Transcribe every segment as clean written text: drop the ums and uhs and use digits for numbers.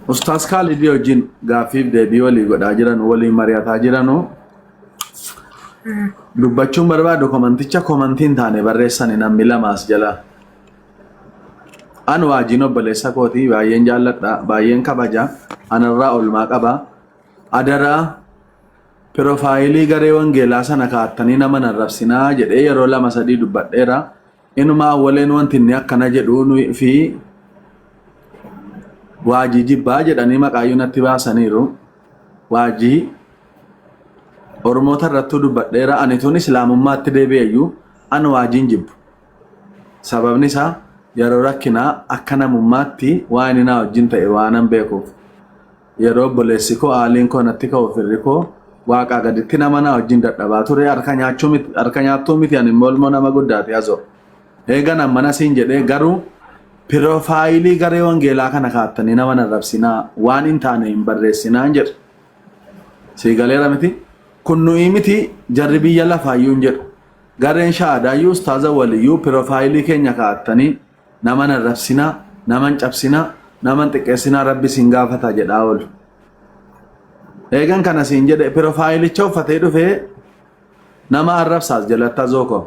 Ustaaz Kaalidii wajjin gaaffiif deebii walii godhaa jiran waliin mari'ataa jiranu dubbachuun barbaadu komanticha komantii hin taane barreessani namni lamaas jala. An waajiin obboleessa kootii baay'een jaalladha baay'een kabaja anarraa olmaa qaba adaraa pirofaayilii garee wangeelaa sana kaa'attanii nama narrabsinaa jedhee yeroo lama sadii dubbadheera. Inumaa awwaleen wanti inni akkana jedhu nuyi fi waajii jibbaa jedhanii maqaayyuu natti baasaniiru. Waajii Oromoota irrattuu dubbadheera. Ani tun Islaamummaatti deebi'eyyuu an waajiin jibbu. Sababni isaa yeroo rakkinaa akka namummaatti waa inni naa wajjin ta'e waanan beekuuf. Yeroo obboleessi koo aaliin koo natti ka'u firri koo waaqaa gaditti nama naa wajjin dadhabaa ture harka nyaachuu miti harka nyaattuu miti ani immoo ilmoo nama guddaati azoo. Eegan ammana siin jedhee garuu piroofaayilii garee wangeelaa kana kaattanii nama hin arrabsinaa waan hin taane hin barreessinaan jedhu. Sii galeera miti? Kun nu'ii miti jarri biyya lafaayyuu hin jedhu. Gareen shahaadaayyuu ustaaza waliyyuu piroofaayilii keenya kaattanii Nama hin arrabsinaa, nama hin cabsinaa, nama hin xiqqeessinaa Rabbi isin gaafata jedhaa oolu. Eegan kana siin jedhe piroofaayilicha uffatee dhufee nama arrabsaas jalatti azoo koo.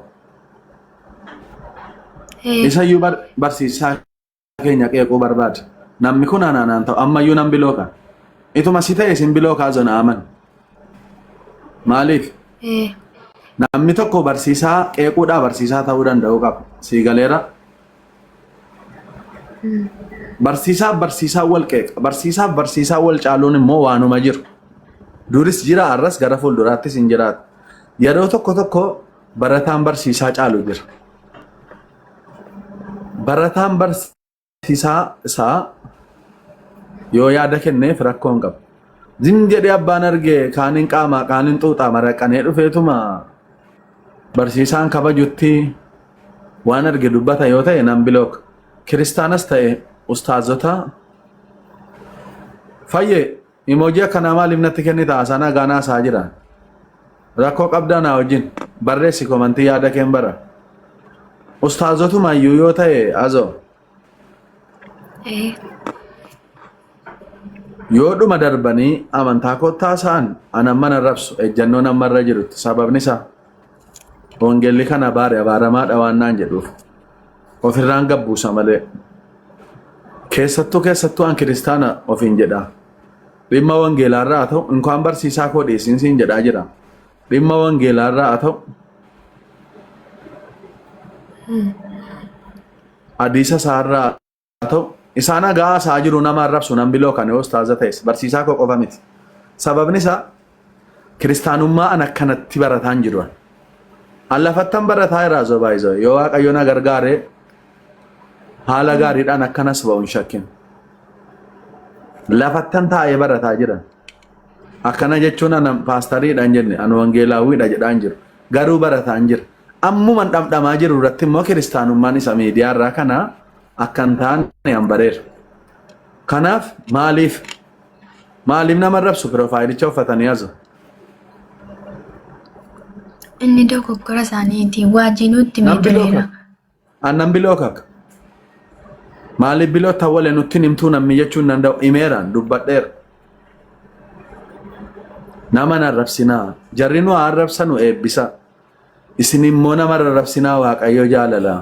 Isayyuu barsiisaa keenya qeequu barbaada. Namni kun anaan ta'u ammayyuu nan bilooka. Ituma si ta'e isin bilookaa zona aman. Maaliif? Namni tokko barsiisaa qeequudhaa barsiisaa ta'uu danda'uu qaba. Sii galeera? Barsiisaa barsiisaa wal qeeqa. Barsiisaa barsiisaa wal caaluun immoo waanuma jiru. Duris jira har'as gara fuulduraattis hin jiraatu. Yeroo tokko tokko barataan barsiisaa caalu jira. Barataan barsiisaa isaa isaa yoo yaada kenneef rakkoo hin qabu. Zim jedhee abbaan arge kaaniin qaamaa kaaniin xuuxaa maraqanee dhufeetuma barsiisaan kabajutti waan arge dubbata yoo ta'e nan bilook. Kiristaanas ta'e ustaazota fayyee Emoji akkanaa maaliif natti kennita haasaa nagaa naasaa jira. Rakkoo qabdaa naa wajjin barreessi komantii yaada keen bara. Ustaazotuma iyyuu yoo ta'e azoo yoo dhuma darbanii amantaa kottaa sa'an an amma nan rabsu ejjannoon amma irra jirutti sababni isaa wangeelli kana abaare abaaramaadha waan naan jedhuuf ofirraan gabbuusa malee. Keessattuu keessattuu an kiristaana ofiin jedha. Dhimma wangeelaarraa haa ta'u inkaan barsiisaa koo dhiyeessiin siin jedhaa jira. Dhimma wangeelaarraa haa ta'u hadiisa isaarraa haa ta'u isaan hagaa haasaa jiru nama arrabsu nan biloo kan yoo ustaaza ta'es barsiisaa koo qofa miti. Sababni isaa kiristaanummaa an akkanatti barataan jiru. An lafattan barataa irraa zobaa yoo waaqayyo na gargaare haala gaariidhaan akkanas ba'u hin shakkin. Lafattan taa'ee barataa jiran. Akkana jechuun ana paastariidha hin jenne ani wangeelaawwiidha jedhaan jiru. Garuu barataan jira. Ammuman dhamdhamaa jiru irratti immoo kiristaanummaan isa miidiyaa irraa kana akka hin taane an bareera. Kanaaf maaliif maaliif nama arrabsu piroofaayilicha uffatanii azu? Inni dogoggora isaaniiti. Waajinuutti Nan biloo miidhameera. Annan biloo kaka. Maaliif biloo tawwale nutti himtuu namni jechuun danda'u himeeraan dubbadheera. Nama hin arrabsinaa. Jarri nu haa arrabsanu eebbisa. Isin immoo nama arrabsinaa Waaqayyo jaalala.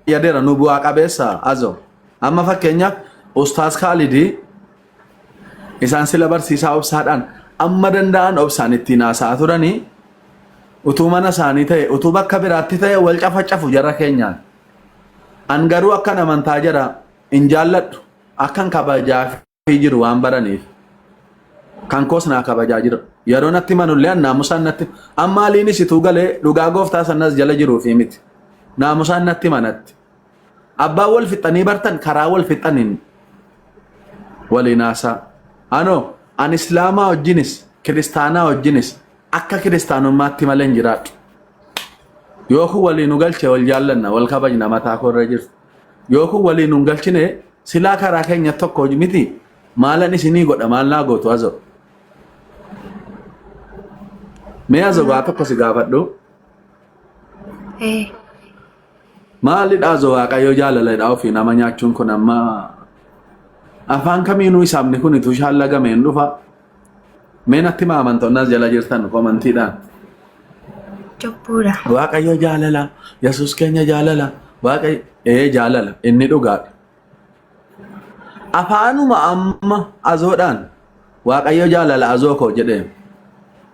Yadeera nu bu'aa qabeessa azo. Amma fakkeenyaaf Ustaaz Kaalidii isaan sila barsiisaa obsaadhaan amma danda'an obsaan ittiin haasa'aa turanii utuu mana isaanii ta'e utuu bakka biraatti ta'e wal cafacafu jara keenyaan. An garuu akkan amantaa jara hin jaalladhu akkan kabajaa fi jiru waan baraniif kan koos naa kabajaa jira. Yeroo natti manullee an naamusaan natti amma aliinis ituu galee dhugaa gooftaa sanas jala jiruu fi miti. Naamusaan natti manatti. Abbaan wal fixanii bartan karaa wal fixaniin waliin haasaa. Anoo an islaamaa wajjinis kiristaanaa wajjinis akka kiristaanummaatti malee hin jiraadhu. Yoo kun walii nu galche wal jaallanna wal kabajna mataa koo irra jirtu. Yoo kun walii nu hin galchine silaa karaa keenya tokko miti maalan isinii godha maal naa gootu azo. Mee azo waa tokko si gaafadhu. Maalidha azo waaqayyo jaalaladha ofii nama nyaachuun kun amma Afaan kamiinuu hisaabni kun utuu shaallagame hin dhufa. Mee natti himaa amantoonni as jala jirtan komantiidhaan. Cubbuudha. Waaqayyo jaalala, Yesuus keenya jaalala, Waaqayyo ee jaalala inni dhugaadha. Afaanuma amma azoodhaan Waaqayyo jaalala azoo koo jedhee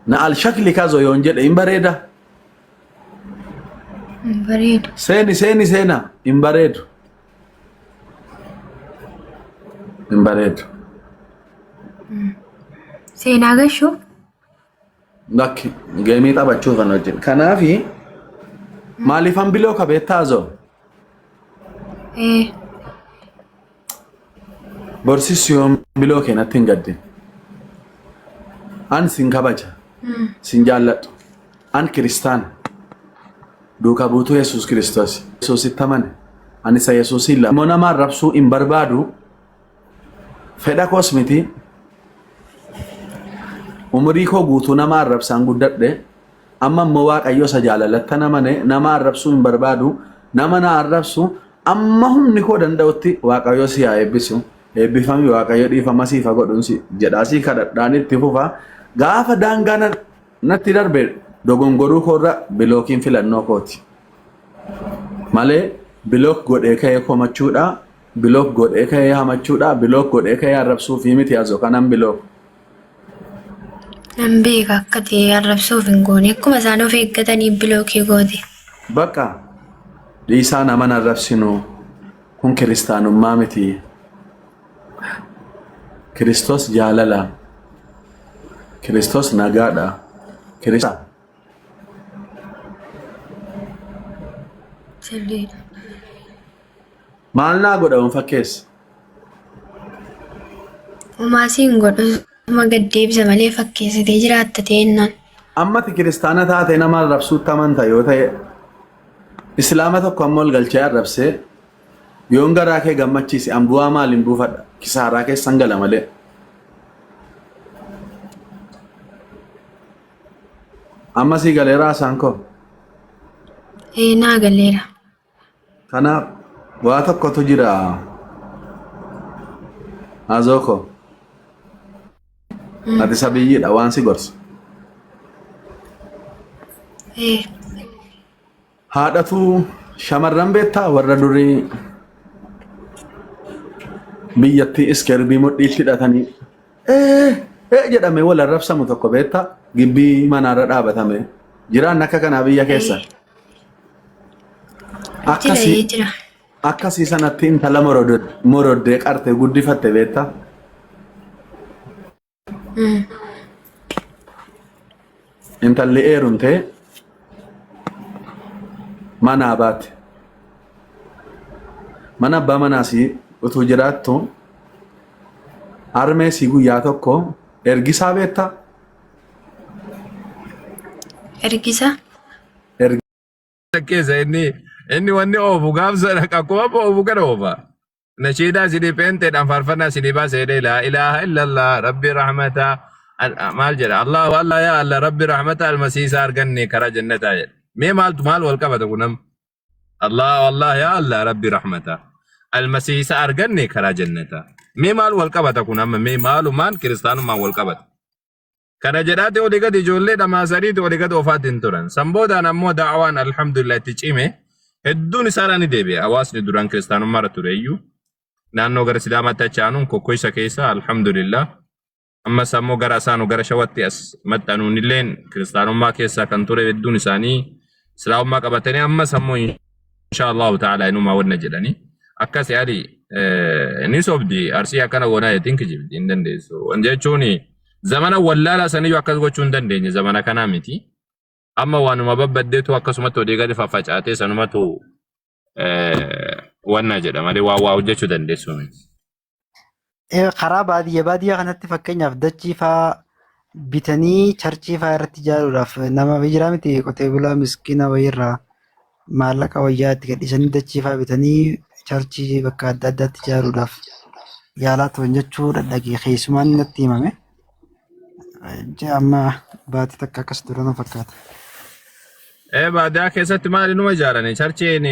na alshakli kazoo yoon jedhe hin bareeda. Hin bareedu. Seeni seeni seena hin bareedu. Hin bareedu. Seenaa gashuu Lakki geemii taphachuuf kan hojjetu. Kanaafi maaliifan biloo ka beektaa azoo? ee Borsis yoon biloo kee natti hin gaddin. An sin kabaja. Sin jaalladhu. An kiristaana. Duuka buutuu Yesuus Kiristoos. Yesuusitti amane. Ani isa Yesuusiin lama. Immoo nama arrabsuu hin barbaadu. Fedha koos miti. Umurii koo guutuu nama arrabsaan guddadhe. Amma immoo Waaqayyo isa jaalalattan amane nama arrabsuu hin barbaadu. Nama na arrabsu amma humni koo danda'utti Waaqayyo si haa eebbisu. Eebbifami Waaqayyo dhiifama siif haa godhuun si jedhaa si kadhadhaan itti fufa. Gaafa daangaa natti darbe dogongoruu koorra bilookiin filannoo kooti. Malee bilook godhee ka'ee komachuudha, bilook godhee ka'ee hamachuudha, bilook godhee ka'ee arrabsuufii miti azo kanan bilook. Nan beeka akka ta'e arrabsuuf hin goone. Akkuma isaan of eeggatanii bilookii goote. Bakka dhiisaa nama hin arrabsinu kun kiristaanummaa miti. Kiristoos jaalala. Kiristoos nagaadha. Kiristoos Sirriidha. maal naa godha yoon fakkeessa? Homaa siin godhu suma gad deebisa malee fakkeessitee jiraatta ta'ennaan. Amma ati kiristaana taatee nama arrabsuutti amanta yoo ta'e islaama tokko amma ol galchee arrabsee yoon garaa kee gammachiise an bu'aa maaliin buufadha? Kisaaraa keessan gala malee. Amma sii galeera haasaan koo. Ee naa galeera. Kanaaf waa tokkotu jira. Azoo koo. Ati sabiyyiidha waan si gorsa. Ee. Haadhatu shamarran beektaa warra durii biyyattii iskerbii mudhiitti hidhatanii ee ee jedhamee wal arrabsamu tokko beektaa gibbii manaarra dhaabatame jiraan akka kanaa biyya keessa. Jira ee Akkasii jira. akkasii sanatti intala moroddee qartee guddifatte beektaa. Intalli eerumtee manaa baate. Mana abbaa manaasii utuu jiraattu harmee sii guyyaa tokko ergisaa beektaa? Ergisa. Keessa inni inni wanni oofu gaaf sana akkuma oofu kana oofa. Nashiidaa isinii pheenxeedhaan faarfannaa isinii baasa jedhee laa ilaaha illallah rabbi rahmata maal jedha Allahu Allah yaa Allah rabbi rahmata almasiisaa arganne karaa jannataa jedha. Mee maaltu maal wal qabata kun amma? Allahu Allah yaa Allah rabbi rahmata almasiisaa arganne karaa jannataa. Mee maal wal qabata kun amma mee maalumaan kiristaanummaan wal qabata? Kana jedhaati olii gadi ijoollee dhamaasaniiti olii gadi oofaatti hin turan. San boodaan ammoo da'awaan alhamdulillah itti cime hedduun isaadhaan ni deebi'e. Hawaasni duraan kiristaanummaa irra ture iyyuu naannoo gara Sidaamaatti achi aanuun kokkoisa keessa alhamdulillah. Ammas ammoo gara asaanu gara shawatti as maxxanuun illeen kiristaanummaa keessaa kan ture hedduun isaanii islaamummaa qabatanii ammas ammoo insha Allahu ta'ala inumaa wanna jedhanii akkasi ali ni sobdi arsii akkana goonaa jettiin kijibdi hin dandeessu. Wan jechuun zamana wallaalaa saniyyuu akkas gochuu hin dandeenye zamana kanaa miti. Amma waanuma babbaddeetu akkasumatti olii gadi faffacaatee sanumatu wanna jedha malee waa waa hojjechuu dandeessu miti. Karaa baadiyyaa baadiyyaa kanatti fakkeenyaaf dachii faa bitanii charchii faa irratti ijaaruudhaaf nama jira miti qotee bulaa miskiina wayiirraa maallaqa wayyaa itti gadhiisanii dachii faa bitanii charchii bakka adda addaatti ijaaruudhaaf yaalaa turan jechuu dhadhagee keessumaan natti himame. Ji'a amma baatii takka akkas dura na fakkaata. Baadiyyaa keessatti maal inuma ijaarani charchiin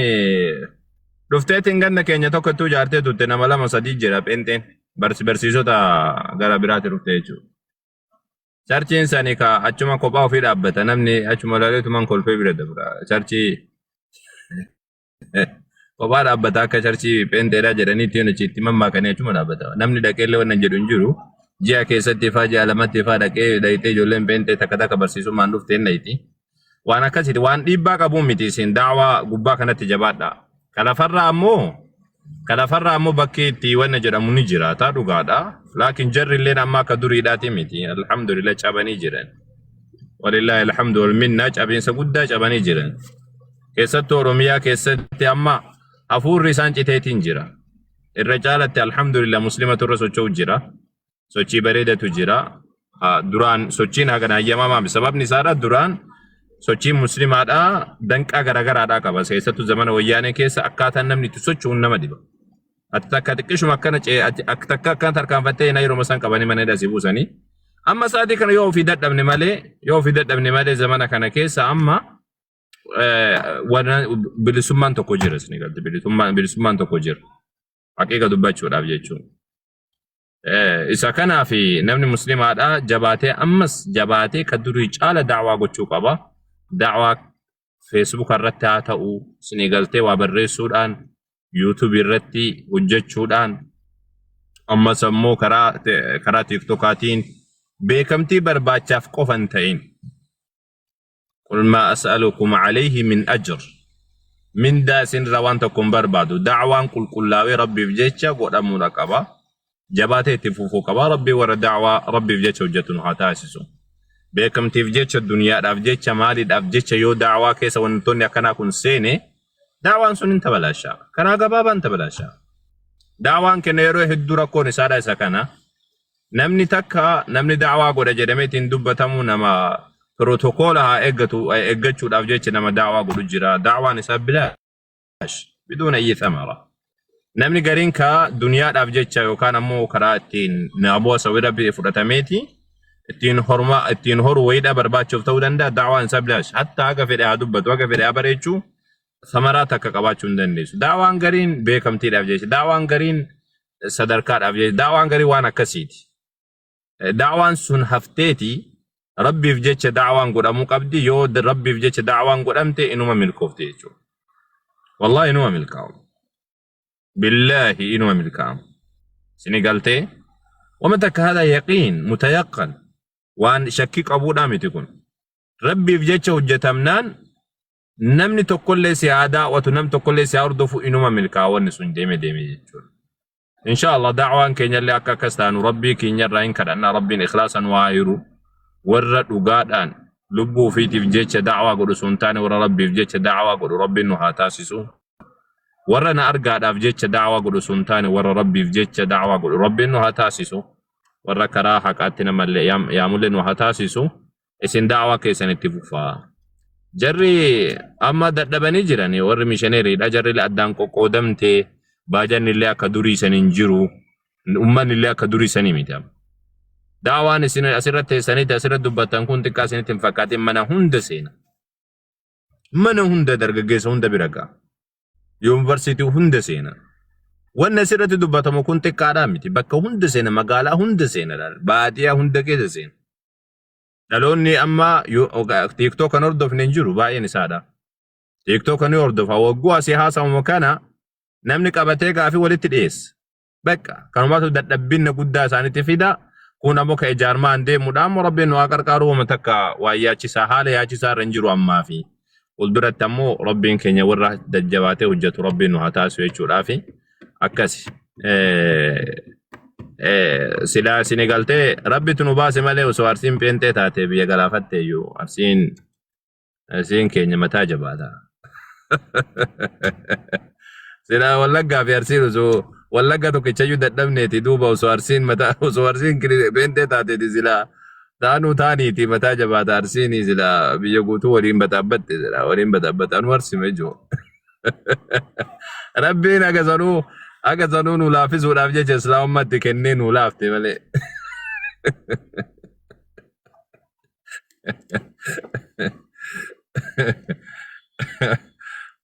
dhufteetiin ganna keenya tokko ittuu ijaartee turte nama lama sadii jira pheenxeen. Barsiisota gara biraatti dhufte jechuudha. Charchiin sani ka achuma kophaa ofii dhaabbata namni achuma ilaaleetumaan kolfee bira dabra. Charchii kophaa dhaabbata akka charchii pheenxeedhaa jedhanii ittiin achi itti mammaakanii achuma dhaabbata. Namni dhaqeellee wannan jedhu hin jiru. Ji'a keessatti faa ji'a lamatti faa dhaqee dhayitee ijoolleen pheenxee takka takka barsiisummaan dhufte hin dhayti. Waan akkasiiti, waan dhiibbaa qabuu miti. Isin daawaa gubbaa kanatti jabaadha. Kalafarraa ammoo bakki itti wanna jedhamu ni jiraata, dhugaadha. Laakiin jarri illeen amma akka duriidhaati miti. Alhamdulillah, cabanii jiran. Walillaahi alhamdu wal minna, cabiinsa guddaa cabanii jiran. Keessattuu Oromiyaa keessatti amma hafuurri isaan citeetiin jira. Irra caalatti alhamdulillah muslimatu irra socho'u jira. Sochii bareedatu jira. Duraan sochiin hagana hayyamamaa miti. Sababni isaadha, duraan sochiin muslimaadha danqaa garaagaraadhaa qaba. Keessattuu zamana Wayyaanee keessa akkaataan namni itti socho'u nama dhiba. Ati takka xiqqishuma akkana ati takka akkana tarkaanfattee na yeroo isaan qabanii mana hidhaa si buusanii. Amma sa'aatii kana yoo ofii dadhabne malee zamana kana keessa amma bilisummaan tokko jira, isin galte, bilisummaan tokko jira. Haqiiqa dubbachuudhaaf jechuudha. Isa kanaaf namni muslimaadha jabaatee, ammas jabaatee ka durii caala da'waa gochuu qaba. Da'waa Facebook irratti haa ta'u, isinii galtee, waa barreessuudhaan, YouTube irratti hojjechuudhaan, ammas ammoo karaa TikTokaatiin beekamtii barbaachaaf qofa hin ta'in. قل ما أسألكم عليه من أجر. Mindaa isinirraa waan tokko hin barbaadu. Da'waan qulqullaawee Rabbiif jecha godhamuudha qaba. Jabaatee itti fufuu qaba. Rabbii warra da'waa Rabbiif jecha hojjetu nu haa taasisu. Beekamtiif jecha, duniyaadhaaf jecha, maaliidhaaf jecha yoo da'waa keessa wantoonni akkanaa kun seene, da'waan sun hin tabalaasha. Karaa gabaabaan tabalaasha. Da'waan kenna yeroo hedduu rakkoon isaadha isa kana. Namni takka namni da'waa godha jedhamee ittiin dubbatamu nama pirotokoola haa eeggatu eeggachuudhaaf jecha nama da'waa godhu jira. Da'waan isaa bilaash biduun ayyi thamara. Namni gariin ka duniyaadhaaf jecha yookaan ammoo karaa ittiin naamusa wayii fudhatameeti ittiin horma ittiin horu wayiidha barbaachuuf ta'uu danda'a. Da'waan isaa bilaash. Hatta haga fedhe haa dubbatu, haga fedhe haa bareechuu, samaraa takka qabaachuu hin dandeessu. Da'waan gariin beekamtiidhaaf jecha, da'waan gariin sadarkaadhaaf jecha, da'waan gariin waan akkasiiti. Da'waan sun hafteeti Rabbiif jecha da'waan godhamuu qabdi. Yoo Rabbiif jecha da'waan godhamte inuma milkoofte jechuudha. Wallahi inuma milkaa'u. Billaahi inuma milkaa'amu. Sini galtee wama takka هذا يقين متيقن, waan shakkii qabuudhaa miti kun. Rabbiif jecha hojjetamnaan namni tokkollee si haa daawwatu, namni tokkollee si haa hordofu, inuma milkaa'a wanni sun deeme deeme jechuudha. Insha Allah da'waan keenyallee akka akkas taanu Rabbii keenyarraa hin kadhannaa. Rabbiin ikhlaasan waa hiru, warra dhugaadhaan lubbuu ofiitiif jecha da'waa godhu sun taane, warra Rabbiif jecha da'waa godhu Rabbiin nu haa taasisu. Warra na argaadhaaf jecha da'waa godhu sun taane, warra Rabbiif jecha da'waa godhu Rabbiin nu haa taasisu. Warra karaa haqaatti namallee yaamullee nu haa taasisu. Isin da'waa keessan itti fufaa. Jarri amma dadhabanii jiran warri missionaryidha. Jarri addaan qoqqoodamtee baajanni illee akka durii san hin jiru. Uummanni illee akka durii sanii miti amma. Daawaan isin asirratti teessaniiti asirratti dubbattan kun xiqqaa isinitti hin fakkaatin, mana hunda seena. Mana hunda, dargaggeessa hunda bira ga'a. Yuunivarsiitii hunda seena. Wanni asirratti dubbatamu kun xiqqaadhaa miti. Bakka hunda seena, magaalaa hunda seena, baadiyyaa hunda keessa seena. Dhaloonni amma TikTok kan hordofne hin jiru baay'een isaadha. TikTok kan hordofa wagguu asii haasawamu kana namni qabatee gaafii walitti dhiyeessa. Bakka kanumatu dadhabbinna guddaa isaanitti fida. Kun ammoo ka ijaarmaan deemuudha. Ammoo Rabbiin nu haa qarqaaru, wama takka waa yaachisaa, haala yaachisaa irra hin jiru ammaa fi fuulduratti ammoo Rabbiin keenya warra jajjabaatee hojjetu Rabbiin nu haa taasisu jechuudhaafi akkasi. Silaa isin galtee Rabbitu nu baase malee osoo Arsiin pheenxee taate biyya galaafatte iyyuu Arsiin keenya mataa jabaata. Silaa Wallaggaa fi Arsiin osoo Wallagga tokkichayyuu dadhabneeti, duuba osoo Arsiin mataa osoo Arsiin pheenxee taateeti silaa taanuu taaniiti mataa jabaata. Arsiin silaa biyya guutuu waliin baxaabbatte, silaa waliin baxaabbatte. Anu Arsima ijoo. Rabbiin aga sanuu nu laaffisuudhaaf jecha islaamummaatti kennee nu laafte malee.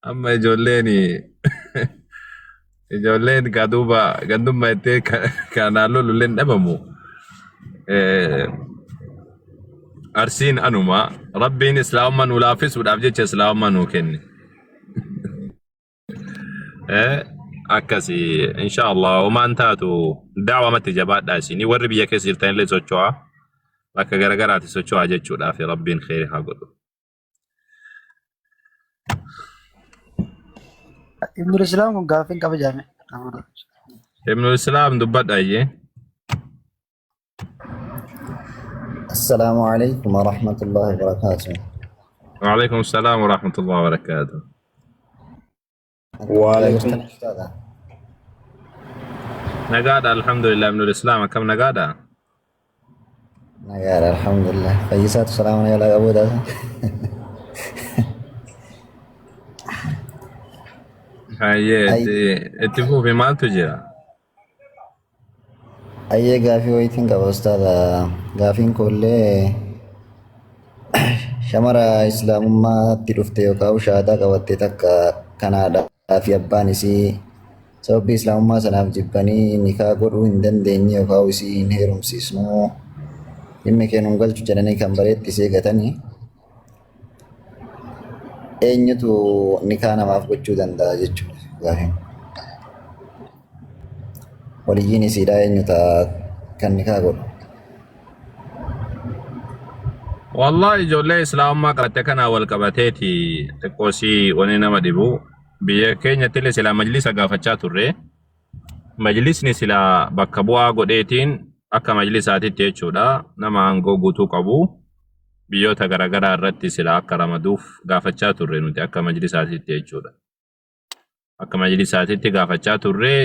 Amma ijoolleen Ijoolleen gaa duuba gandummaa jettee kanaan lolullee hin dhabamu. Arsiin anuma Rabbiin islaamummaa nu laaffisuudhaaf jecha islaamummaa nuu kenne. Akkasi insha Allah homaan taatu da'wamatti jabaadhaa isinii warri biyya keessa jirtanillee socho'aa bakka garagaraati socho'aa jechuudhaaf Rabbiin kheyri haa godhu. Ibnul Islaam kun gaaffii hin qaba jaame. Ibnul Islaam dubbadha iyyee. السلام عليكم ورحمة الله وبركاته. وعليكم السلام ورحمة الله وبركاته. Waalaikum Jirtan ustaadha. Nagaadha alhamdulillah Ibnul Islaam akkam nagaadha? Nagaadha alhamdulillah. Fayyisaatu salaama nagaa qabuudha. Hayyee itti fufi maaltu jira? Ayyee gaafii wayiitiin qaba ustaadha. Gaafiin koollee shamara islaamummaatti dhufte yookaan shahaadaa qabatte takka kanaadhaa fi abbaan isii sababii islaamummaa sanaaf jibbanii nikaa godhuu hin dandeenye yookaan isii hin heerumsiisnu dhimmi kee nun galchu jedhanii kan bareetti isii gatanii eenyutu nikaa namaaf gochuu danda'a jechuudha gaafiin. Waliyyiin isiidhaa eenyu ta'a kan nikaa godhu? Wallahi ijoollee islaamummaa qabatte kanaa wal qabateeti xiqqoo sii wani nama dhibu. Biyya keenyatti illee silaa majlisa gaafachaa turre. Majlisni silaa bakka bu'aa godheetiin akka majlisaatitti jechuudha nama aangoo guutuu qabu biyyoota garaagaraa irratti silaa akka ramaduuf gaafachaa turre nuti akka majlisaatitti jechuudha. Akka majlisaatitti gaafachaa turre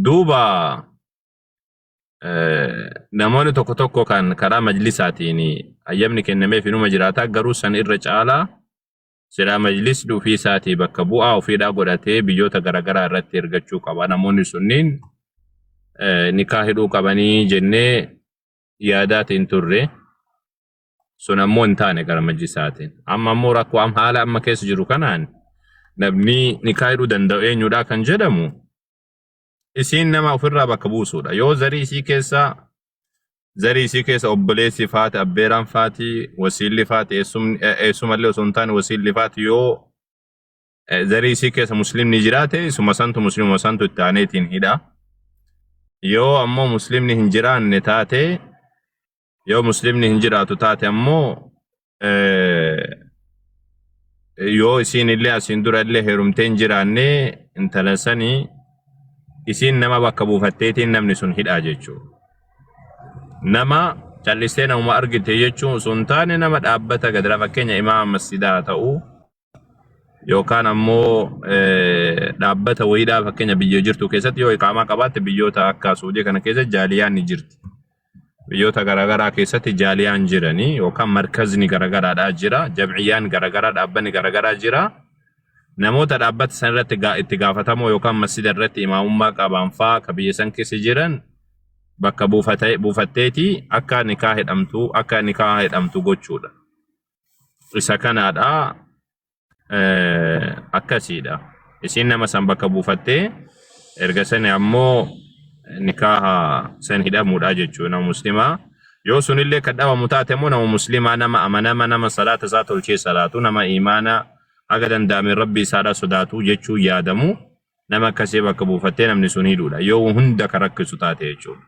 duuba namoonni tokko tokko kan karaa majlisaatiin hayyamni kennameef inuma jiraata garuu san irra caalaa silaa majlisni ofii isaatii bakka bu'aa ofiidhaa godhatee biyyoota garaagaraa irratti ergachuu qaba. Namoonni sunniin nikaa hidhuu qabanii jennee yaadaatiin turre. Sun ammoo hin taane gara majlisaatiin. Amma ammoo rakkoo amma haala amma keessa jiru kanaan namni nikaa hidhuu danda'u eenyudha kan jedhamu isiin nama ofirraa bakka buusuudha. Yoo zarii isii keessa obboleessi faati, abbeeraan faati, wasiilli faati, eessumallee osoo hin taane wasiilli faati yoo zarii isii keessa muslimni jiraate isuma santu muslimuma santu itti aaneetiin hidha. Yoo ammoo muslimni hin jiraanne taate yoo muslimni hin jiraatu taate ammoo yoo isiin illee asiin dura illee heerumtee hin jiraanne intala sanii isiin nama bakka buufatteetiin namni sun hidhaa jechuudha. Nama callistee namuma argite jechuun osoo hin taane nama dhaabbata gadara fakkeenya imaama masjidaa haa ta'u yookaan ammoo dhaabbata wayiidhaa fakkeenya biyya jirtu keessatti yoo iqaamaa qabaatte biyyoota akka Suudii kana keessa jaaliyaan ni jirti. Biyyoota garaagaraa keessatti jaaliyaan jiranii yookaan markazni garaagaraadhaa jira, jam'iyyaan garaagaraa dhaabbanni garaagaraa jira. Namoota dhaabbata san irratti itti gaafatamoo yookaan masjida irratti imaamummaa qaban faa ka biyya san keessa jiran bakka buufatteeti akka nikaa hidhamtu akka nikaa hidhamtu gochuudha. Isa kanaadha akkasiidha. Isiin nama san bakka buufattee erga sani ammoo nikaaha san hidhamuudha jechuudha nama muslimaa. Yoo sunillee kan dhabamu taate immoo nama muslimaa nama amanama nama salaata isaa tolchee salaatu nama imaana haga danda'ame rabbi isaadha sodaatu jechuu yaadamu nama akkasii bakka buufattee namni sun hidhuudha. Yoo hunda kan rakkisu taate jechuudha.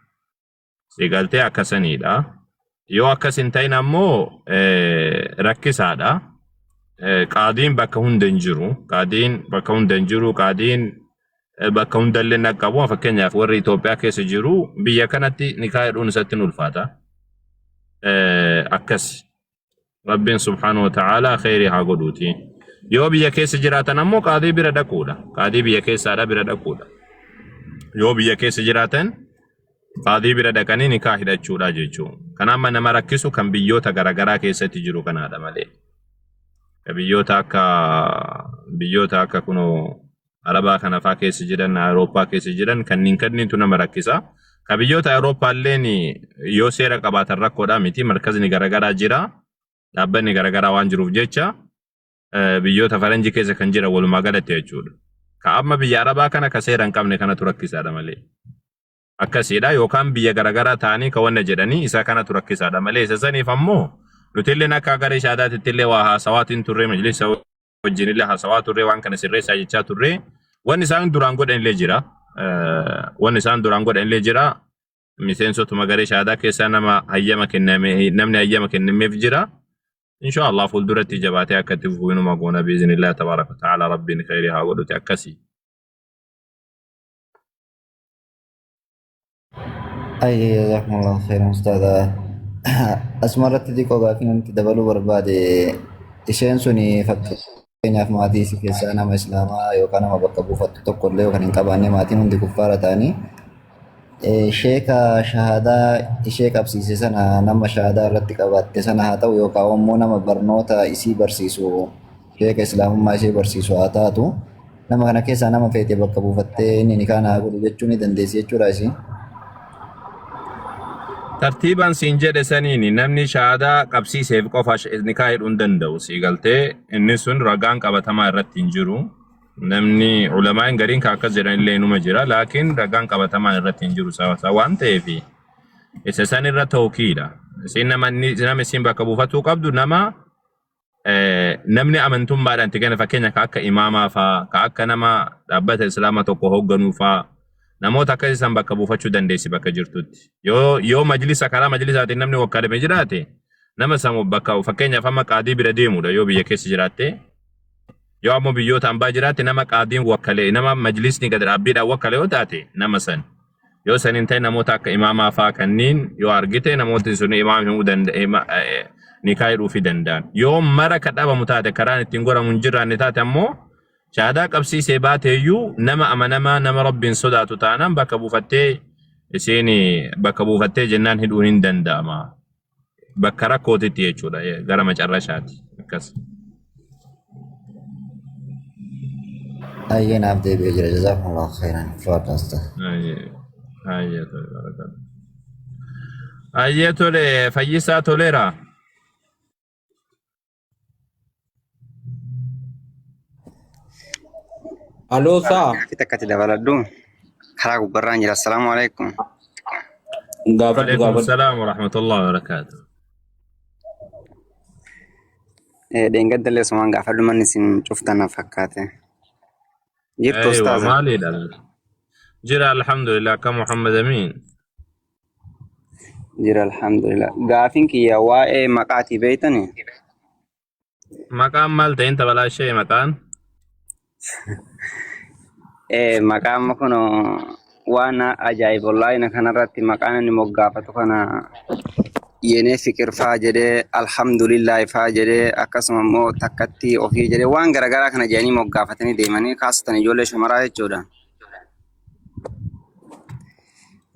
Si galtee akkasaniidha. Yoo akkas hin ta'in ammoo rakkisaadha. Qaadiin bakka hunda hin jiru. Qaadiin bakka hunda hin jiru. Qaadiin bakka hundallee hin dhaqqabu. Fakkeenyaaf warri Itoophiyaa keessa jiru biyya kanatti nikaa hidhuun isatti hin ulfaata. Akkas. Rabbiin subhaanahu wa ta'aalaa kheyrii haa godhuuti. Yoo biyya keessa jiraatan ammoo qaadii bira dhaquudha. Qaadii biyya keessaadha bira dhaquudha. Yoo biyya keessa jiraatan qaadii bira dhaqanii nikaa hidhachuudha jechuudha. Kan amma nama rakkisu kan biyyoota garaagaraa keessatti jiru kanaadha malee. Biyyoota akka biyyoota akka kunoo Arabaa kana faa keessa jiran, Awurooppaa keessa jiran kanniin kanniintu nama rakkisa. Ka biyyoota Awurooppaa illeen yoo seera qabaatan rakkoodhaa miti. Markazni garaagaraa jira. Dhaabbanni garaagaraa waan jiruuf jecha Biyyoota faranjii keessa kan jiran walumaa galatti jechuudha. Ka amma biyya Arabaa kana ka seera hin qabne kanatu rakkisaadha malee. Akkasiidha yookaan biyya garaagaraa ta'anii ka wanna jedhanii isa kanatu rakkisaadha malee isa saniif ammoo nuti illee akka garee shaadaatitti illee waa haasawaatiin turre majlisa wajjin illee haasawaa turre waan kana sirreessaa jechaa turre wanni isaan duraan godhan illee jira. Wanni isaan duraan godhan illee jira. Miseensotuma garee shaadaa keessaa nama hayyama kenname namni hayyama kennameef jira. Insha Allah fuulduratti jabaatee akka itti fufu inuma goona biiznillah tabaaraka wa ta'ala rabbiin khayrii haa godhuti akkasii. Ayyee jazakumullahu khairan ustaadha. Asuma irratti xiqqoo gaaffii namatti dabaluu barbaade isheen suni fakkeenyaaf maatii isii keessaa nama islaamaa yookaan nama bakka buufattu tokko illee kan hin qabaanne maatiin hundi kuffaara ta'anii sheeka shahaadaa ishee qabsiise sana nama shahaadaa irratti qabaatte sana haa ta'u yookaan immoo nama barnoota isii barsiisu sheeka islaamummaa ishee barsiisu haa taatu nama kana keessaa nama feete bakka buufattee inni nikaa naa godhu jechuu ni dandeessi jechuudha isiin. Tartiibaan siin jedhe saniin namni shahaadaa qabsiiseef qofa nikaa hidhuu hin danda'u sii galtee inni sun ragaan qabatamaa irratti hin jiru. Namni ulamaa'in gariin ka akkas jedhan illee inuma jira laakiin ragaan qabatamaan irratti hin jiru sababa waan ta'eef isa san irra tawkiidha. Isiin nama nama isiin bakka buufatuu qabdu nama namni amantummaadhaan itti kenne fakkeenya ka akka imaamaa faa ka akka nama dhaabbata islaamaa tokko hoogganuu faa namoota akkasii san bakka buufachuu dandeessi bakka jirtutti. Yoo majlisa karaa majlisaatiin namni wakkalame jiraate nama san bakka fakkeenyaaf amma qaadii bira deemudha yoo biyya keessa jiraatte. Yoo ammoo biyyoota ambaa jiraatte nama qaadiin wakkale nama majlisni gad dhaabbiidhaan wakkale yoo taate nama san. Yoo san hin ta'in namoota akka imaamaa faa kanniin yoo argite namootni sun imaama himuu danda'e nikaa hidhuufii danda'an. Yoo mara ka dhabamu taate karaan ittiin goramu hin jiraanne taate ammoo shahaadaa qabsiisee baateeyyuu nama amanamaa nama rabbiin sodaatu taanaan bakka buufattee isiin bakka buufattee jennaan hidhuun hin danda'ama. Bakka rakkootitti jechuudha gara macarrashaati akkas. Ayyee naaf deebi'ee jira jazakumullahu khairan ulfaadha ustaaz. Ayyee ayyee tole barakatu. Ayyee tole fayyisaa toleera. Aloo saa Gaaffii takkatti dabaladhu. Karaa gubbarraan jira. Assalaamu alaikum. gaafadhu Alaikum gaafadhu. salaam wa rahmatullahi wa barakaatuh. Dheengadda sumaan gaafadhu manni isin cuftan na fakkaate. Jirtu Aywa ustaaza. maaliidha? Jira alhamdulillah akka Muhammad Amin. Jira alhamdulillah. Gaafiin kiyya waa'ee maqaatii beeytani? Maqaan maal ta'in tabalaa ishee maqaan? Maqaa amma kun waan ajaa'iba wallaahi kanarratti maqaan inni moggaafatu kana yenee fiqir faa jedhee alhamdulillah faa jedhee akkasuma immoo takkatti ofii jedhee waan garaagaraa kana jedhanii moggaafatanii deemanii kaasatan ijoollee shamaraa jechuudha.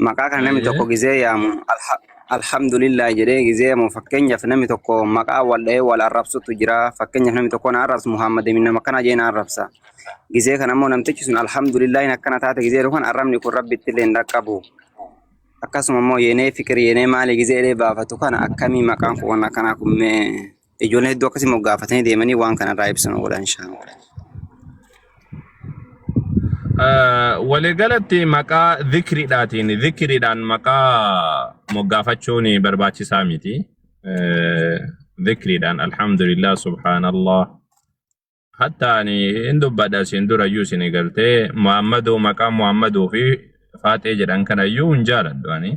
Maqaa kana namni tokko gizee yaamu alhamdulillah jedhee gizee yaamu fakkeenyaaf namni tokko maqaa wal dhahee wal arrabsutu jira. Fakkeenyaaf namni tokko na arrabsu Muhammad Amin nama akkana jedhee na arrabsa. Gizee kana immoo namtichi sun alhamdulillah akkana taate gizee jedhu kan arrabni kun rabbitti illee hin dhaqqabu. Akkasuma immoo yenee fikir yenee maali gizee jedhee baafatu kana akkamii maqaan kun waan akkanaa kun mee ijoolleen hedduu akkasii moggaafatanii deemanii waan kanarraa ibsanu godha inshaallah. Waliigalatti maqaa zikriidhaatiin zikriidhaan maqaa moggaafachuun barbaachisaa miti. Zikriidhaan alhamdulillah subhaanallah. Hatta ani hin dubbadha isin durayyuu isin galtee Muhammaduu maqaa Muhammaduu fi Faaxee jedhan kanayyuu hin jaaladhu ani.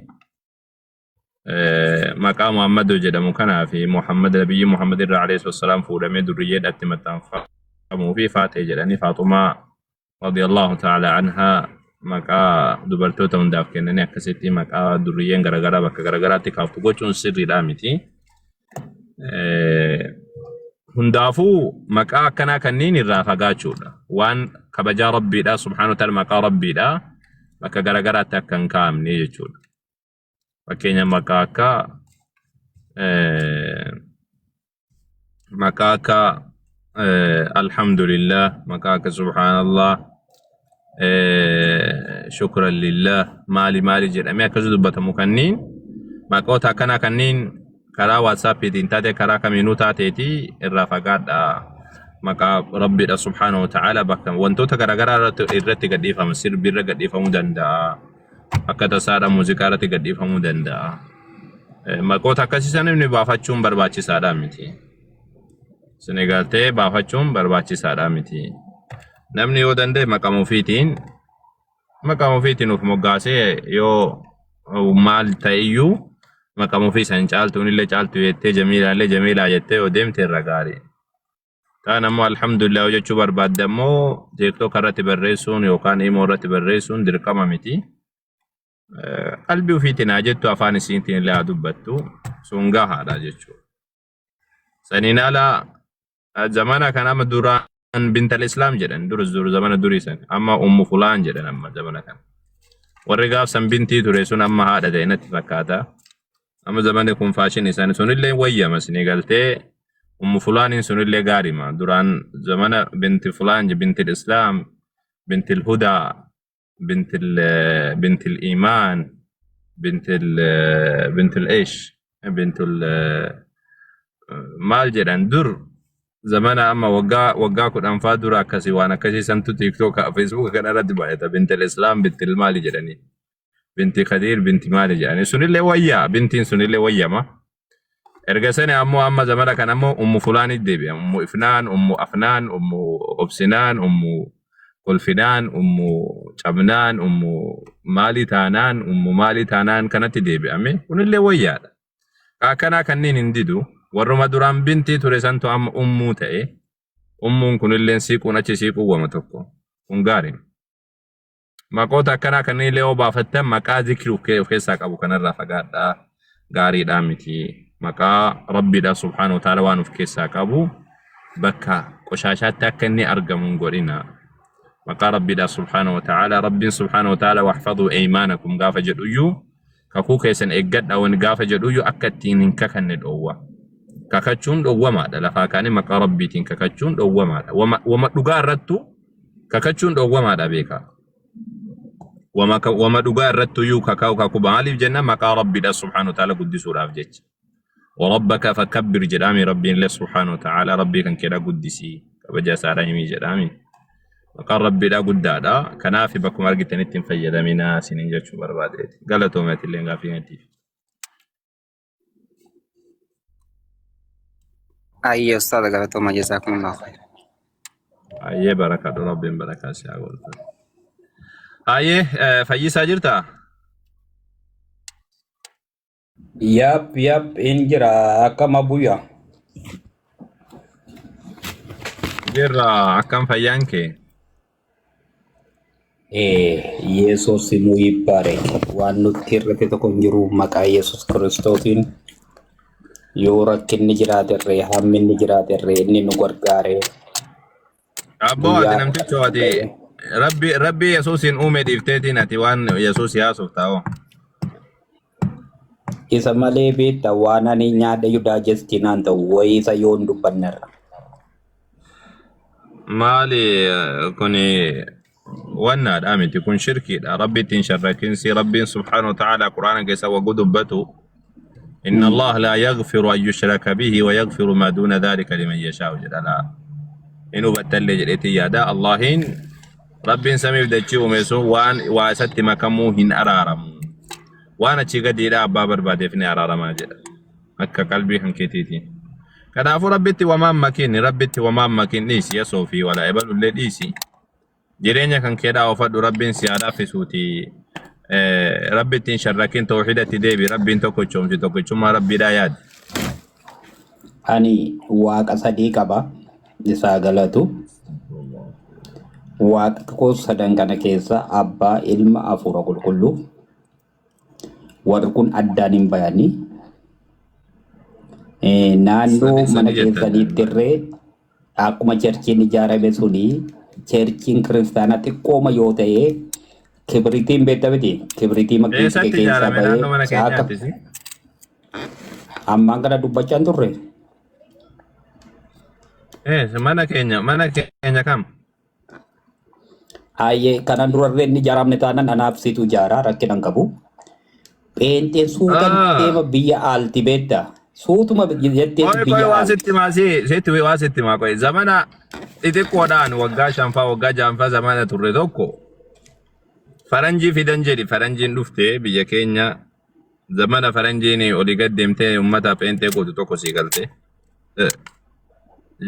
Maqaa Muhammaduu jedhamu kanaa fi Muhammad nabiyyi Muhammad irraa alayhi wassalaam fuudhamee durriyyeedhaatti maxxanfamuu fi Faaxee jedhanii Faaxumaa radiyallahu ta'ala anhaa maqaa dubartoota hundaaf kennanii akkasitti maqaa durriyyeen garaagaraa bakka garaagaraatti kaaftu gochuun sirriidhaa miti. Hundaafuu maqaa akkanaa kanneen irraa fagaachuudha. Waan kabajaa rabbiidha subhaanahu wa ta'ala maqaa rabbiidha bakka garaagaraatti akka hin kaa'amne jechuudha. Fakkeenya maqaa akka maqaa akka alhamdulillah, maqaa akka subhaanallah, shukran lillah, maali maali jedhamee akkas dubbatamu kanniin maqoota akkanaa kanniin karaa waatsaappiitiin taate karaa kamiinuu taateeti irraa fagaadha. Maqaa Rabbiidha subhaanahu wa ta'ala bakka wantoota garaagaraa irratti gadhiifama. Sirbi irra gadhiifamuu danda'a. Akka tasaadha muuziqaa irratti gadhiifamuu danda'a. Maqoota akkasii sana inni baafachuun barbaachisaadha miti. Isin galtee baafachuun barbaachisaadha miti. Namni yoo danda'e maqama ofiitiin maqama ofiitiin of moggaasee yoo maal ta'eyyuu maqama ofii san caaltuun illee caaltu jettee jamiilaa illee jamiilaa jettee yoo deemte irra gaarii. Kaan ammoo alhamdulillah yoo jechuu barbaadde ammoo TikTok irratti barreessuun yookaan imo irratti barreessuun dirqama miti. Qalbii ofiitiin haa jettu afaan isiitiin illee haa dubbattu sun gahaadha jechuudha. Saniin ala zamana kana amma duraan bintal islaam jedhan durus dur zamana durii san amma ummu fulaan jedhan amma zamana kana. Warri gaaf san bintii ture sun amma haadha ta'e natti fakkaata. Amma zamanni kun faashinii isaanii sunillee wayyama isinii galtee ummu fulaaniin sunillee gaarima. Duraan zamana binti fulaan binti islaam binti hudaa binti binti iimaan binti binti ish binti maal jedhan dur zamana amma waggaa waggaa 10 faa dura akkasii waan akkasii santu TikTok Facebook kana irratti baay'ata binti islaam binti maali jedhanii. Binti Khadiir binti maali jedhanii sunillee wayyaa bintiin sunillee wayyama. Erga sani ammoo amma zamana kana ammoo ummu fulaanitti deebi'a. Ummu ifnaan, ummu afnaan, ummu obsinaan, ummu kolfinaan, ummu cabnaan, ummu maalii taanaan, ummu maalii taanaan kanatti deebi'ame kunillee wayyaadha. Akkanaa kanneen hin didu warruma duraan bintii ture santu amma ummuu ta'e ummuun kunillee siiquun achi siiquu wama tokko kun gaarii. Maqoota akkanaa kanneen illee yoo baafattan maqaa zikrii of keessaa qabu kanarraa fagaadhaa gaariidhaa miti. Maqaa Rabbiidhaa subhaanahu wa ta'ala waan of keessaa qabu bakka qoshaashaatti akka inni argamu hin godhina. Maqaa Rabbiidhaa subhaanahu wa ta'ala Rabbiin subhaanahu wa ta'ala wahfaduu eymaanakum gaafa jedhuyyuu kakuu keessan eeggadha wani gaafa jedhuyyuu akka ittiin hin kakanne dhoowwa. Kakachuun dhowwamaadha. Lafaa kaanii maqaa Rabbiitiin kakachuun dhowwamaadha. Wama dhugaa irrattuu Kakachuun dhowwamaadha beekaa. Wama wama dhugaa irratti iyyuu kakaa'u kakuu maaliif jenna maqaa Rabbiidha subhaanahu wa ta'ala guddisuudhaaf jecha. Warabbaka fakabbir jedhaami Rabbiin illee subhaanahu wa ta'ala Rabbii kan keedha guddisii kabaja isaadha himii jedhaami. Maqaan Rabbiidha guddaadha. Kanaaf bakkuma argitanitti hin fayyadaminaa isiniin jechuu barbaadeeti. Galatoomi ati illee gaaffii keetiif. Ayyee ustaaza galatooma jazaakumullahu khayr. Ayyee barakadhu Rabbiin barakaa si haa godhu. Ayyee fayyisaa jirtaa? Yap, yap, in jira akkam abuyya. Jirra akkam fayyaan kee? Yesuus nu ibbaarek waan nutti hir'ate tokko hin jiru maqaa Yesuus Kiristoosiin yoo rakkinni jiraaterree hamminni jiraaterree inni nu gargaare Abboo ati guyyaa namticho ati rabbi rabbi Yesuusin uume dhiifteetiin ati waan Yesuus haasoftaa hoo. Isa malee beekta waan ani nyaadhe iyyuu daajestii naan ta'u wayii isa yoo hin dubbannerra. Maali kuni wannaadha miti kun shirkiidha rabbi ittiin sharrakinsi rabbiin subhaanahu wa ta'ala quraana keessa wagguu dubbatu inna allah laa yaghfiru an yushraka bihi wa yaghfiru maa duuna dhalika liman yashaa'u jedha laa hin hubattallee jedheetiin yaada allahiin rabbiin samiif dachii uume sun waan waa isatti makamuu hin araaramu waan achii gadiidha abbaa barbaadeef ni araaramaa jedha akka qalbii kan keetiitiin. Kanaafuu rabbitti wamaan makin rabbitti wamaan makin dhiisi yasoo fi wala ebalullee dhiisi. Jireenya kan keedhaa oofadhu rabbiin si haa laaffisuuti. Rabbitti hin sharrakin tawhidatti deebi rabbiin tokkochoomsi tokkichummaa rabbiidhaa yaadi. Ani waaqa sadii qaba isaa galatu. Waaqa koo sadan kana keessa abbaa ilma hafuura qulqulluu. Warri kun addaan hin bayanii. Naannoo Sadi mana sadi jettan. keessaniitti irree akkuma cherchiin ijaarame suni cherchiin kiristaanaa xiqqooma yoo ta'e kibritiin beekta miti kibritii makiinsi kee Eessatti keessaa ijaarame bahee naannoo mana saaka keenyaattis? ammaan kana dubbachaa hin turre. Mana keenya kam? Hayyee kanan durarree inni ijaaramne taanan anaaf situ ijaara rakkina hin qabu. Pheenxeen suuta deema biyya aalti beekta. Suutuma jetteetu Qoy qoy biyya waan haalti. sitti himaa sitti waan sitti himaa qoy zamana xixiqqoodhaan waggaa shanfaa waggaa jaanfaa zamana turre tokko faranjii fidan jedhi faranjiin dhufte biyya keenya zamana faranjiin olii gad deemtee uummata pheenxee gootu tokko sii galte.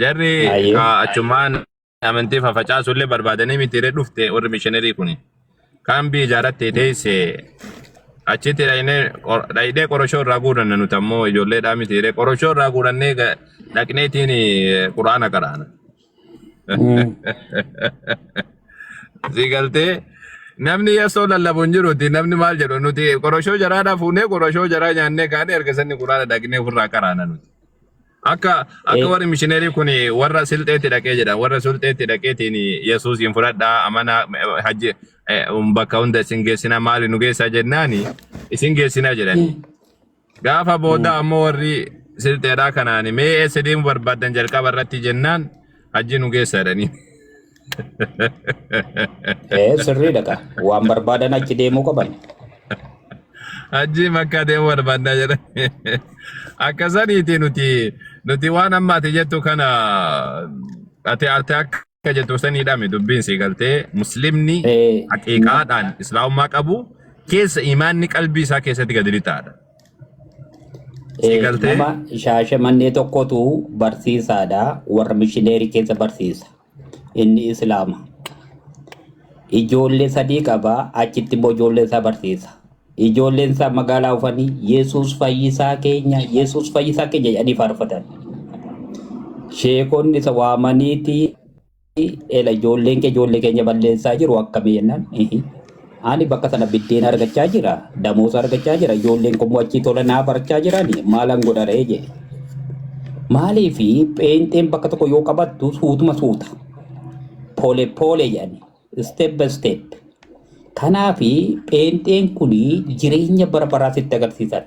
Jarri Ayyee. ka achumaan amantii faffacaasullee barbaadanii miti irra dhufte warri mishinerii kuni. Kaambii ijaarrattee teesse achitti dhaynee qoroshoo irraa guuranna nuti ammoo ijoolleedhaa miti irree qoroshoo irraa guurannee dhaqneetiin quraana qaraana. Si galtee namni yasoo lallabu hin jiruti namni maal jedhu nuti qoroshoo jaraadhaa fuunee qoroshoo jaraa nyaannee kaanee erga sanni quraana dhaqnee ofirraa qaraana nuti. Akka warri mishineerii kun warra silxeetti dhaqee jedhan warra sulxeetti dhaqeetiin Yesuusiin fudhadhaa amanaa hajji bakka hunda isin geessinaa maali nu geessaa jennaani isin geessinaa jedhani. Gaafa booda ammoo warri silxeedhaa kanaani mee eessa deemuu barbaaddan jalqaba irratti jennaan hajji nu geessaa jedhanii. Sirriidha kaa. Waan barbaadan achi deemuu qaban. Hajji makkaa deemuu barbaadnaa jedhan. Akka saniiti nuti waan amma ati jettu kana ati akka jettu saniidhaami dubbiin si galtee muslimni haqiiqaadhaan islaamummaa qabu keessa imaanni qalbii isaa keessatti gadi lixaadha. Si galtee? Nama Shaashamannee tokkotu barsiisaadha. Warra mishineerii keessa barsiisa. Inni Islaama. Ijoollee sadii qaba. Achitti immoo ijoollee isaa barsiisa. Ijoolleen isaa magaalaa dhufanii Yesuus fayyisaa keenya, Yesuus fayyisaa keenya jedhanii faarfatan. Sheekonni isa waamaniiti ela ijoolleen kee ijoollee keenya balleessaa jiru akkamii jennaan. "Ihi. Ani bakka sana biddeen argachaa jira, damoosa argachaa jira, ijoolleen kun immoo achii tola naa barachaa jirani maalan godha ree jedhe. Maaliif pheenxeen bakka tokko yoo qabattu suutuma suuta. Pole pole jedhani. Step by step. Kanaaf pheenxeen kun jireenya bara baraa sitti agarsiisan.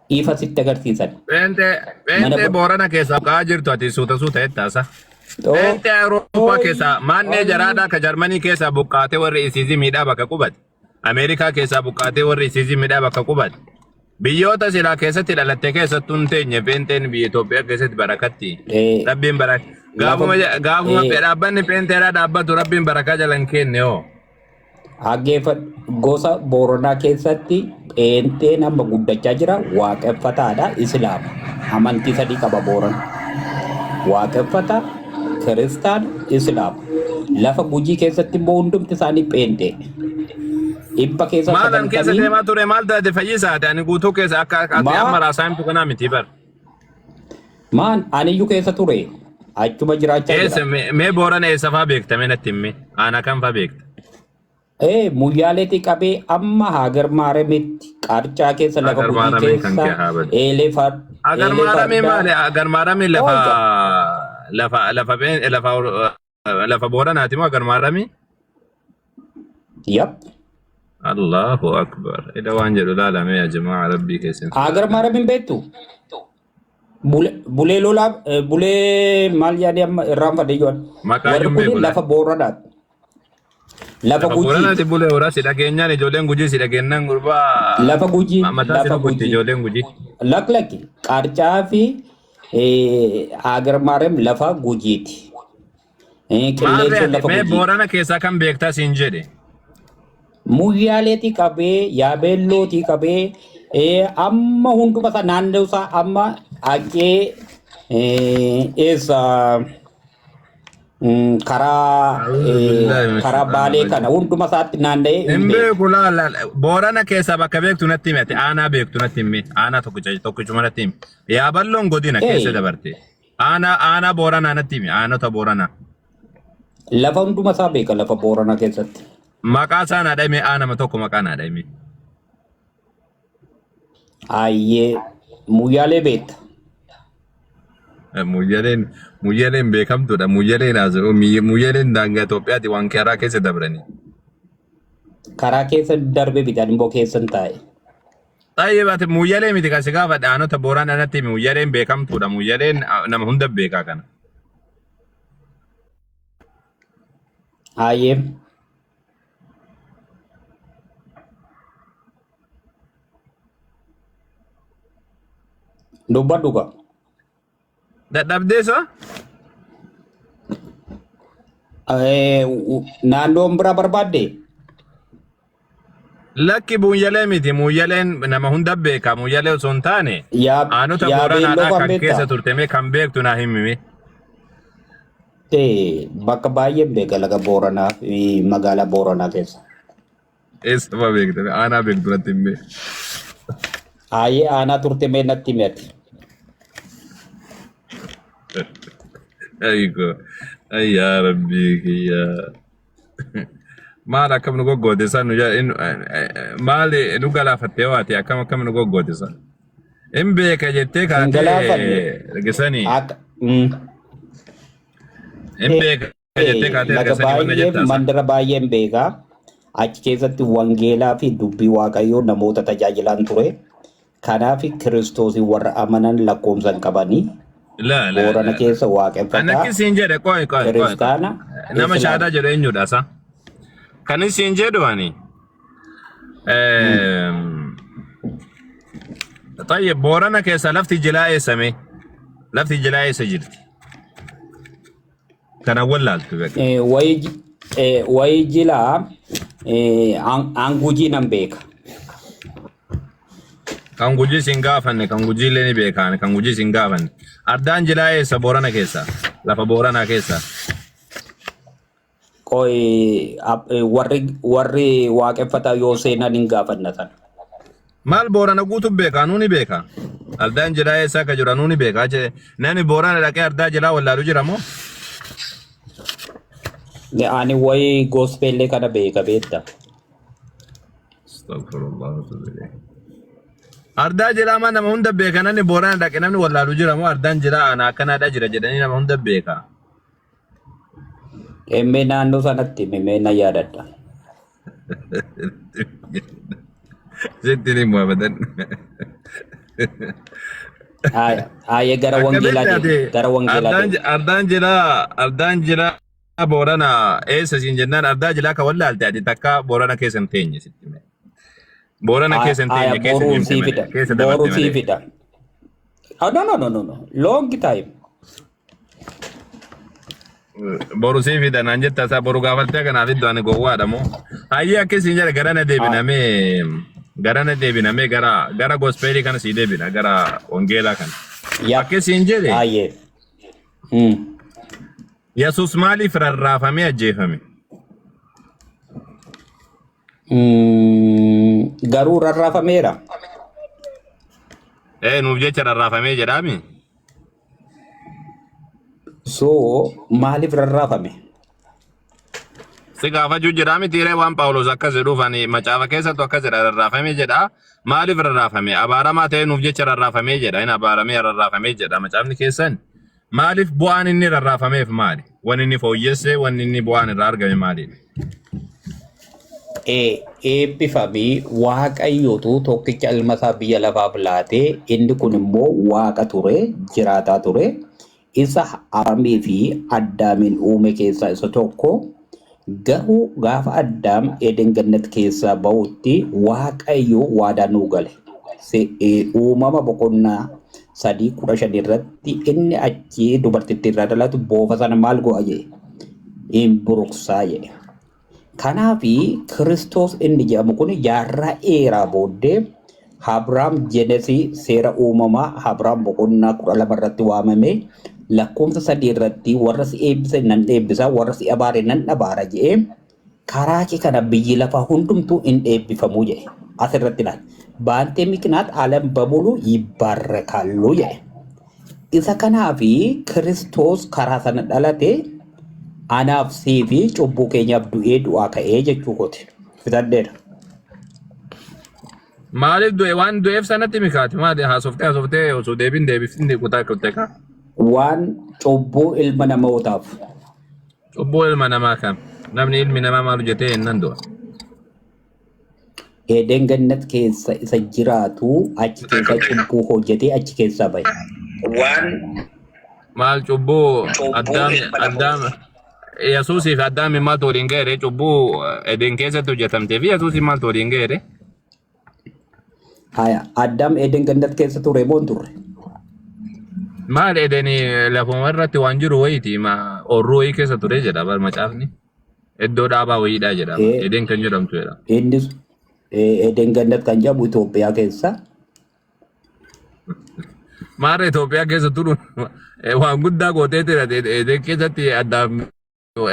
Ifa sitti agarsiisan. Pheenxee Mana pheenxee Boorana keessaa buqqa'aa jirtu ati suuta suuta jettaasa. Pheenxee Awurooppaa keessaa maannee jaraadhaa ka Jarmanii keessaa buqqaatee warri isiizii miidhaa bakka qubate. Ameerikaa keessaa buqqaatee warri isiizii miidhaa bakka qubate. Biyyoota silaa keessatti dhalatte keessattuu hin teenye pheenxeen biyya Itoophiyaa keessatti barakatti. Rabbiin baraka. Lafa Gaafuma gaafuma dhaabbanni pheenxeedhaa dhaabbatu rabbiin barakaa jala hin kenne hoo. Dhaggeeffadhu. Gosa Booranaa keessatti pheenxeen amma guddachaa jira. Waaqeffataadha. Islaama. Amantii sadii qaba Booran. Waaqeffata, Kiristaana, Islaama. Lafa Gujii keessatti immoo hundumti isaanii pheenxee. Dhibba keessaa Maalan keessa sagaltamii deemaa ture maal taate fayyisaate ani guutuu keessa akka ati maa amma raasaa himtu kanaa miti bar. maan aniyyuu keessa ture. Achuma jiraachaa Eessa jira. mee Boorana eessa faa beekta mee natti himi aanaa kam faa beekta? Muyyaaleetii qabee amma Hagar Maaramitti Qarcaa keessa lafa Hagar Gujii Maaramiin kan keessa kee haa badu. eelee Hagar eelee Maaramiin fardaa maali? Hagar Maaramiin lafa ooyya. lafa lafa lafa lafa Booranaati moo Hagar Maaramiin? Yap. Allahu akbar. Ida waan jedhu laalame yaa jamaa rabbii keessan Hagar sodaadha. Maaramiin beektu? Bulee lolaa bulee maal yaadee amma irraanfadhe iyyuu. Maqaa Warri iyyuu hin kun beeku lafa laal. Booranaati. Lafa Lafa Gujiiti. Booranaati bulee horaa si dhageenyaan ijoolleen Gujii si dhageenyaan gurbaa Lafa Gujii. mataa si Lafa rukutti Gujii. ijoolleen Gujii. Laklakki Qarcaa fi Hagar Maariyaam lafa Gujiiti. Maarree Qilleensoon ati lafa mee Gujiiti. Boorana keessaa kan beektaa siin jedhe. Muyyaaleetii qabee Yaabeellootii qabee amma hunduma isaa naannoo isaa amma haqee eessa karaa A'uudhu billaahi min karaa shayxaani Baalee rajiim. kana hunduma isaatti naanna'ee Hin hin beeku. beeku laal laal. Boorana keessaa bakka beektu natti himi ati aanaa beektu natti himi aanaa tokkicha tokkichuma natti himi. Yaaballoon godina keessa dabarte. Aanaa aanaa Booranaa natti himi aanota Booranaa. Lafa hunduma isaa beeka lafa Booranaa keessatti. Maqaa isaa naa dhahime aanama tokko maqaa naa dhahime. Ayyee Muyyaalee beekta. Muyyaleen muyyaleen beekamtuudha. Muyyaleen haasa'u muyyaleen daangaa Itoophiyaati waan karaa keessa dabranii. Karaa keessa darbe bitaan immoo keessan taa'e. Xayyee ati muyyalee miti kan si gaafadhe aanota Booranaa natti himi muyyaleen beekamtuudha. Muyyaleen nama hunda beekaa kana. Ayyee. Dubbadhu gaa. Dadhabdee sa? Naannoon biraa barbaadde? Lakki Muuyyalee miti. Muuyyaleen nama hunda beeka. Muuyyalee osoo hin taane Yaa aanota Yaabeelloo Booranaadhaa kan kan beektaa? keessa turte mee kan beektu naa himimi. Bakka baay'een beeka laga Booranaa fi magaalaa Booranaa keessa. Eessa fa beekte? Aanaa beektu natti himi. Aayee aanaa turte mee natti himi ati. Ayiko. Ay yaa rabbii kiyya. Maal akkam nu goggoote san nu maal nu galaafattee waate akkam akkam nu goggoote san. Hin beeka jettee Hin kaatee galaafanne. ergisanii. Akka Hin beeka jettee kaatee laga ergisanii wanna baay'ee jettaa san. mandara baay'een beeka. Achi keessatti wangeelaa fi dubbii Waaqayyoo namoota tajaajilaan ture. Kanaaf Kiristoosii warra amanan lakkoomsa hin qabanii. La la Boorana la la. keessa An waaqeffataa akki siin jedhe qoy qoy qoy qoy. kiristaana Nama islaama. shaadaa jedhu eenyudha sa? Kan isiin jedhu ani. Tayyib Boorana keessa lafti jilaa eessame? Lafti jilaa eessa jirti? Kana wallaaltu beeka. Wayii jilaa hangujii nan beeka. Kan Gujii sin gaafanne, kan Gujii illee ni beekaan, kan Gujii sin gaafanne. Ardaan jilaa eessa Boorana keessa? Lafa Booranaa keessa. Qoy warri waaqeffataa yoo seenan hin gaafanna sana. Maal Boorana guutuu beeka, anuu ni beeka. Ardaan jilaa eessa akka jiru anuu ni beeka. Namni Boorana dhaqee ardaa jilaa wallaalu jira moo? Ani wayii gospellee kana beeka beekta. Astaghfirullah wa atubu ilayh. Ardaa jilaa maa nama hunda beeka namni Boorana dhaqe namni wallaalu jira moo ardaan jilaa ana akkanaadha jira jedhanii nama hunda beeka. Emmee naannoo sanatti himi na yaadadha. Sitti ni mu'abadan. Aayee gara wangeelaa Akkamitti deemi. ati Gara wangeelaa ardaan deemi. ardaan jilaa ardaan jilaa Boorana eessa siin jennaan ardaa jilaa ka wallaalte ati takka Boorana keessa hin teenye sitti hime. Boorana keessa hin Aaya teenye keessa boruu deemte sii malee fida. keessa dabarte Boruu sii malee. fida. Oh, no, no, no, no, no. Long time. Boru sii fida naan jetta isaa boru gaafattee kanaaf iddoo ani gowwaadha moo. Hayyee akkasiin jedhe garana deebinamee garana deebinamee gara gara gospeelii kana sii deebina gara wangeelaa kana. Yap. Akkasiin jedhe Aayee. Yesuus maaliif rarraafamee ajjeefame? Garuu rarraafameera. Ee nuuf jecha rarraafamee jedhaami. So maaliif rarraafame? Si gaafachuu jira miti ree waan Phaawulos akkas jedhuuf ani macaafa keessattu akkas jedha rarraafame jedha. Maaliif rarraafame? Abaaramaa ta'ee nuuf jecha rarraafamee jedha. Inni abaaramee rarraafamee jedha macaafni keessan. Maaliif bu'aan inni rarraafameef maali? Wanni inni fooyyesse, wanni inni bu'aan irraa argame maali? Eebbifamii Waaqayyotu tokkicha ilma isaa biyya lafaaf laatee inni kun immoo waaqa ture jiraataa ture isa Abrahaamii fi Addaamiin uume keessaa isa tokko garuu gaafa Addaam Eden Gannat keessaa ba'utti Waaqayyo waadaa nuu gale. Uumama boqonnaa 3:15 irratti inni achi dubartittii irraa dhalatu boofa sana maal go'a jedhe hin buruqsaa jedhe. Kanaaf Kiristoos inni jedhamu kun jaarraa dheeraa booddee Abrahaam Jenesii seera uumamaa Abrahaam boqonnaa 12 irratti waamame lakkoofsa 3 irratti warra si eebbise nan eebbisa warra si abaare nan abaara jedhee karaa kee kana biyyi lafaa hundumtuu hin eebbifamuu jedhe. Asirratti ilaali. Baantee mikinaat alam bamulu yibbaarrakaallu jedhe. Isa kanaaf Kiristoos karaa sana dhalate anaaf sii fi cubbuu keenyaaf du'ee du'aa ka'ee jechuu kooti. Fixadheera. Maaliif du'e waan du'eef sanatti mikaati maali haasoftee haasoftee osoo deebiin deebiftin kutaa kutte kaa. Waan cubbuu ilma namootaaf. Cubbuu ilma namaa kam namni ilmi namaa maal hojjetee innan du'a. Eden Gannat keessa isa jiraatu achi keessa cubbuu hojjetee achi keessaa bahe. Waan maal cubbuu addaam addaam Yesuusii fi Addaami maaltu waliin ga'e cubbuu Eden keessatti hojjetamtee fi Yesuusii maaltu waliin ga'e? Haya, Addaam Eden Gannat keessa ture moo hin turre? Maal edeni lafuma irratti waan jiru wayiiti ma oorruu wayii keessa ture jedha bar macaafni. Iddoo dhaabaa wayiidha jedha bar. Eden kan jedhamtu jedha. Innis Eden Gannat kan jedhamu Itoophiyaa keessa. Maarra Itoophiyaa keessa turuun waan guddaa gootee ture Eden keessatti addaam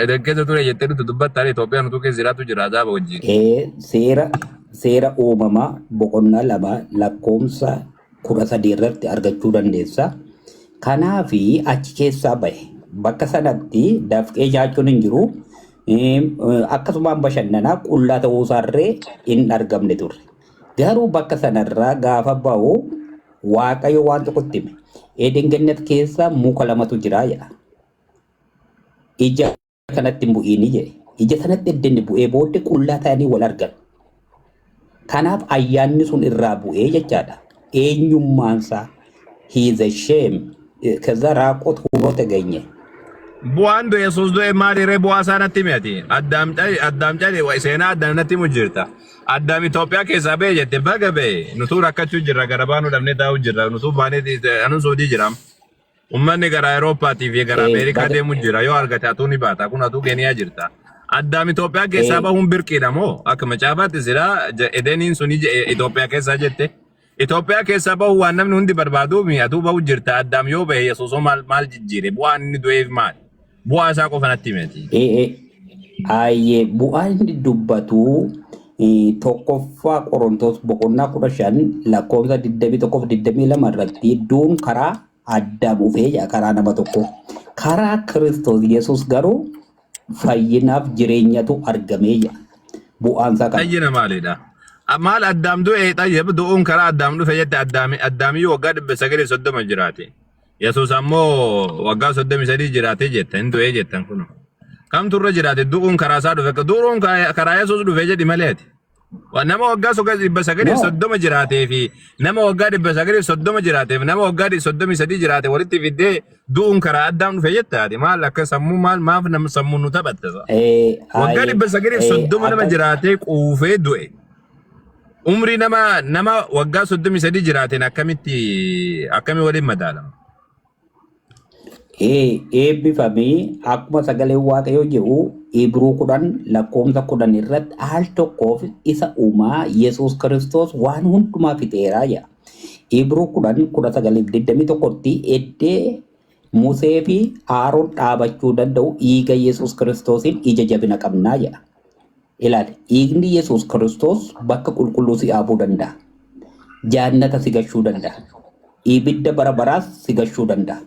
Eden keessa ture jettee nuti dubbattaan Itoophiyaan utuu keessa jiraatu jira azaaba wajjin. Seera uumamaa boqonnaa 2 lakkoomsa 13 irratti argachuu dandeessa. Kanaafi achi keessaa bahe. Bakka sanatti dafqee nyaachuun hin jiru. Akkasumaan bashannanaa qullaa ta'uu isaarree hin argamne turre. Garuu bakka sanarraa gaafa bahu Waaqayyo waan tokkotti hime. Eden Gannat keessa muka lamatu jira jedha. Ija kanatti hin bu'iini jedhe. Ija sanatti edda inni bu'ee booddee qullaa ta'anii wal argan. Kanaaf ayyaanni sun irraa bu'ee jechaadha. Eenyummaansaa he is a shame ከዛ ራቁት ሆኖ ተገኘ። Bu'aan du'e Yesuus du'e maali ree bu'aa isaa natti himi ati. Addaam cale Addaam cale wa seenaa Addaam natti himu jirta. Addaam Itoophiyaa keessaa ba'e jette baga ba'e nutuu rakkachuu jirra gara baanuu dhabnee taa'uu jirra nutuu baanee anuu Suudii jira. Ummanni gara Awurooppaatii fi gara Ameerikaa deemu jira. Yoo argate atuu ni baata. Kun atuu Keeniyaa jirta. Addaam Itoophiyaa keessaa bahuun birqiidha moo? Akka macaafaatti silaa Edeniin suni Itoophiyaa keessaa jette. Itoophiyaa keessaa bahu waan namni hundi barbaaduuf atuu bahu jirta. Addaam yoo bahe Yesuusoo maal maal jijjiire? Bu'aan inni du'eef maal? Bu'aa isaa qofa natti himeti. Ayyee bu'aan inni dubbatu tokkoffaa Qorontos boqonnaa 15 lakkoofsa 21 fi 22 irratti duun karaa Addaam dhufee jedha karaa nama tokkoo. Karaa Kiristoos Yesuus garuu fayyinaaf jireenyatu argamee jedha. Bu'aan isaa kana. Fayyina maalidha? Maal Addaam du'e xayyab du'uun karaa Addaam dhufe jette Addaami Addaamiyyuu waggaa 930 jiraate. Yesuus ammoo waggaa 33 jiraate jette hin du'ee jettan kun. Kamtu irra jiraate du'uun karaa isaa dhufe du'uun karaa Yesuus dhufe jedhi malee ati. Nama waggaa 930 No. jiraatee fi nama waggaa 930 jiraatee fi nama waggaa 33 jiraate walitti fiddee du'uun karaa Addaam dhufe jette ati maal akka sammuu maal maaf nama sammuu nu taphatte. Waggaa 930 nama jiraatee quufee du'e. Umrii nama nama waggaa 33 jiraateen akkamitti akkami waliin madaalama? Eebbifami akkuma sagaleen Waaqayyoo jedhu Ibruu 10 lakkoomsa 10 irratti al tokkoof isa uumaa Yesuus Kiristoos waan hundumaa fixeeraa jedha. Ibruu 10 19 fi 21tti eddee Musee fi Aaroon dhaabachuu danda'u dhiiga Yesuus Kiristoosiin ija jabina qabnaa jedha. Ilaali, dhiigni Yesuus Kiristoos bakka qulqulluu si dhaabuu danda'a. Jaannata si gashuu danda'a. Ibidda bara baraas si gashuu danda'a.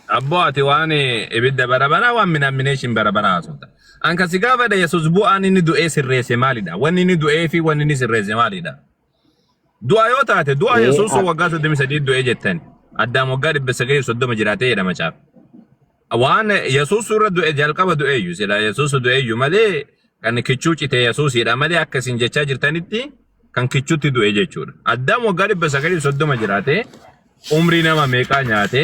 Abboo ati waan ibidda bara baraa waan minaammineeshin bara baraa haasofta. An kan si gaafadha Yesuus bu'aan inni du'ee sirreesse maalidha? Wanni inni du'ee fi wanni inni sirreesse maalidha? Du'a yoo taate du'a Yesuus waggaa 33 du'ee jettan. Addaam waggaa 930 jiraatee jedha macaafa. Waan Yesuus irra du'e jalqaba du'eeyyu sila Yesuus du'eeyyu malee kan kichuu cite Yesuusidha malee akka isin jechaa jirtanitti kan kichutti du'e jechuudha. Addaam waggaa 930 jiraate umrii nama meeqaa nyaate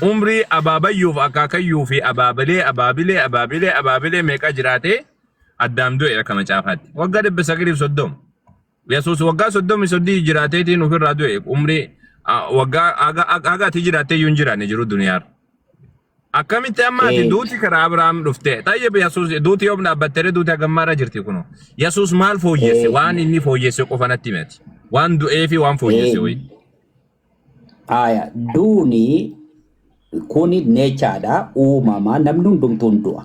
umrii abaabayyuuf akaakayyuu fi abaabilee abaabilee abaabilee abaabilee meeqaa jiraate Addaam du'e akka macaafaatti. Waggaa 930. Yesuus waggaa 33 jiraateetiin ofirraa du'e umrii waggaa haga ati jiraattee iyyuu hin jiraanne jiru duniyaarra. Akkamitti amma ati duuti karaa Abrahaam dhufte tayyib Yesuus duuti yoom dhaabbattere duuti hagammaarra jirti kunoo. Yesuus maal fooyyesse waan inni fooyyesse qofa natti himati. Waan du'ee fi waan fooyyesse wayii. Aya, duuni kuni neechaadha, uumama, namni hundumtuu hin du'a.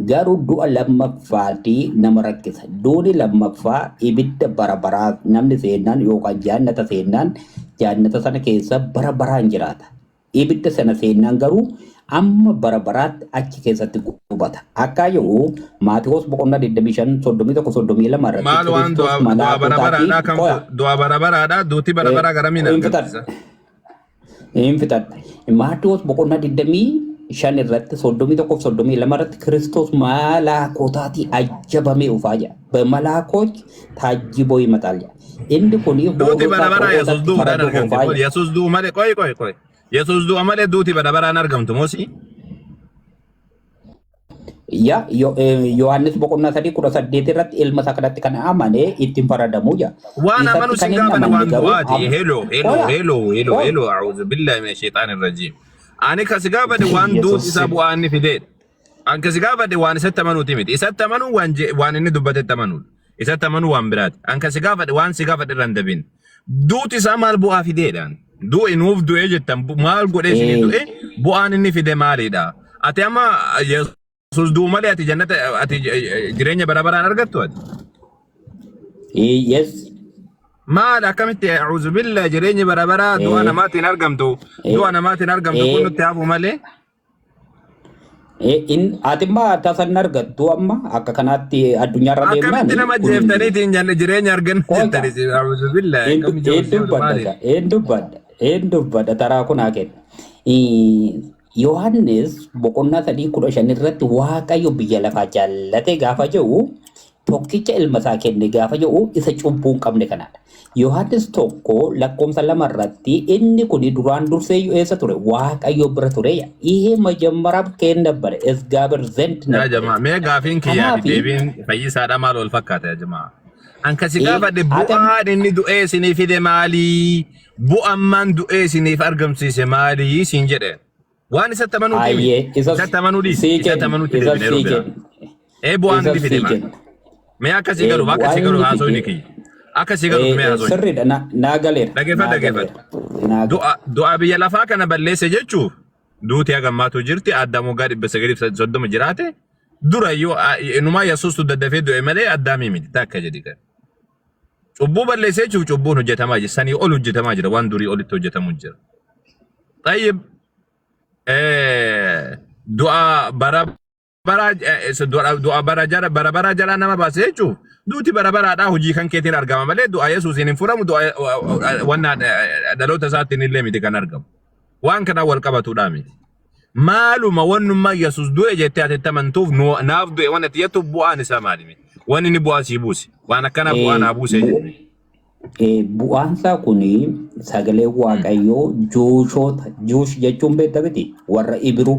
Garuu du'a lammaffaati nama rakkisa. Duuni lammaffaa ibidda bara baraa namni seennaan yookaan jaannata seennaan jaannata sana keessa bara baraan jiraata. Ibidda sana seennaan garuu amma bara baraatti achi keessatti gubata. Akka jedhu Maatiwoos boqonnaa 25 31 32 irratti Maal waan Kiristoos du'a du'a bara malaakotaatii baraadhaa kamtu qoya du'a bara baraadhaa duuti bara baraa garamiin hin fixadha. argamsiisa. Hin fixadha. Maatiwoos boqonnaa 25 irratti 31 fi 32 irratti Kiristoos malaakotaatii ajjabamee dhufaa jedha. በመላኮች ታጅቦ ይመጣል jedha. Inni kun Duuti bara hoolotaa baraa Yesuus re'ootatti du'uudhaan faraduuf argamti. dhufaa Qoy jedha. Yesuus du'u malee qoy qoy qoy. Yesuus du'a malee duuti bara baraan argamtu moosi. Ya Yohaannis boqonnaa 3:18 irratti ilma isaa kanatti kan amane ittiin faradamuu jira. Waan amanu Isatti kan sin hin gaafanne amanne waan garuu du'aati. Hello, hello, Qoya. hello, hello, Qoya. hello. A'uudhu billahi mina shayxaani rajiim. Ani kasi gaafadhe waan duuti isaa bu'aa inni fideedha. An kasi gaafadhe waan isatti amanuuti miti. Isatti amanuu waan waan inni dubbatetti amanuudha. Isatti amanuu waan biraati. An kasi gaafadhe waan si gaafadhe irra hin dabin. Duuti isaa maal bu'aa fideedhaan? Du'e nuuf du'e jettan maal godhee isinii du'e bu'aan inni fide maalidha? Ati amma Yesuus du'u malee ati jannata ati jireenya bara baraan argattu ati? Yes. Maal akkamitti a'uuzu billah jireenyi bara baraa du'a namaatiin argamtu du'a namaatiin argamtu kun nutti hafu malee. Ati immoo tasa hin argattu amma akka kanaatti addunyaarra deemnaan Akkamitti nama kun hin jiru. jeeftaniitiin janne jireenya arganna Qoota. jettanii a'uuzu billah Een akkamitti een jiru dubbadha maali? ka een dubbadha een dubbadha taraa kun haa kennu. Yohaannis boqonnaa 3:15 irratti Waaqayyo biyya lafaa jaallate gaafa jedhu tokkicha ilma isaa kenne gaafa jedhu isa cubbuu hin qabne kanaadha. Yohaannis 1 lakkoomsa 2 irratti inni kun duraan dursee eessa ture? Waaqayyo bira ture. ይሄ መጀመሪያም ከየት ነበረ? እግዚአብሔር ዘንድ Yaa ነበረ። jamaa mee gaafiin kiyyaa fi Kanaafi deebiin fayyisaadha maal wal fakkaata yaa jamaa? An kasi gaafadhe ati bu'aan inni du'ee isinii fide maalii? Bu'ammaan du'ee isiniif argamsiise maalii siin jedhe. Waan isatti amanuuti miti. Ayyee isa Isatti amanuu dhiisi. sii Isatti kenna amanuutti isa deebine yeroo sii biraa. kenna Ee bu'aan isa inni fide sii maali? kenna. Mee akkasii galuuf Bu'aan akkasii galuuf inni haasofni fide kiyya. Akkasii galuuf mee haasofni. Sirriidha naa galeera Dhageeffadhu naa dhageeffadhu. galeera naa Du'a biyya lafaa kana balleesse jechuuf duuti hagammaatu jirti Addaam waggaa 930 jiraate durayyuu inumaa Yesuustu daddafee du'e malee Addaamii miti takka jedhi kan. Cubbuu balleessee jechuuf cubbuun hojjetamaa jira. Sanii ol hojjetamaa jira. Waan durii olitti hojjetamu jira. Tayyib du'a bara bara du'a bara jara bara bara jala nama baase jechuuf duuti bara baraadhaa hojii kan keetiin argama malee du'a Yesuusiin hin furamu du'a wannaa dhaloota isaatiin illee miti kan argamu. Waan kanaan wal qabatuudhaa miti. Maaluma wannummaa Yesuus du'e jettee ati itti amantuuf naaf du'e waan ati jettuuf bu'aan isaa maali? Wanni inni bu'aa sii buuse. Waan akkanaa bu'aa naa buuse jedhame. Bu'aan isaa kuni sagalee Waaqayyoo Jewshoota Jewish jechuun beekta miti warra Ibiruu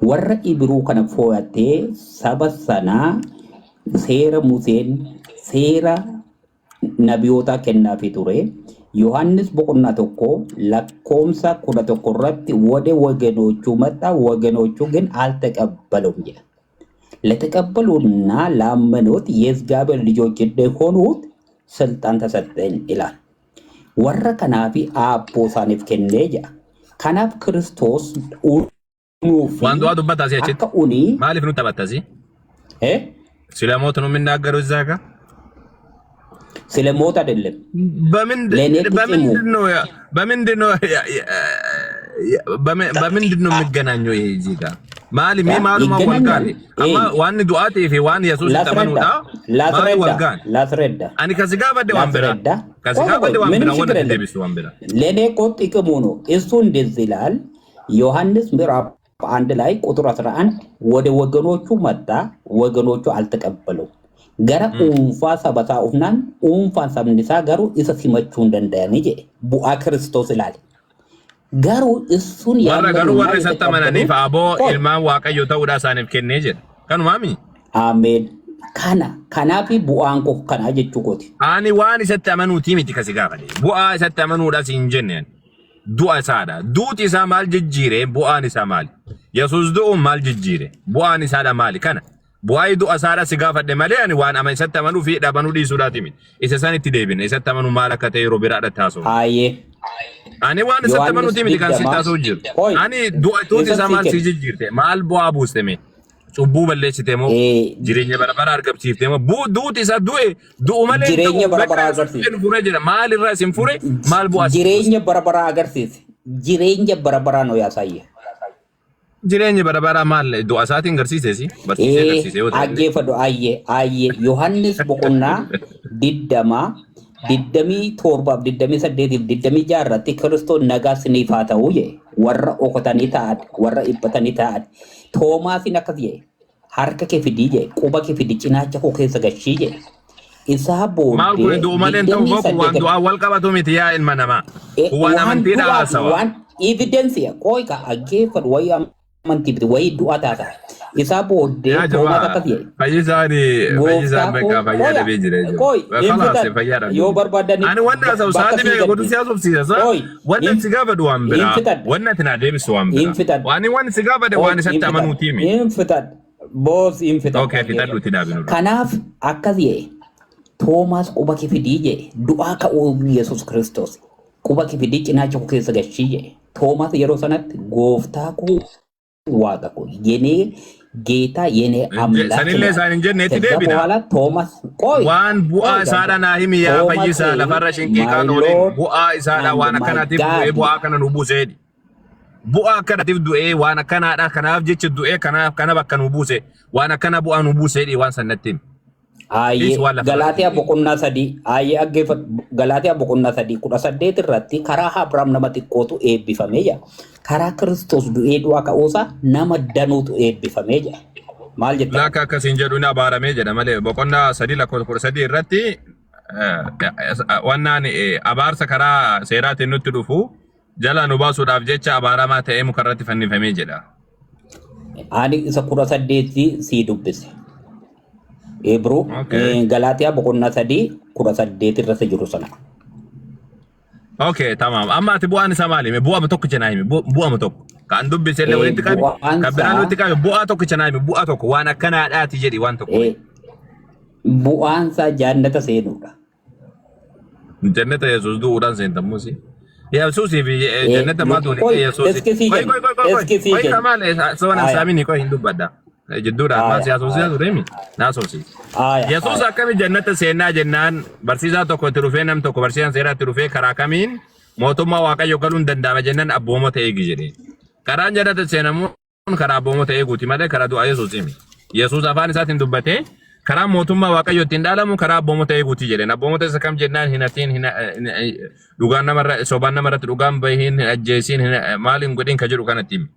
warra Ibiruu kana fo'atee saba sanaa seera Museen seera nabiyootaa kennaafii ture. Yohaannis boqonnaa 1 lakkoomsa 11 irratti ወደ ወገኖቹ መጣ፣ ወገኖቹ ግን አልተቀበሉም jedha። ለተቀበሉና ላመኑት የእግዚአብሔር ልጆች እንደሆኑት ስልጣን ተሰጠን ይላል። Warra kanaafi aabboo isaaniif kennee jedha. Kanaaf Kiristoos unuufi Waan du'aa dubbataa si achitti. akka uni Maaliif nu taphattasi? Eh? ስለ ሞት ነው የሚናገረው እዛ ጋር? ስለ ሞት አይደለም ለእኔ ጥቅሙ በምንድን ነው በምንድን ነው በምንድን ነው የሚገናኘው ይሄ እዚህ ጋር? Maali mee maaluma wal ይገናኛል። gaane? Amma waan du'aatii fi waan Yesuus itti ላስረዳ amanuudha maali ላስረዳ wal gaane? ላስረዳ Ani kasi gaafadhe waan biraa. ላስረዳ Kasi ቆይ ቆይ gaafadhe waan ምንም biraa waan ችግር ati የለም። deebistu waan biraa. ለእኔ እኮ ጥቅሙ ነው። እሱ እንደዚህ ይላል ዮሐንስ ምዕራፍ 1 ላይ ቁጥር 11 ወደ ወገኖቹ መጣ፣ ወገኖቹ አልተቀበሉም። Gara dhuunfaa saba isaa dhufnaan dhuunfaan sabni isaa garuu isa simachuu hin danda'ani jedhe. Bu'aa Kiristoos ilaale. Garuu እሱን Warra garuu ያመኑና warra isatti amananiif የተቀበሉት aboo ቆይ ilmaan Waaqayyo ta'uudhaa isaaniif kennee jedha. Kanumaami? አሜን kana kanaafi bu'aan koo kanaa jechuu kooti. Ani waan isatti amanuutii miti kasi gaafadhe. Bu'aa isatti amanuudhaas hin jenne ani. Du'a isaadha. Duuti isaa maal jijjiire? Bu'aan isaa maali? Yesuus du'uun maal jijjiire? Bu'aan isaadha maali? Kana. Bu'aa du'a isaadha si gaafadhe malee ani waan ama isatti amanuu fi dhabanuu dhiisuudhaati miti. Isa san itti deebine. Isatti amanuu maal akka ta'e yeroo biraadha haasofna. Haayee Ani waan isatti Yohaannis amanuutii miti kan sitti 20 haasa'u jiru. ቆይ Ani du'a duuti isa isaa sii maal si kenna. jijjiirte? Maal bu'aa buuste mee? Cubbuu balleessite moo? Jireenya bara bara argamsiifte moo? Duuti isaa du'e du'u malee hin Jireenya ta'u. bara Bakka baraa Yesuus agarsiisa. hin fure jira. Maal irraa isin fure? Maal bu'aa isin buuse? Jireenya bara baraa agarsiise. Jireenya bara baraa ነው ያሳየ። Jireenya bara baraa maal du'a isaatiin garsiiseesi? Barsiisee garsiise yoo ta'e illee. Dhaggeeffadhu ayyee ayyee Yohaannis boqonnaa 20 27f 28f 26 irratti Kiristoos nagaa isiniif haa ta'u jedhe warra okotanii taa'an warra dhiphatanii ta'an Toomaasiin akkas jedhe harka kee fidii jedhe quba kee fidi cinaacha koo keessa gashii jedhe isaa Maal kun booddee du'u malee hin ta'u digdamii moo kun waan saddeet du'aa wal qabatu miti yaa ilma namaa. Kun waan waan amantiidha du'aati haasawa. waan evidence qoy ka dhaggeeffadhu wayii Amantii miti wayii du'a taata. Isaa booddee Yaa Toomaas jamaa akkas jedhe. fayyisaan fayyisaan Gooftaa koo bakka fayyaa qoya dhabee jira jechuudha. qoy hin Kalaas fixan fayyaa dhabee yoo jira. barbaadani Ani wanna haasa'u bakka sa'aatii sii meeqa godhu gaddi. si haasofsiisa saa Qoy wanna hin si gaafadhu waan hin biraa fixan wanna ati naa deebisu waan hin biraa. fixan Waan waan si gaafadhe qoy waan hin isatti fixan amanuutii miti. hin fixan boos hin fixan Okay fixadhu itti dhaabinu. Kanaaf akkas jedhe Toomaas quba kee fidii jedhe du'aa ka'uu Yesuus Kiristoos quba kee fidii cinaacha koo keessa gashii jedhe Toomaas yeroo sanatti gooftaa koo waaqa koo የኔ ጌታ የኔ አምላክ Sanillee ነው። isaan hin jenne itti ከዛ deebina. በኋላ ቶማስ ቆይ Waan bu'aa ቆይ isaadha naa himi yaa ቶማስ fayyisaa lafarra shinqii my kaan ooliin Lord bu'aa isaadha and waan my akkanaatiif du'ee God bu'aa kana nu buusee. Bu'aa akkanaatiif du'ee waan akkanaadha kanaaf jecha du'ee kanaaf kana bakka nu buuse waan akkana bu'aa nu buusee waan san natti himi. Ayyee Please waan lafarra Galaatiyaa shinqii. boqonnaa 3 ayyee dhaggeeffadhu Galaatiyaa boqonnaa 3:18 irratti karaa Abrahaam nama xiqqootu eebbifamee jira. Karaa Kiristoos du'ee du'aa ka'uusaa nama danuutu eebbifamee jira. Maal jetta? Lakka akkasiin jedhu ni abaaramee jedha malee boqonnaa 3 lakkoofsa 13 irratti wannaan abaarsa karaa seeraatiin nutti dhufu jala nu baasuudhaaf jecha abaaramaa ta'ee mukarratti fannifamee jedha. Ani isa 18 sii dubbise. Ibroo Galaatiyaa boqonnaa 3:18 irratti jiru sana. Okay, tamam. Amma ati bu'aan isaa maali? Bu'ama tokko cinaa himi. Bu'ama tokko. Kan dubbise illee walitti qabi. Bu'aan Kan biraan isaa walitti qabi. Bu'aa tokko cinaa himi. Bu'aa tokko. Waan akkanaadhaati jedhi waan tokko. Bu'aan isaa jannata seenuudha. Jannata Yesuus du'uudhaan seentammuusi. Yesuusii fi jannata maaltu walitti Qoy Yesuusi. eskisii Qoy kenni qoy qoy qoy qoy. eskisii Qoy kenni. kamaal soona Aya saamini qoy hin dubbadha. Jidduudhaan maal aya si haasofsiisaa aya tureemi? Na haasofsiisa. aya Yesuus aya. akkami jannata seenaa jennaan barsiisaa tokko itti dhufee nam tokko barsiisaan seeraa itti dhufee karaa kamiin mootummaa Waaqayyo galuun danda'ama jennaan abboomota eegi jedhee. Karaan jannata seenamuun karaa abboomota eeguuti malee karaa du'a Yesuus himi. Yesuus afaan isaatiin dubbatee karaa mootummaa Waaqayyo ittiin dhaalamu karaa abboomota eeguuti jedheen. Abboomota isa kam jennaan hin hatiin, hin dhugaan namarra sobaan namarratti dhugaan bahiin, hin ajjeesiin, hin maal hin godhin ka jedhu kanatti himi.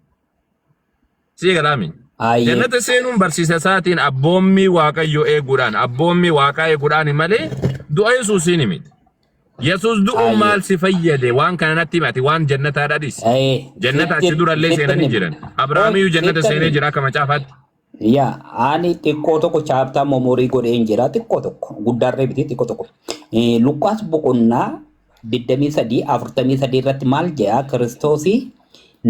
Sii galaami. Ayyee Jannata seenuun barsiisa isaatiin abboommii Waaqayyo eeguudhaan abboommii Waaqaa eeguudhaan malee du'a Yesuusiin miti. Yesuus du'uun maal si fayyade waan kana natti himati waan jannataa dhadhis. Jannata achi durallee Sittin seenanii hima. jiran. Qoy Abrahaamiyyuu jannata sittin seenee hima. jira akka macaafaatti. Yaa ani xiqqoo tokko chapter memory godheen jira xiqqoo tokko guddaarree miti xiqqoo tokko. Luqaas boqonnaa 23:43 irratti maal jedha Kiristoosii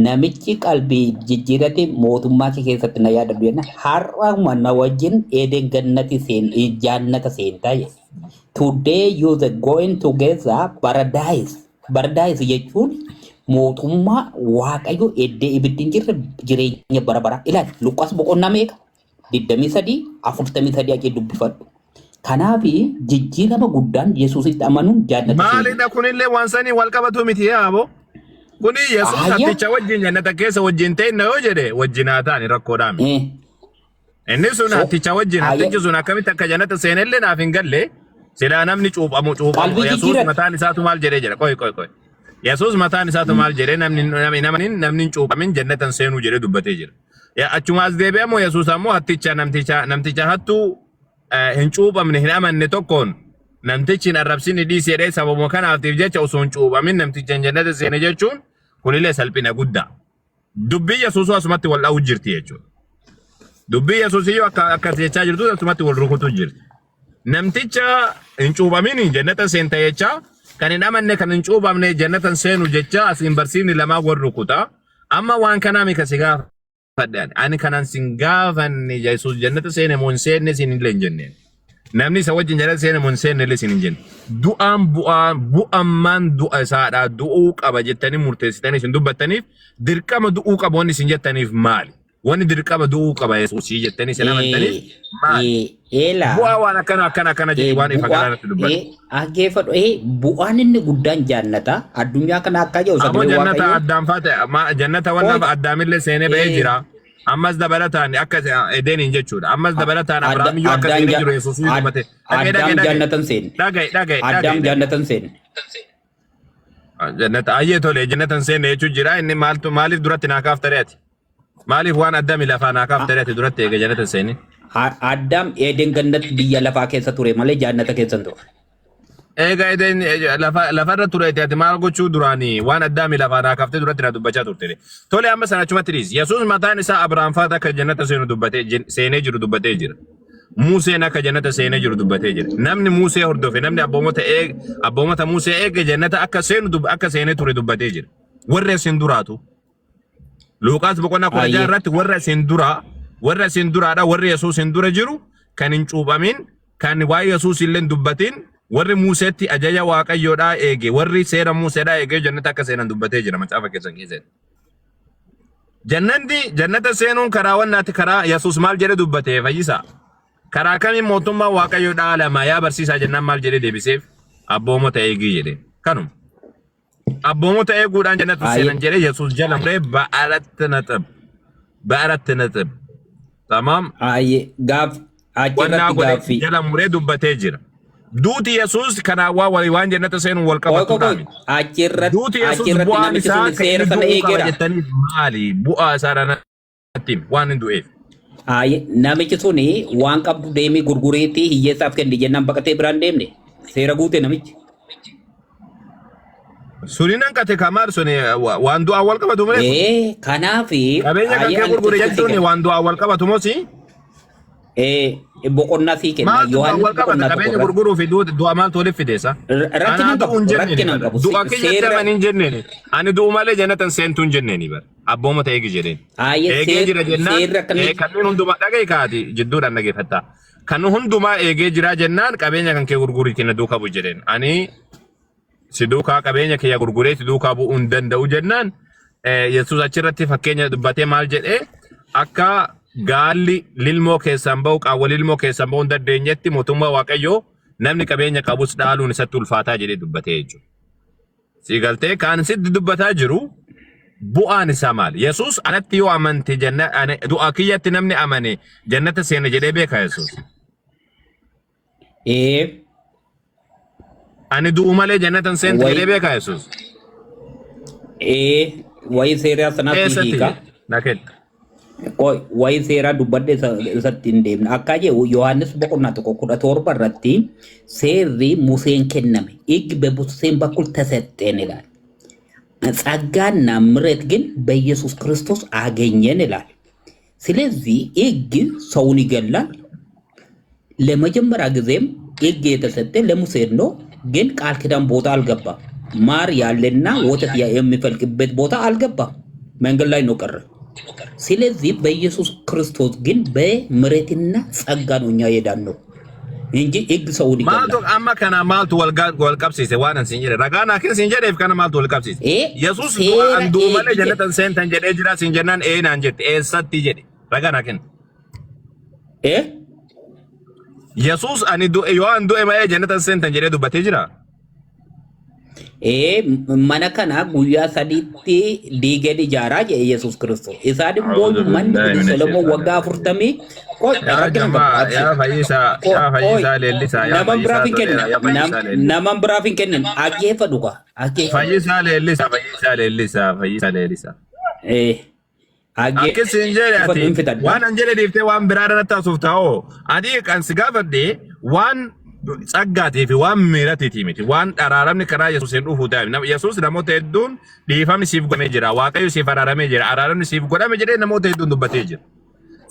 namichi qalbii jijjiirate mootummaa kee keessatti na yaadadhu jenna har'uma na wajjin Eden gannati seen jannata seentaa jedhe. Today you the going together paradise. Paradise jechuun mootummaa Waaqayyo eddee ibiddi hin jirre jireenya bara baraa. Ilaali Luqaas boqonnaa meeqa? 23:43 achii dubbifadhu. Kanaaf jijjiirama guddaan Yesuusitti amanuun jannata seenuudha. Maalidha kunillee waan sanii wal qabatu miti yaabo. Kuni Yesuus Ayya. hatticha wajjin jannata keessa wajjin ta'inna yoo jedhe wajjin haa ta'ani rakkoodhaa miti. Inni sun So hatticha wajjin ayya hattichi sun akkamitti akka jannata seenellee naaf hin galle silaa namni cuuphamu cuuphamu qalbii Yesuus jijjiirate. mataan isaatu maal jedhee jedha qoy qoy qoy. Yesuus mataan isaatu maal jedhee namni namni namni namni hin cuuphamin jannatan seenuu jedhee dubbatee jira. Yaa achumaas deebi'amoo Yesuus ammoo hatticha namticha namticha hattuu hin cuuphamne hin amanne tokkoon namtichi hin arrabsin dhiisi jedhee sababuma kanaaftiif jecha osoo hin cuuphamin namticha hin jannata seene jechuun kunillee salphina guddaa. Dubbii Yesuusuu asumatti wal dha'uu jirti jechuudha. Dubbii Yesuus iyyuu akka akka jechaa jirtu asumatti wal rukutu jirti. Namticha hin cuuphamin jannata seenta jecha kan hin amanne kan hin cuuphamne jannata hin seenu jecha asiin barsiifni lamaa wal rukuta. Amma waan kanaa mika si gaafadhe ani. Ani kanan sin gaafanne Yesuus jannata seene moo hin seenne sin illee hin jenneen. Namni isa wajjin jannata seene moo hin seenne illee sin hin jenne. Du'aan bu'aan bu'ammaan du'a isaadhaa du'uu qaba jettanii murteessitanii isin dubbattaniif dirqama du'uu qaba wanni isin jettaniif maali? Wanni dirqama du'uu qaba Yesuusii jettanii isin amantaniif maali? Eelaa. Bu'aa waan akkana akkana akkana jedhi waan ifa Bu'aa galaanatti dubbatu. Dhaggeeffadhu bu'aan inni guddaan jannata addunyaa kana akka jedhu Ammoo sagalee jannata Waaqayyoo addaan faate jannata qoy wanna addaamillee seenee ba'ee jira. Ammas dabalataan akka Edeniin jechuudha. Ammas dabalataan Abrahaamiyyuu akka Addaam seenee jiru Yesuusii dubbate. Dhaga'i dhaga'i Addaam dhaga'i. jannatan seenne Dhaga'i dhaga'i Addaam dhaga'i dhaga'i. jannatan seenne. Jannata ayyee tole jannatan seenne jechuun jira inni maaltu maaliif duratti naa kaaftare ati? Maaliif waan addami lafaa naa kaaftare ati duratti eega jannata seenne? Addaam Eden gannatti biyya lafaa keessa ture malee jannata keessa hin turre. Eega edeen lafarra ture ati maal gochuu duraanii waan addaami lafaa naa kaftee duratti na dubbachaa turte. Tole amma sana achumatti dhiisi. Yesuus mataan isaa Abrahaam faata akka jannata seenu dubbatee seenee jiru dubbatee jira. Museen akka jannata seenee jiru dubbatee jira. Namni Musee hordofe namni abboomota eeg abboomota Musee eege jannata akka seenu akka seenee ture dubbatee jira. Warri isin duraatu. Luuqaas boqonnaa 16 Ayyee. irratti warra isin duraa warra isin duraadha warri Yesuus hin dura jiru kan hin cuuphamin kan waa'ee Yesuus illee hin dubbatin warri Museetti ajaja Waaqayyoodhaa eege warri seera Museedhaa eegee jannata akka seenan dubbatee jira macaafa keessan keessatti. Jannanni jannata seenuun karaa wannaati karaa Yesuus maal jedhe dubbate fayyisaa. Karaa kamiin mootummaa Waaqayyoo dhaalama yaa barsiisaa jennaan maal jedhee deebiseef abboomota eegii jedhe. Kanuma. Abboomota eeguudhaan jannata Ayyee. seenan jedhee Yesuus jala muree ba'aratti naxib. Ba'aratti naxib. Tamaam. Ayyee. Gaaf Wannaa achirratti godhe gaaffii. jala muree dubbatee jira. Duuti Yesuus kanaan waa walii waan jannata seenuun wal Qoy qoy qabatudha qoy. miti. Achirratti Duuti Yesuus achirratti bu'aan namichi isaa sun akka seera inni sana du'uu qaba eegeera. jettaniif maali? Bu'aa isaa natti himi waan inni du'eef. Ayyee namichi suni waan qabdu deemee gurgureetti hiyyeessaaf kenni jennaan baqatee biraan deemne. Seera guute namichi. Suni nan qate kamaal suni waan du'aan wal qabatu malee kun. Ee kanaaf Qabeenya kan ayyee kee ani gurgure xiqqoo sii jechuun kenna. waan du'aan wal qabatu moo si? Ee boqonnaa sii kenna. Maaltu du'aan Yohaannis wal qabata? boqonnaa tokko Qabeenya irratti. gurguruu fi du'a maaltu walitti fideessa? Rakkina Anaa hin du'u qabu. hin jenneeni Rakkina hin bara. qabu. Du'a kiyyatti Seera amani hin jenneeni. Ani du'u malee jannatan seentu hin jenneeni bara. Abbooma ta'ee jedheen. ayyee Eegee jira jennaan seerri akkamii kanneen hundumaa dhaga'i kaati jidduudhaan dhageeffatta. Kan hundumaa eegee jira jennaan qabeenya kan kee gurguriitiin na duukaa bu'i jedheen. Ani si duukaa qabeenya kiyya gurguree si duukaa bu'uu hin danda'u jennaan Yesuus achirratti fakkeenya dubbatee maal jedhee akka gaalli lilmoo keessaan ba'u qaawwa lilmoo keessaan ba'uu hin dandeenyetti mootummaa Waaqayyoo namni qabeenya qabus dhaaluun isatti ulfaataa jedhee dubbatee jechuudha. Si galtee kan sitti dubbataa jiru bu'aan isaa maali? Yesuus anatti yoo amante du'a kiyyatti namni amane jannata seena jedhee beeka Yesuus. Ee Ani du'u malee jannata hin seentu wayi jedhee beeka Yesuus. ee wayi seeraa sanaatti Eessatti hiika. jedhe? Na kenna. Qoy wayi seeraa dubbadhe isatti hin deemne. Akka jedhu Yohaannis boqonnaa 1:17 irratti seerri Museen kenname. Higgi በሙሴን በኩል ተሰጠን ይላል። ጸጋና ምሕረት ግን በኢየሱስ ክርስቶስ አገኘን ይላል። ስለዚህ ሕግ ሰውን ይገላል። ለመጀመሪያ ጊዜም ሕግ የተሰጠ ለሙሴ ነው። ግን ቃል ኪዳን ቦታ አልገባም። ማር ያለና ወተት የሚፈልቅበት ቦታ አልገባም። መንገድ ላይ ነው ቀረ። ስለዚህ በኢየሱስ ክርስቶስ ግን በምሕረትና ጸጋ ነው እኛ የዳንነው እንጂ ሕግ ሰውን Maaltu ይገላል። amma kana maaltu wal qabsiise waan an siin jedhe ragaa naa kenni siin jedheef kana maaltu wal qabsiise ee Yesuus du'a seera an du'u malee eegi jedhe. jannatan seentan jedhee jira siin jennaan ee naan jette eessatti jedhe ragaa naa kenni ee Yesuus ani du'e yoo an du'e malee jannatan seentan jedhee dubbatee jira. Ee mana kana guyyaa sadiitti diigeen ijaaraa jedhe Yesuus Kiristoos. Isaan immoo A'uudhu manni billaahi kun mina Solomoon shaytaani waggaa rajiim. 40 qoy Yaa rakkina hin qabu. jamaa Abshir. yaa fayyisaa Qoy yaa qoy fayyisaa leellisaa yaa naman fayyisaa biraaf hin toleera kennin. yaa fayyisaa leellisaa. Naman biraaf hin kennin. Dhaggeeffadhu kaa. Dhaggeeffadhu. Fayyisaa leellisaa fayyisaa leellisaa fayyisaa leellisaa. Ee Akkas hin jedhe dhaggeeffadhu ati hin fixadha. waan an jedhe dhiiftee waan biraa irratti haasofta hoo ati kan si gaafadhe waan tsaggaatii fi waan miiratiitii miti waan araaramni karaa Yesuusiin dhufu ta'e Yesuus namoota hedduun dhiifamni siif godhamee jira Waaqayyo siif araaramee jira araaramni siif godhame jedhee namoota hedduun dubbatee jira.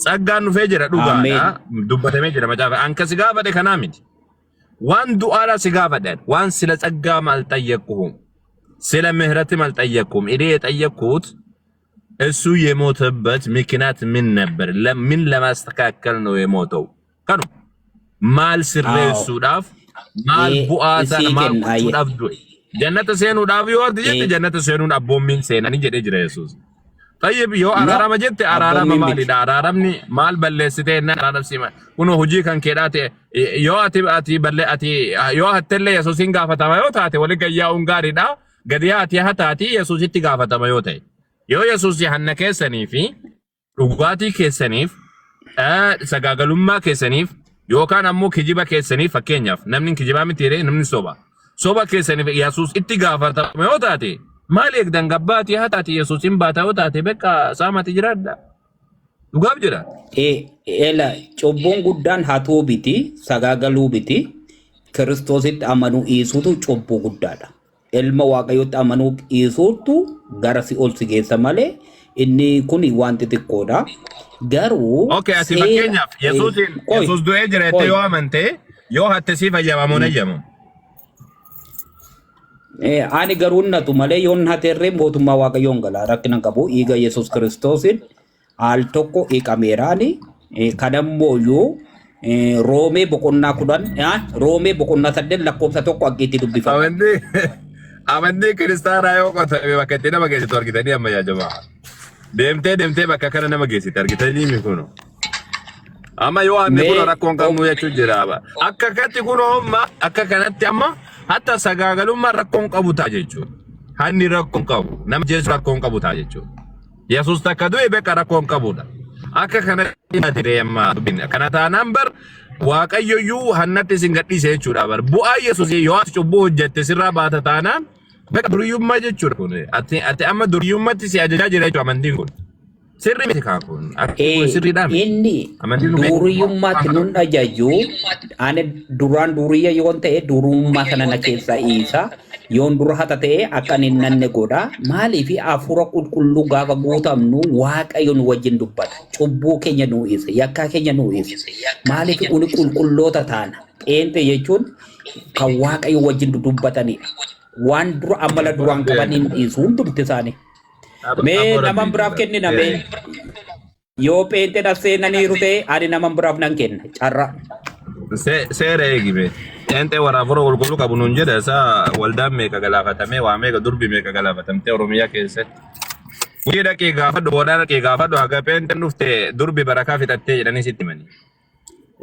Tsaggaan dhufee jira dhugaadha Ameen. dubbatamee jira macaafa an kan si gaafadhe kanaa miti waan du'aadhaa si gaafadhe waan sila tsaggaa maal xayyaqquhum ስለ ምህረትም አልጠየቅኩም። እኔ የጠየቅኩት እሱ የሞተበት ምክንያት ምን ነበር? ምን ለማስተካከል ነው የሞተው? ከኑ maal Aaw. sirreessuudhaaf maal Ee bu'aa sana sii maal kenna ayyee. gochuudhaaf du'e? Jannata seenuudhaaf yoo ati jette Ee jannata seenuun abboommiin seenanii jedhee jira Yesuus. Tayyib yoo no araarama jette araarama abboommiin miti. maalidha? Araaramni maal balleessite jennaan araaramsi maal? Kunoo hojii kan keedhaa ta'e yoo ati ati balle ati yoo hattellee Yesuusiin gaafatama yoo taate wali gayyaa'uun gaariidha. Gadi ati hataati Yesuusitti gaafatama yoo ta'e. Yoo Yesuus hanna keessanii fi dhugaatii keessaniif sagaagalummaa keessaniif yookaan ammoo kijiba keessaniif fakkeenyaaf namni kijibaa miti jedhee namni soba. Soba keessaniif Yesuus itti gaafatama yoo taate maal eegdan gabbaatii haa taate Yesuus hin baata yoo taate beekaa saamati jiraadha. Dhugaaf jira. Ee ela cubbuun guddaan hatuu biti sagaagaluu biti. Kiristoositti amanuu dhiisuutu cubbuu guddaadha. Ilma Waaqayyootti amanuu dhiisuutu gara si'ool si geessa malee inni kun waan xixiqqoodha. Garuu Okay, ati seera fakkeenyaaf Yesuusiin qoy Yesuus du'ee jira jettee qoy yoo amante yoo hatte siif ayyamamoo hin ayyamamu. Ani garuu natu malee yoon hateerree mootummaa Waaqayyoon gala rakkina hin qabu dhiiga Yesuus Kiristoosiin al tokko dhiqameeraani. Kanammoo iyyuu Roomee boqonnaa 10, Roomee boqonnaa 8 lakkoofsa 1 akkiitti dubbifama. Amantii kiristaanaa yoo qotame bakka itti nama geessitu argitanii amma yaa jamaa. Deemtee deemtee bakka kana nama geessite argitanii mi kuno. Amma yoo hanne kuno Mee rakkoon qabnu jechuun jira. Akka kanatti kuno amma akka kanatti amma hatta sagaagalummaan rakkoon qabu ta'a jechuudha. Hanni rakkoon qabu nama jeesu rakkoon qabu ta'a jechuudha. Yesuus takka du'e beqa rakkoon qabudha. Akka kanatti ati amma dubbiin. Kana taanaan bar Waaqayyo iyyuu hannatti isin gadhiise jechuudha bar. Bu'aa Yesuus yoo ati cubbuu hojjette sirraa baata taanaan beqa duriyyummaa jechuudha kun. Ati amma duriyyummatti si ajajaa jira jechuudha amantiin kun. Sirrii miti kaa kun. Akki kun sirriidhaa miti. Inni Amantiin kun duuriyyummaatti nun ajaju. Ani duraan duuriyya yoon ta'e duurummaa sana na keessaa hiisa. Yoon dura hata ta'e akka ani hin nanne godha. Maaliif hafuura qulqulluu gaafa guutamnu Waaqayyo nu wajjin dubbata. Cubbuu keenya nu hiisa. Yakkaa keenya nu hiisa. Maaliif uni qulqulloota taana. Pheenxee jechuun kan Waaqayyo wajjin dudubbatanidha. Waan dura amala duraan qaban hin dhiisu hundumti isaanii. Mee Abbo nama Rabbii biraaf jira. kennina mee. Yoo pheenxeedhaaf seenaniiru ta'e ani nama biraaf nan kenna. Carraa. Seera eegime. Pheenxee warra hafuura qulqulluu qabu nuun jedha isaa waldaan meeqa galaafatamee waa meeqa durbi meeqa galaafatamtee Oromiyaa keessatti. Gujii dhaqii gaafadhu boodaa dhaqii gaafadhu haga pheenxeen dhufte durbi barakaa fixattee jedhanii sitti himanii.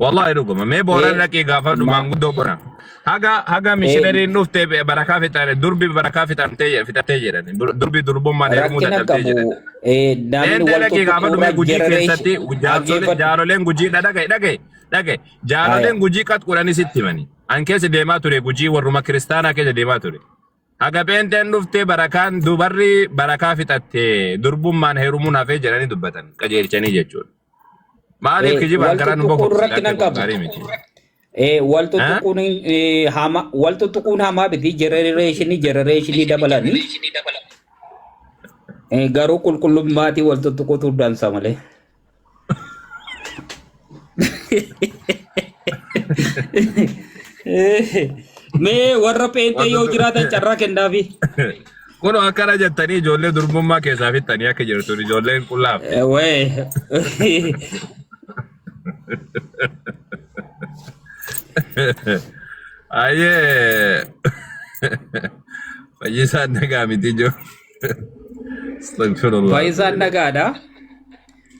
Wallahi dhuguma. Mee Booran dhaqii gaafadhu maanguddoo Boran. Haga mishinariin dhufte barakaa fixan durbi barakaa fixamtee fixattee jedhani. Durbi durbummaan heerumuu Rakkina dadhabdee qabu jedhani. namni Pheenxee wal dhaqii gaafadhu mee tuttuquurra Gujii generation keessatti dhaggeeffadhu. jaaroleen Gujii dhagaye dhagaye dhagaye jaaroleen Gujii qat qudhanii sitti himani. An keessa deemaa ture Gujii warruma kiristaanaa keessa deemaa ture. Haga pheenxeen dhufte barakaan dubarri barakaa fixatte durbummaan heerumuun hafee jedhanii dubbatan qajeelchanii jechuudha. Maaliif kijibaan Wal karaa nu tuttuquun boqochise rakkina akka hin kun qabu. gaarii miti. Wal tuttuquun hama wal tuttuquun hamaa miti jenereeshinii jenereeshinii dabalanii garuu qulqullummaatii wal tuttuquutu dansa malee. Mee warra pheenxee yoo jiraatan carraa kennaafi. Kun akkana jettanii ijoollee durbummaa keessaa fixxanii akka jirtu ijoolleen qullaaf. Wee. Ayyee fayyisaan nagaa miti jiru. Astaghfirullah. Fayyisaan nagaadha.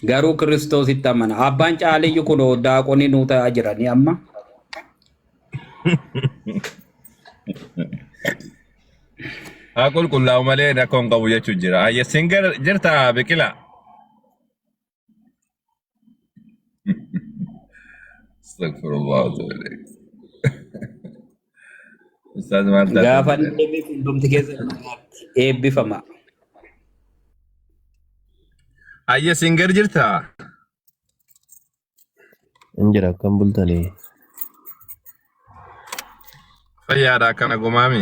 Garuu Kiristoositti amana. Abbaan caaliyyu kun daaqonii nuu ta'aa jiranii amma. Haa qulqullaa'u malee rakkoo hin qabu jechuun jira. Ayya singar jirta biqilaa. Astaghfirullah. Ustaaz maal taate? Gaafa inni deebi'u hundumti keessa eebbifama. Ayya singar jirta. Hin jira akkam bultanii? Fayyaadha akkana gumaami.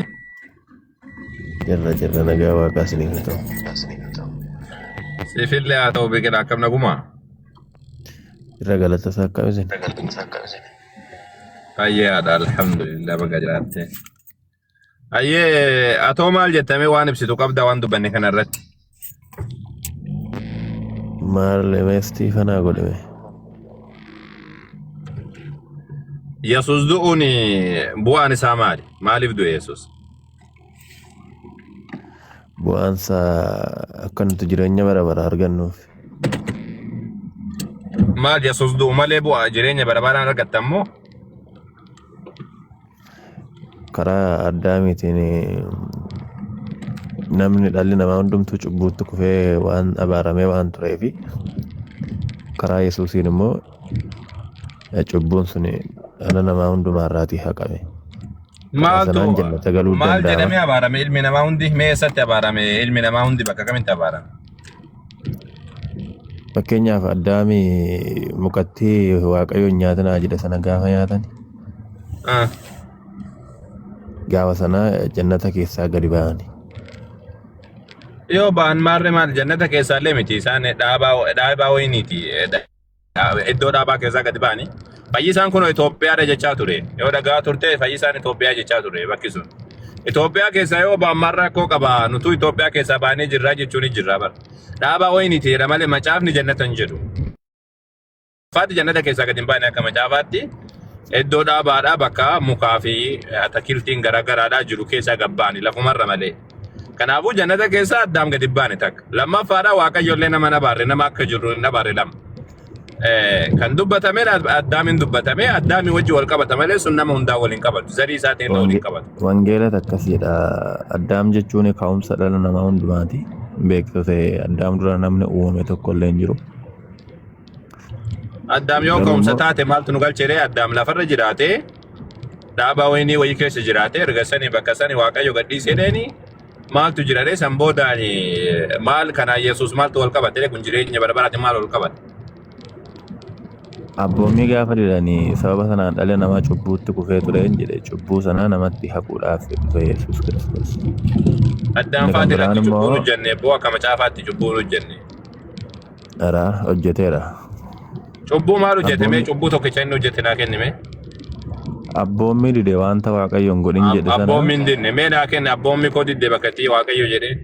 Jirra jirra nagaa waaqaa isiniif haa ta'u. Siifillee haa ta'u biqilaa akkam nagumaa. Jirra galata isaa akkam isin? Fayyaadha alhamdulillah baga jiraatte. Ayyee atoo maal jettamee waan ibsitu qabda waan dubbanne kana irratti. Maal meestii fanaa godhame? Yesuus du'uun bu'aan isaa maali? Maaliif du'e Yesuus? Bu'aan isaa akka nuti jireenya bara bara argannuuf. Maal Yesuus du'u malee bu'aa jireenya bara baraan argatta immoo? Karaa Addaamiitiin namni dhalli namaa hundumtuu cubbuutti kufee waan abaaramee waan tureefi karaa Yesuusiin immoo cubbuun sun dhala namaa hundumaa irraatii haqame. Karaa Maaltu sanaan jannata galuu maal danda'ama. jedhamee abaarame ilmi namaa hundi mee eessatti abaarame ilmi namaa hundi bakka kamitti abaarame? Fakkeenyaaf Addaami mukatti Waaqayyo hin nyaatinaa jedhe sana gaafa nyaatan Ah. Gaafa sana jannata keessaa gadi ba'ani. Yoo ba'an maarree maal jannata keessaallee miti isaan dhaabaa dhaabaa wayiniiti. Iddoo dhaabaa keessaa gadi ba'ani. Fayyisaan kun Itoophiyaadha jechaa ture. Yoo dhagaa turte fayyisaan Itoophiyaa jechaa ture bakki sun. Itoophiyaa keessaa yoo ba'an maal rakkoo qaba nutuu Itoophiyaa keessaa baanee jirraa jechuun ni jirraa bara. Dhaabaa wayiniiti jedha malee macaafni jannata hin jedhu. Faati jannata keessaa gadi hin baane akka macaafaatti iddoo dhaabaadhaa bakka mukaa fi atakiltiin garaagaraadhaa jiru keessaa gad ba'ani lafumarra malee. Kanaafuu jannata keessaa addaam gadi hin baane takka. Lammaffaadhaa waaqayyo illee nama hin abaarre nama akka jirru hin abaarre lama. Kan dubbatame addaamiin dubbatame addaamii wajji wal qabata malee sun nama hundaa waliin qabatu. Zarii isaatiin illee waliin qabatu. Wangeelata akkas jedha. Addaam jechuun ka'umsa dhala namaa hundumaati. Beektu ta'e addaam dura namni uumame tokko illee hin jiru. Addaam yoo Garuu ka'umsa immoo taate maaltu nu galchee addaam lafarra jiraate dhaabaa wayinii wayii keessa jiraate erga sanii bakka sanii waaqayyo gadhiisee deeni maaltu jira ree san boodaan maal kanaa Yesuus maaltu wal qabate kun jireenya bara baraati maal wal qabate. Abboommii gaafa didanii sababa sanaan dhalli namaa cubbuutti kufee ture hin jedhe cubbuu sana namatti haquudhaaf dhufe Yesuus Kiristoos. Addaam Inni kan faati biraan irratti cubbuun immoo hojjenne boo akka macaafaatti cubbuun hojjenne. dharaa hojjeteera. Cubbuu maal hojjete mee Abboommii cubbuu tokkicha inni hojjete naa kenni mee. Abboommii dide wanta Waaqayyoon godhin jedhe sana Abboommi hin dinne mee naa kenni abboommi koo didde bakka itti Waaqayyo jedhee.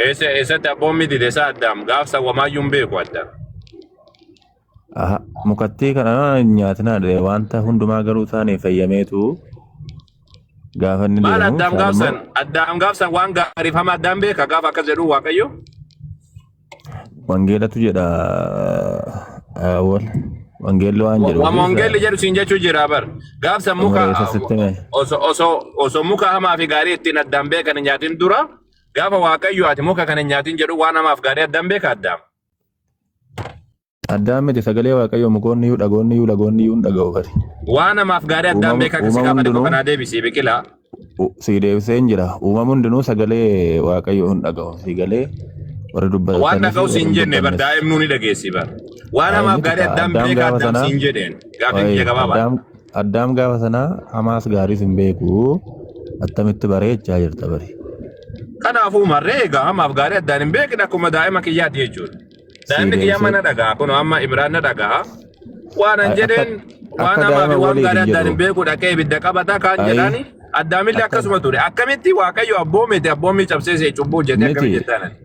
Eessa eessatti abboommi dide isaa addaam gaafsa wamaayyuu hin beeku addaam. Aha, mukattii kana nyaatinaa jedhe wanta hundumaa garuu isaaniif fayyameetu gaafa inni Maal deemu addaam isaan gaafsan immoo addaam gaafsan waan gaariif hama addaam beeka gaafa akkas jedhu Waaqayyo. Wangeelatu jedha awwal wangeelli waan jedhuuf Wama isa wangeelli jedhu siin jechuu jira bar. Gaafsan muka xumura isa sitti hime. osoo osoo osoo muka hamaa fi gaarii ittiin addaan beekan hin nyaatin dura gaafa Waaqayyo ati muka kana hin nyaatin jedhu waan hamaaf gaarii addaan beeka addaam. Addaan miti sagalee Waaqayyoo mukoonni iyyuu dhagoonni iyyuu lagoonni iyyuu hin dhaga'u bari. Waan hamaaf gaarii addaan Uumama beeka akka si uumama gaafate hundinuu kanaa deebisii biqilaa. Si deebisee hin jira. Uumama hundinuu sagalee Waaqayyoo hin dhaga'u. Si galee warri Waan dubbataniif dhaga'u warri siin hin jenne bar dubbannes. daa'imnuu ni dhageessi bar. Waan Ay hamaaf miti gaarii ka addaan addaam beeka gaafa addaam sanaa siin jedheen gaafiin wayi kiyya gabaabaa. addaam addaam gaafa sanaa hamaas gaariis hin beeku attamitti bareechaa jirta bari. Kanaafuu marree egaa hamaaf gaarii addaan hin beekne akkuma daa'ima kiyyaati jechuudha. Si Daa'imni kiyya amma deebisee na dhaga'a kun amma Imraan na dhaga'a. Waan an ay akka jedheen waan akka hamaa daa'ima fi waan waliif gaarii hin addaan hin jedhu. beeku dhaqee ibidda qabata kaan Ay jedhaani addaamillee akka akkasuma ture. Akkamitti Waaqayyo abboomite abboommii cabsee see cubbuu hojjete akkamitti miti jettaan ati?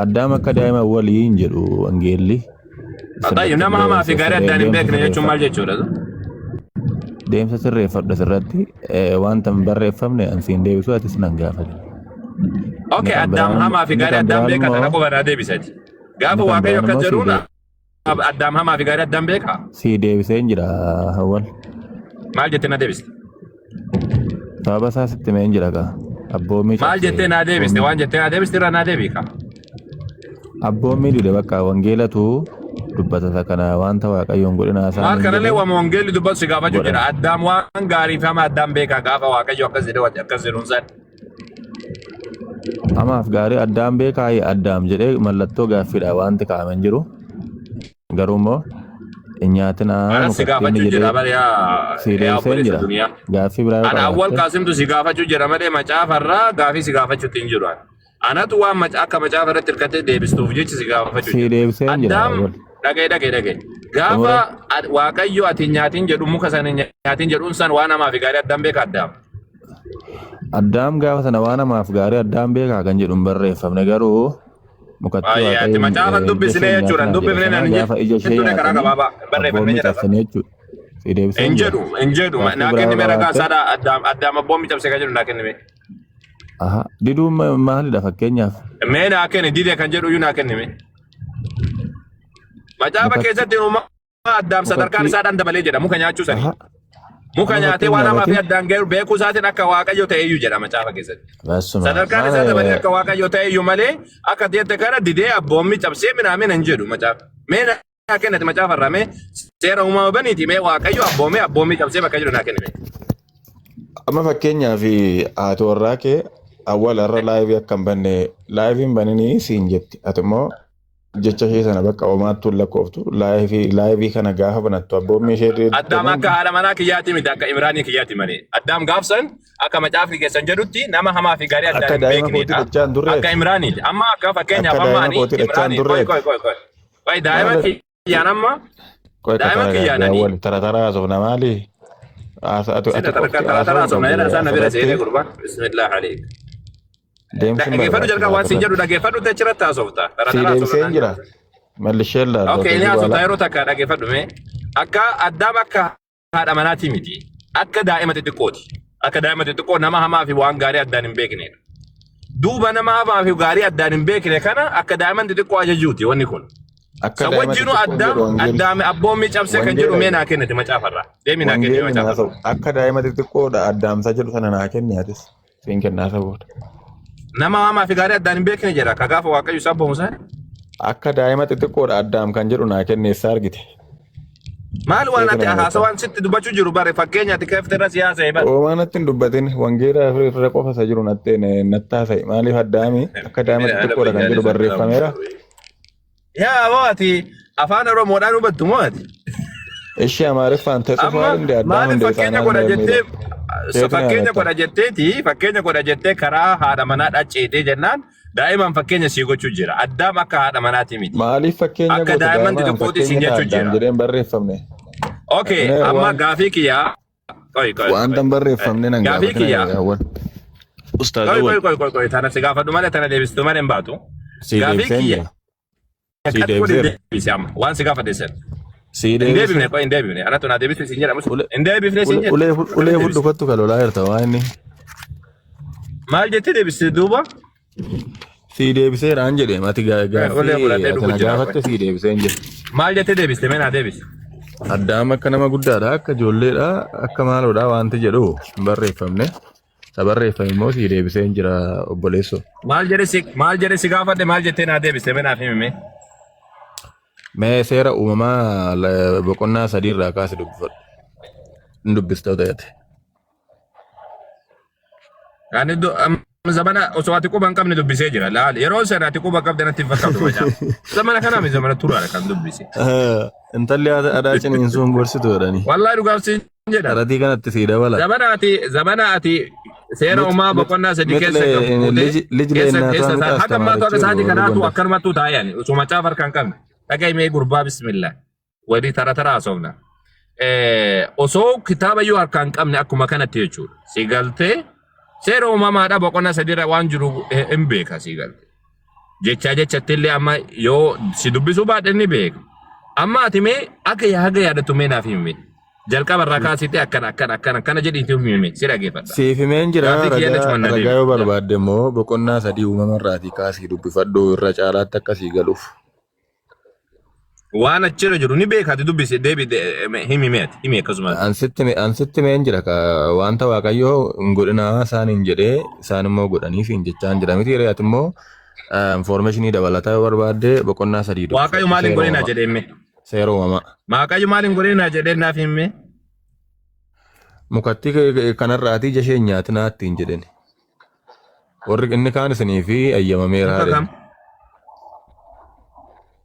addaam akka daa'ima walii hin jedhu wangeelli Xayyu sirratti nama hamaa fi gaarii addaan hin deemsa beekne jechuun maal sirreeffadhu. jechuudha? Deemsa sirreeffadhu asirratti wanta hin barreeffamne an siin deebisu atis nan gaafate. Inni Okay, kan addaam biraan hamaa fi inni gaarii kan addaan biraan beeka tana immoo qofa naa deebisati. Gaafa inni kan Waaqayyo biraan akkas immoo sii jedhuun addaam hamaa fi gaarii addaan beeka. sii deebisee hin jira awwal. Maal jettee na deebiste? Sababa isaa sitti himee hin jira kaa. Abboommii Maal cabse jettee naa deebiste? abboommii Waan jettee naa deebiste irraa naa deebii kaa. Abboommii dide bakka wangeelatu dubbata isa kana wanta Waaqayyoon godhinaa Maal isaaniin kanallee jedhe waan wangeelli dubbatu si gaafachuu godhan. jira. Addaam waan gaarii fi hamaa addaam beekaa gaafa Waaqayyo akkas jedhe wanti akkas jedhuun san. Hamaaf gaarii addaam beekaa addaam jedhee mallattoo gaaffiidha wanti kaa'ame hin jiru. Garuu immoo hin nyaatinaa Anas si mukatti inni gaafachuu jira jedhee bara yaa si yaa deebisee hin obboleessa jira. duniyaa. Gaaffii biraa yoo Ana awwal qabaatte qaasimtu si gaafachuu jira malee macaafarraa gaafii si gaafachuutti hin jiru. Anatu waan akka macaafa irratti hirkatee deebistuuf jecha si gaafachuu si jira. deebisee hin jira Addaam awwal. dhagaye dhagaye dhagaye. Gaafa Xumura Waaqayyo ati hin nyaatin jedhu muka sana hin nyaatin jedhuun san waan hamaa fi gaarii addaam beeka addaam. Addaam gaafa sana waan hamaaf gaarii addaam beekaa kan jedhu hin barreeffamne garuu mukatti Ayyaati Waaqayyo macaafa ija ishee dubbisnee hin jechuudha. nyaatinaa jedhe Dubbifnee sana nan gaafa ija ishee jechuudha karaa nyaatanii gabaabaa barreeffamee abboommii jedha. cabsanii jechuudha. Si deebisee Hin hin jira. jedhu hin jedhu Gaaffii naa biraa yoo kennime ragaa qabaatte isaadha addaam addaam abboommii cabse kan jedhu naa kennime. aha diduun maalidha fakkeenyaaf Mee naa kenni dide kan jedhu iyyuu naa kennime. Macaafa mukatti keessatti uumaa addaam sadarkaan mukatti isaadhaan dabalee jedha muka nyaachuu sanii. aha Muka amma nyaatee waan fakkeenyaaf hamaa fi ati addaan ga'u beekuu isaatiin akka waaqayyo ta'e iyyuu jedha macaafa keessatti. Basuma Sadarkaan isaa maal dabalee akka waaqayyo ta'e iyyuu malee akka jette kana didee abboommii cabsee minaamin hin jedhu macaafa. Mee naa kennati macaafa irraa mee seera uumama baniiti mee waaqayyo abboomee abboommii cabsee bakka jedhu naa kennime. Amma fakkeenyaaf haati warraa kee awwal har'a live akka hin banne live hin baninii siin jetti. Ati immoo Jecha ishee sana bakka homaattuu hin lakkooftu. Live live kana gaafa banattu abboommii ishee Addaam akka haadha manaa kiyyaati miti akka Imraanii kiyyaati malee. Addaam gaafsan akka macaafni keessan jedhutti nama hamaa fi gaarii addaan Akka hin daa'ima kootii beeknedha. dachaa hin Akka turreeti. Imraaniiti. Amma akka fakkeenyaaf Akka amma daa'ima ani kootii dachaa hin Imraanii qoy turreeti. qoy qoy qoy. Qoy daa'ima Maal kiyyaan amma qoy daa'ima tara kiyyaan ani awwal tara tara haasofna maali? Ati sida ati tara qofti tara tara haasa'uu haasofna jedha qabdu isaan na bira asirratti seenee gurbaan. Bismillah aleek. deemsi hin Dhaggeeffadhu jalqaba barbaachisaa waan siin jedhu asirratti. dhaggeeffadhu achirratti haasofta. Tara Sii tara haasofna deebiseen naan jira. jedhu. Mallishee laalla Okay, akkasii inni haasofta baala. yeroo takka dhaggeeffadhu mee. Akka addaam akka haadha manaatii miti. Akka daa'ima xixiqqooti. Akka daa'ima xixiqqoo nama hamaa fi waan gaarii addaan hin beeknedha. Duuba nama hamaa fi gaarii addaan hin beekne kana akka daa'ima xixiqqoo ajajuuti wanni kun. Akka San daa'ima wajjinuu xixiqqoo hin addaam jedhu wangeelli. addaame abboommii cabse kan jedhu Wangeela mee naa kenniti macaafarraa. Deemi naa kenni wangeelli naa macaafarraa. ta'u akka daa'ima xixiqqoodha addaamsa jedhu sana naa kenni atis siin kennaa isa booda. Nama hamaa fi gaarii addaan hin beekne jedha. Ka gaafa Waaqayyo isa abboomu sana. Akka daa'ima xixiqqoodha addaam kan jedhu naa kenne eessaa argite? Maal waan Keetu ati na himata. haasawaan sitti dubbachuu jiru bare fakkeenya ati keefte irra si haasa'e bare. Oomaa natti hin dubbatin wangeela irra qofa isa jiru natti natti haasa'e maaliif addaami akka daa'ima xixiqqoodha kan jedhu barreeffameera. Yaa aboo ati afaan Oromoodhaan hubattu moo ati? Ishee Amaariffaan Amma ተጽፏል እንደ አዳም maaliif እንደ fakkeenya ህፃናት godha ነው jettee የሚለው ከየት ነው fakkeenya ያመጣው? godha jetteeti fakkeenya godha jettee karaa haadha manaa dhacceetee jennaan daa'imaan fakkeenya sii gochuu jira. Addaam akka haadha manaati miti. Maaliif fakkeenya Akka goota daa'imman daa'imaan xixiqqooti siin fakkeenya jechuu addaam jira. jedheen barreeffamne. Okay, Mee amma waan gaafii kiyyaa qoy qoy waan qoy. tan barreeffamne nan Gaafii gaafatina kiyyaa yaawwan. Ustaaz qoy Awwal qoy qoy qoy qoy tana si gaafadhu malee tana deebistu malee hin baatu. Sii Gaafii deebiseen kiyya jira. Sii akkatti godhi deebiseera. deebisi amma waan si gaafadhe sen. sii Hin deebise deebifne qoy hin deebifne anatu naa deebisu siin jedhamus ule hin deebifne siin ule jedhe ulee akkamitti ulee fudhu deebiste? kottu kan lolaa jirta waa inni Maal jettee deebiste duuba? Sii deebiseera an jedhe ati Ulee gaaffii fudhatee ati dhugu na jira qoy. gaafatte sii deebiseen jira. Maal jettee deebiste mee naa deebisi? Addaam akka nama guddaadha akka ijoolleedha akka maaloodha wanti jedhu hin barreeffamne. Isa barreeffame immoo sii deebiseen jira obboleessoo. Maal jedhe si gaafadhe maal jettee naa deebiste mee naaf himi mee? Mee seera uumamaa boqonnaa sadii irraa kaase dubbifadhu. Hin dubbista ta'ete. Ani zamana osoo ati quba hin qabne dubbisee jira. Laal yeroo sana ati quba qabde natti hin fakkaatu macaafa. Zamana kana mi zamana turaadha kan dubbise. Intalli aadaa ciniinsuun gorsitu jedhanii. Wallahi dhugaaf siin jedha. Dharatii kanatti sii dabala. Zamana ati seera Mit uumaa mit boqonnaa sadii mit keessa le fuutee liji liji keessa leennaa keessa ta'an isaa haga ammaatu haga astamarichi sa'aatii warri kanaatu Gondar. akkanumattuu taa'an osoo macaafa harkaa hin qabne. Dhaga'i mee gurbaa bismillah. Walii tara tara haasofna. Osoo kitaaba iyyuu harkaa hin qabne akkuma kanatti jechuudha. Si galtee seera uumamaadha boqonnaa sadiirra waan jiru hin beeka si galte. Jecha jechatti illee amma yoo si dubbisuu baadhe ni beeka. Amma ati mee akka haga yaadattu mee naaf himi. Jalqaba irraa kaasitee akkana akkana akkana akkana jedhiitii himi si dhageeffadha. Siif himeen jira Gaaffii kiyya ragaa achuma na ragaa yoo deebi. barbaadde immoo boqonnaa sadii uumama irraatii kaasii dubbifadhu irra caalaatti akkasii galuuf. Waan achirra jiru ni beeka ati dubbisi deebi himi mee ati himi akkasumas. Ansitti meen jira ka wanta Waaqayyoo hin godhinaa isaaniin jedhee isaan immoo godhaniif hin jechaan jira miti ati immoo informationii dabalataa yoo barbaadde boqonnaa sadii Waaqayyo dubbifadhu maal hin seera godhinaa uumamaa. jedhee hime. Seera uumamaa. Waaqayyo maal hin godhinaa jedhee naaf hime. Mukatti kanarraatii ija ishee hin nyaatinaa ittiin jedheni. Warri inni kaan isinii fi ayyamameera Muka jedhani. kam?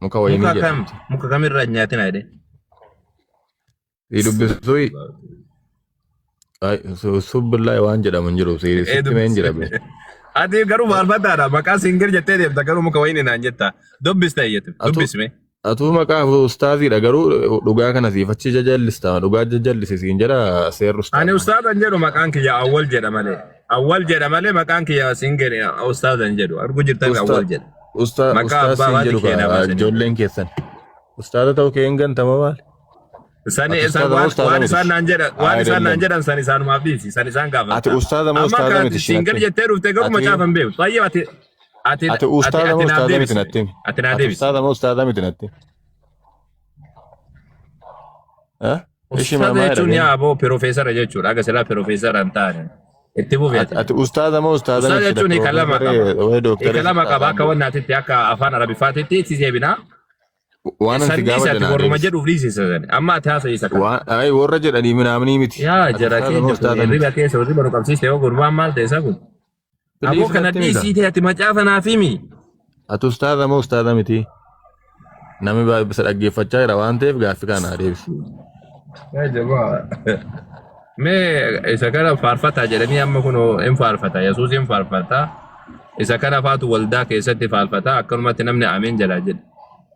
Muka wayinii Muka kam? jedhamti. Muka kamirraa hin nyaatinaa jedhee. Si dubbisuu subbillaa waan jedhamu hin jiru. Ee Sitti meen jira dubbisi. bee. Ati garuu faarfataadha. Maqaa singer jettee deemta garuu muka wayinii naan jetta. Dubbista iyyatu. Atu Dubbisme. atuu maqaa ustaaziidha garuu dhugaa kana siif achi jajallista dhugaa jajallisi siin jedha seerri Ani ustaazummaa. ustaazan jedhu maqaan kiyya awwal jedha malee. Awwal jedha malee maqaan kiyya singer ustaazan jedhu. Argu jirtan awwal jedha. Maqaa Ustaaz abbaa siin baati jedhu keenyaa kaa baasanii. ijoolleen keessan. Ustaaza ta'uu kee hin gantama maali? Sani Ati isaan ustaaza moo waan ustaaza waan miti? isaan naan jedhan waan isaan naan Ayidallam. jedhan san isaanumaaf dhiisi san isaan Ati gaafata. ustaaza moo Amma ustaaza kan miti ati singer shinatti? jettee dhufte garuu Ati macaafa hin beektu. Tayyib ati ati ati ati ustaaza ati moo naaf ustaaza miti deebisi. natti himi? Ati naa Ati deebisi. ustaaza moo ustaaza miti natti himi? Eh? Ishi Ustaaza maa jechuun jedhanii? yaa aboo piroofeesara jechuudha. Aga silaa piroofeesara hin taane. Itti fufi Ati ati. ati ustaaza moo ustaaza Ustaaza miti sila jechuun hiika lama qaba. piroofeesaree wayi Hiika dooktaree lama qaba ustaazaan akka jedhu. wannaatitti akka afaan arabifaatitti itti deebinaa. Waan San ansi dhiisi gaafadhe ati naa warruma deebisi. jedhuuf dhiisi isa sani. Amma ati haasa isa kana. Waan ay warra jedhanii minaamnii miti. Yaa Ati jara ustaaza moo keenya kun ustaaza hirriba miti? keessa hirriba nu qabsiiste yoo gurbaan maal ta'e isa kun. Aboo Please kana natti himi kaa. dhiisii ta'e ati macaafa naaf himi. Ati ustaaza moo ustaaza miti? Namni baay'ee isa dhaggeeffachaa jira waan ta'eef gaaffii kana naa deebisi. Yaa jamaa. Mee isa kana faarfataa jedhanii amma kun hin faarfata. Yesuus hin faarfata. Isa kana faatu waldaa keessatti faarfata. Akkanumatti namni ameen jalaa jedha.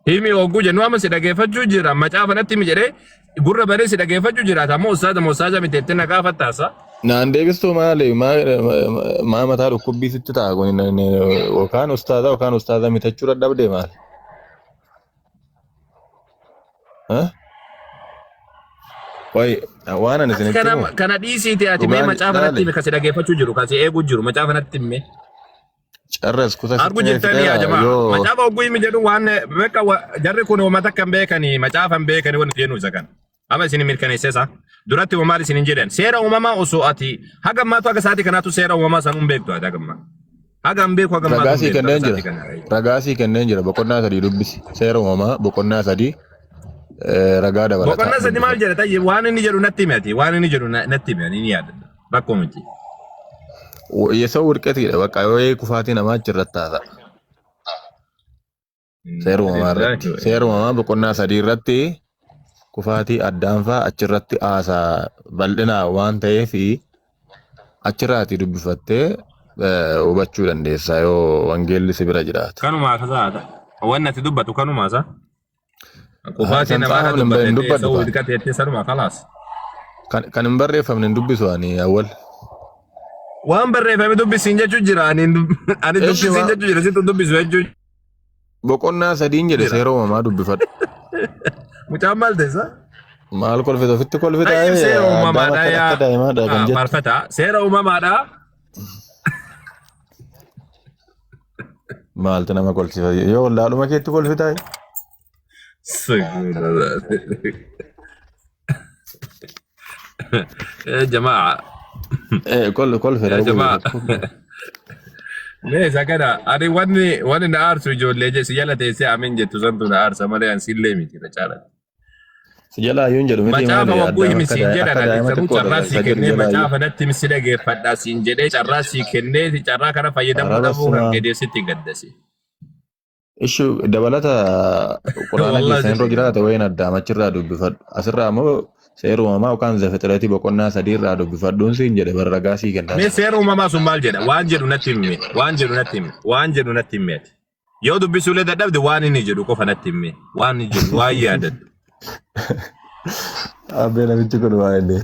Himi hogguu jennu amma si dhageeffachuu jira. Macaafa natti himi jedhee gurra banee si dhageeffachuu jiraata. Ammoo ustaaza moo ustaaza miti jettee na gaafattaasa. Naan deebistuu maali? Maa mataa dhukkubbii sitti ta'a kun yookaan ustaaza yookaan ustaaza mitachuu dadhabdee maali? Qoy waan ani Ati isinitti kana himu kana dhiisiiti ati mee dhugaan macaafa natti laali himi kasi dhageeffachuu jiru kasi eeguu jiru macaafa natti himi. carras kuta Argu sitti mee jirtanii yaa fixeera jamaa yoo macaafa hogguu himi jedhu waan beeka jarri kun uummata kan beekanii macaafa hin beekanii wanti jennu isa kana. Amma isin mirkaneessee isaa duratti maal isin hin jedhan seera uumamaa osoo ati haga ammaatu haga sa'aatii kanaatu seera uumamaa sanuu hin beektu ati haga ammaa. Haga hin beeku haga ragaa ammaatu hin sii beektu haga kenneen sa'aatii jira. kana. Ragaa sii kenneen jira boqonnaa sadii dubbisi. Seera uumamaa boqonnaa sadii ragaa dabalataa Boqonnaa sadi maal dubbifadhu. jedha tayyee waan inni jedhu natti himi ati waan inni jedhu natti himi ani ni yaadadha rakkoo miti. Yesoo wurqetiidha bakka yoo kufaatii namaa achirratti haasa'a. Seera uumamaa irratti. Seera uumamaa boqonnaa sadii irratti kufaatii addaanfaa achirratti haasaa bal'inaa waan ta'eef achirraati dubbifattee hubachuu dandeessa yoo wangeelli si bira jiraate. Kanuma haasaa wanni ati dubbatu kanuma haasaa. Kufaatii Kan namaa irra xaafamne hin dubbatte dubbadhu isa kaa. hirkate jettee sanuma kalaas. Kan hin barreeffamne hin dubbisu ani awwal. Waan barreeffame dubbisiin jechuu jira ani hin ani Eshi dubbisiin waan jechuu jira situ dubbisu jechuu boqonnaa sadiin jedhe jira. seera uumamaa dubbifadhu. Mucaan maal ta'e isaa? Maal kolfita ofitti kolfita Tayyib seera addaam uumamaadha akka yaa akka daa'imaadha kan jettu. faarfata seera uumamaadha. Maaltu nama kolfisa yoo wallaaluma keetti kolfitaa. Ya jamaa Kol kolfe ya rakkoo jamaa jiru. mee isa kana ani wanni na aarsu ijoollee je si jala teessee amiin jettu santu na aarsa malee an sillee miti irra caalatti. Si jalaa iyyuu hin jedhu miti Macaafa maali wagguu addaam himi akka siin jedhan akka ati daa'ima sanuu xiqqoodha carraa sii isa jedhu kennee jalaa iyyuu. macaafa natti himi si dhageeffadha siin jedhee carraa sii kennee carraa kana fayyadamuu Araba dhabuu kan simaa. gadi sitti gaddasi. Ishu dabalata quraana Wallahi keessan irra sitti jiraate wayin addaam achirraa dubbifadhu. Asirraa immoo seera uumamaa yookaan zafixiratii boqonnaa sadii irraa dubbifadhuun siin jedhe bara ragaa sii kennaa Mee jira. seera uumamaa sun maal jedha? Waan jedhu natti himi. Waan jedhu natti himi. Waan jedhu natti himi ati. Yoo dubbisuulee dadhabde waan inni jedhu qofa natti himi. Waan inni jedhu waan yaadadhu. Abbee namichi kun waa inni.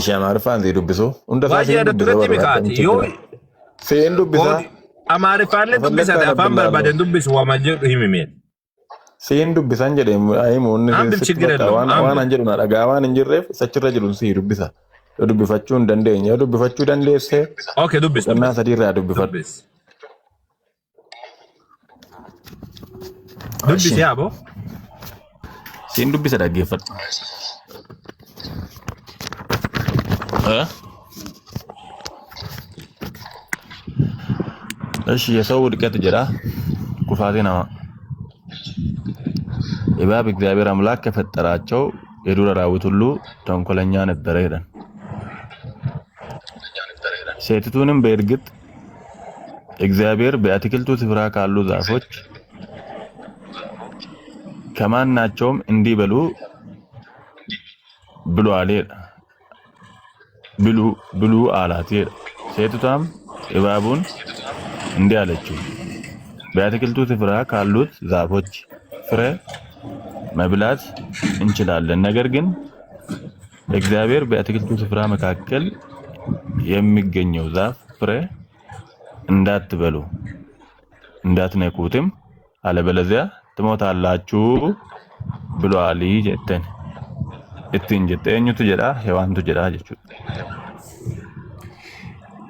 Ishee Amaariffaan sii dubbisu. Hunda isaa Waan siin yaadattu dubbisa natti himi barbaadde kaati. hin Yoo jiru. Siin dubbisa. koodi Amaariffaallee Afallettaan dubbisate afaan abbilaaloo. barbaaden dubbisu waama jedhu himi mee. Siin dubbisan jedhe himu inni Ambib sitti chiggir bakka elloom waan waan ambib. an jedhu na dhagaa waan hin jirreef sachirra jiru sii dubbisa. Yoo dubbifachuu hin dandeenye yoo dubbifachuu dandeesse Okay dubbis boqonnaa dubbis sadii irraa dubbifadhu. dubbis. Dubbisi Ashi. yaaboo. Siin dubbisa dhaggeeffadhu. Eh? እሺ የሰው ውድቀት jedha ኩፋቴ ነማ እባብ እግዚአብሔር አምላክ ከፈጠራቸው የዱር አራዊት ሁሉ ተንኮለኛ ነበረ ይላል። ሴቲቱንም በእርግጥ እግዚአብሔር በአትክልቱ ስፍራ ካሉ ዛፎች ከማናቸውም እንዲበሉ ብሏል ብሉ ብሉ አላት። ሴቲቷም እባቡን እንዲህ አለችው፣ በአትክልቱ ስፍራ ካሉት ዛፎች ፍሬ መብላት እንችላለን። ነገር ግን እግዚአብሔር በአትክልቱ ስፍራ መካከል የሚገኘው ዛፍ ፍሬ እንዳትበሉ እንዳትነኩትም፣ አለበለዚያ ትሞታላችሁ ብሏል jetteen ittiin jette eenyutu jedha hewaantu jedha jechuudha.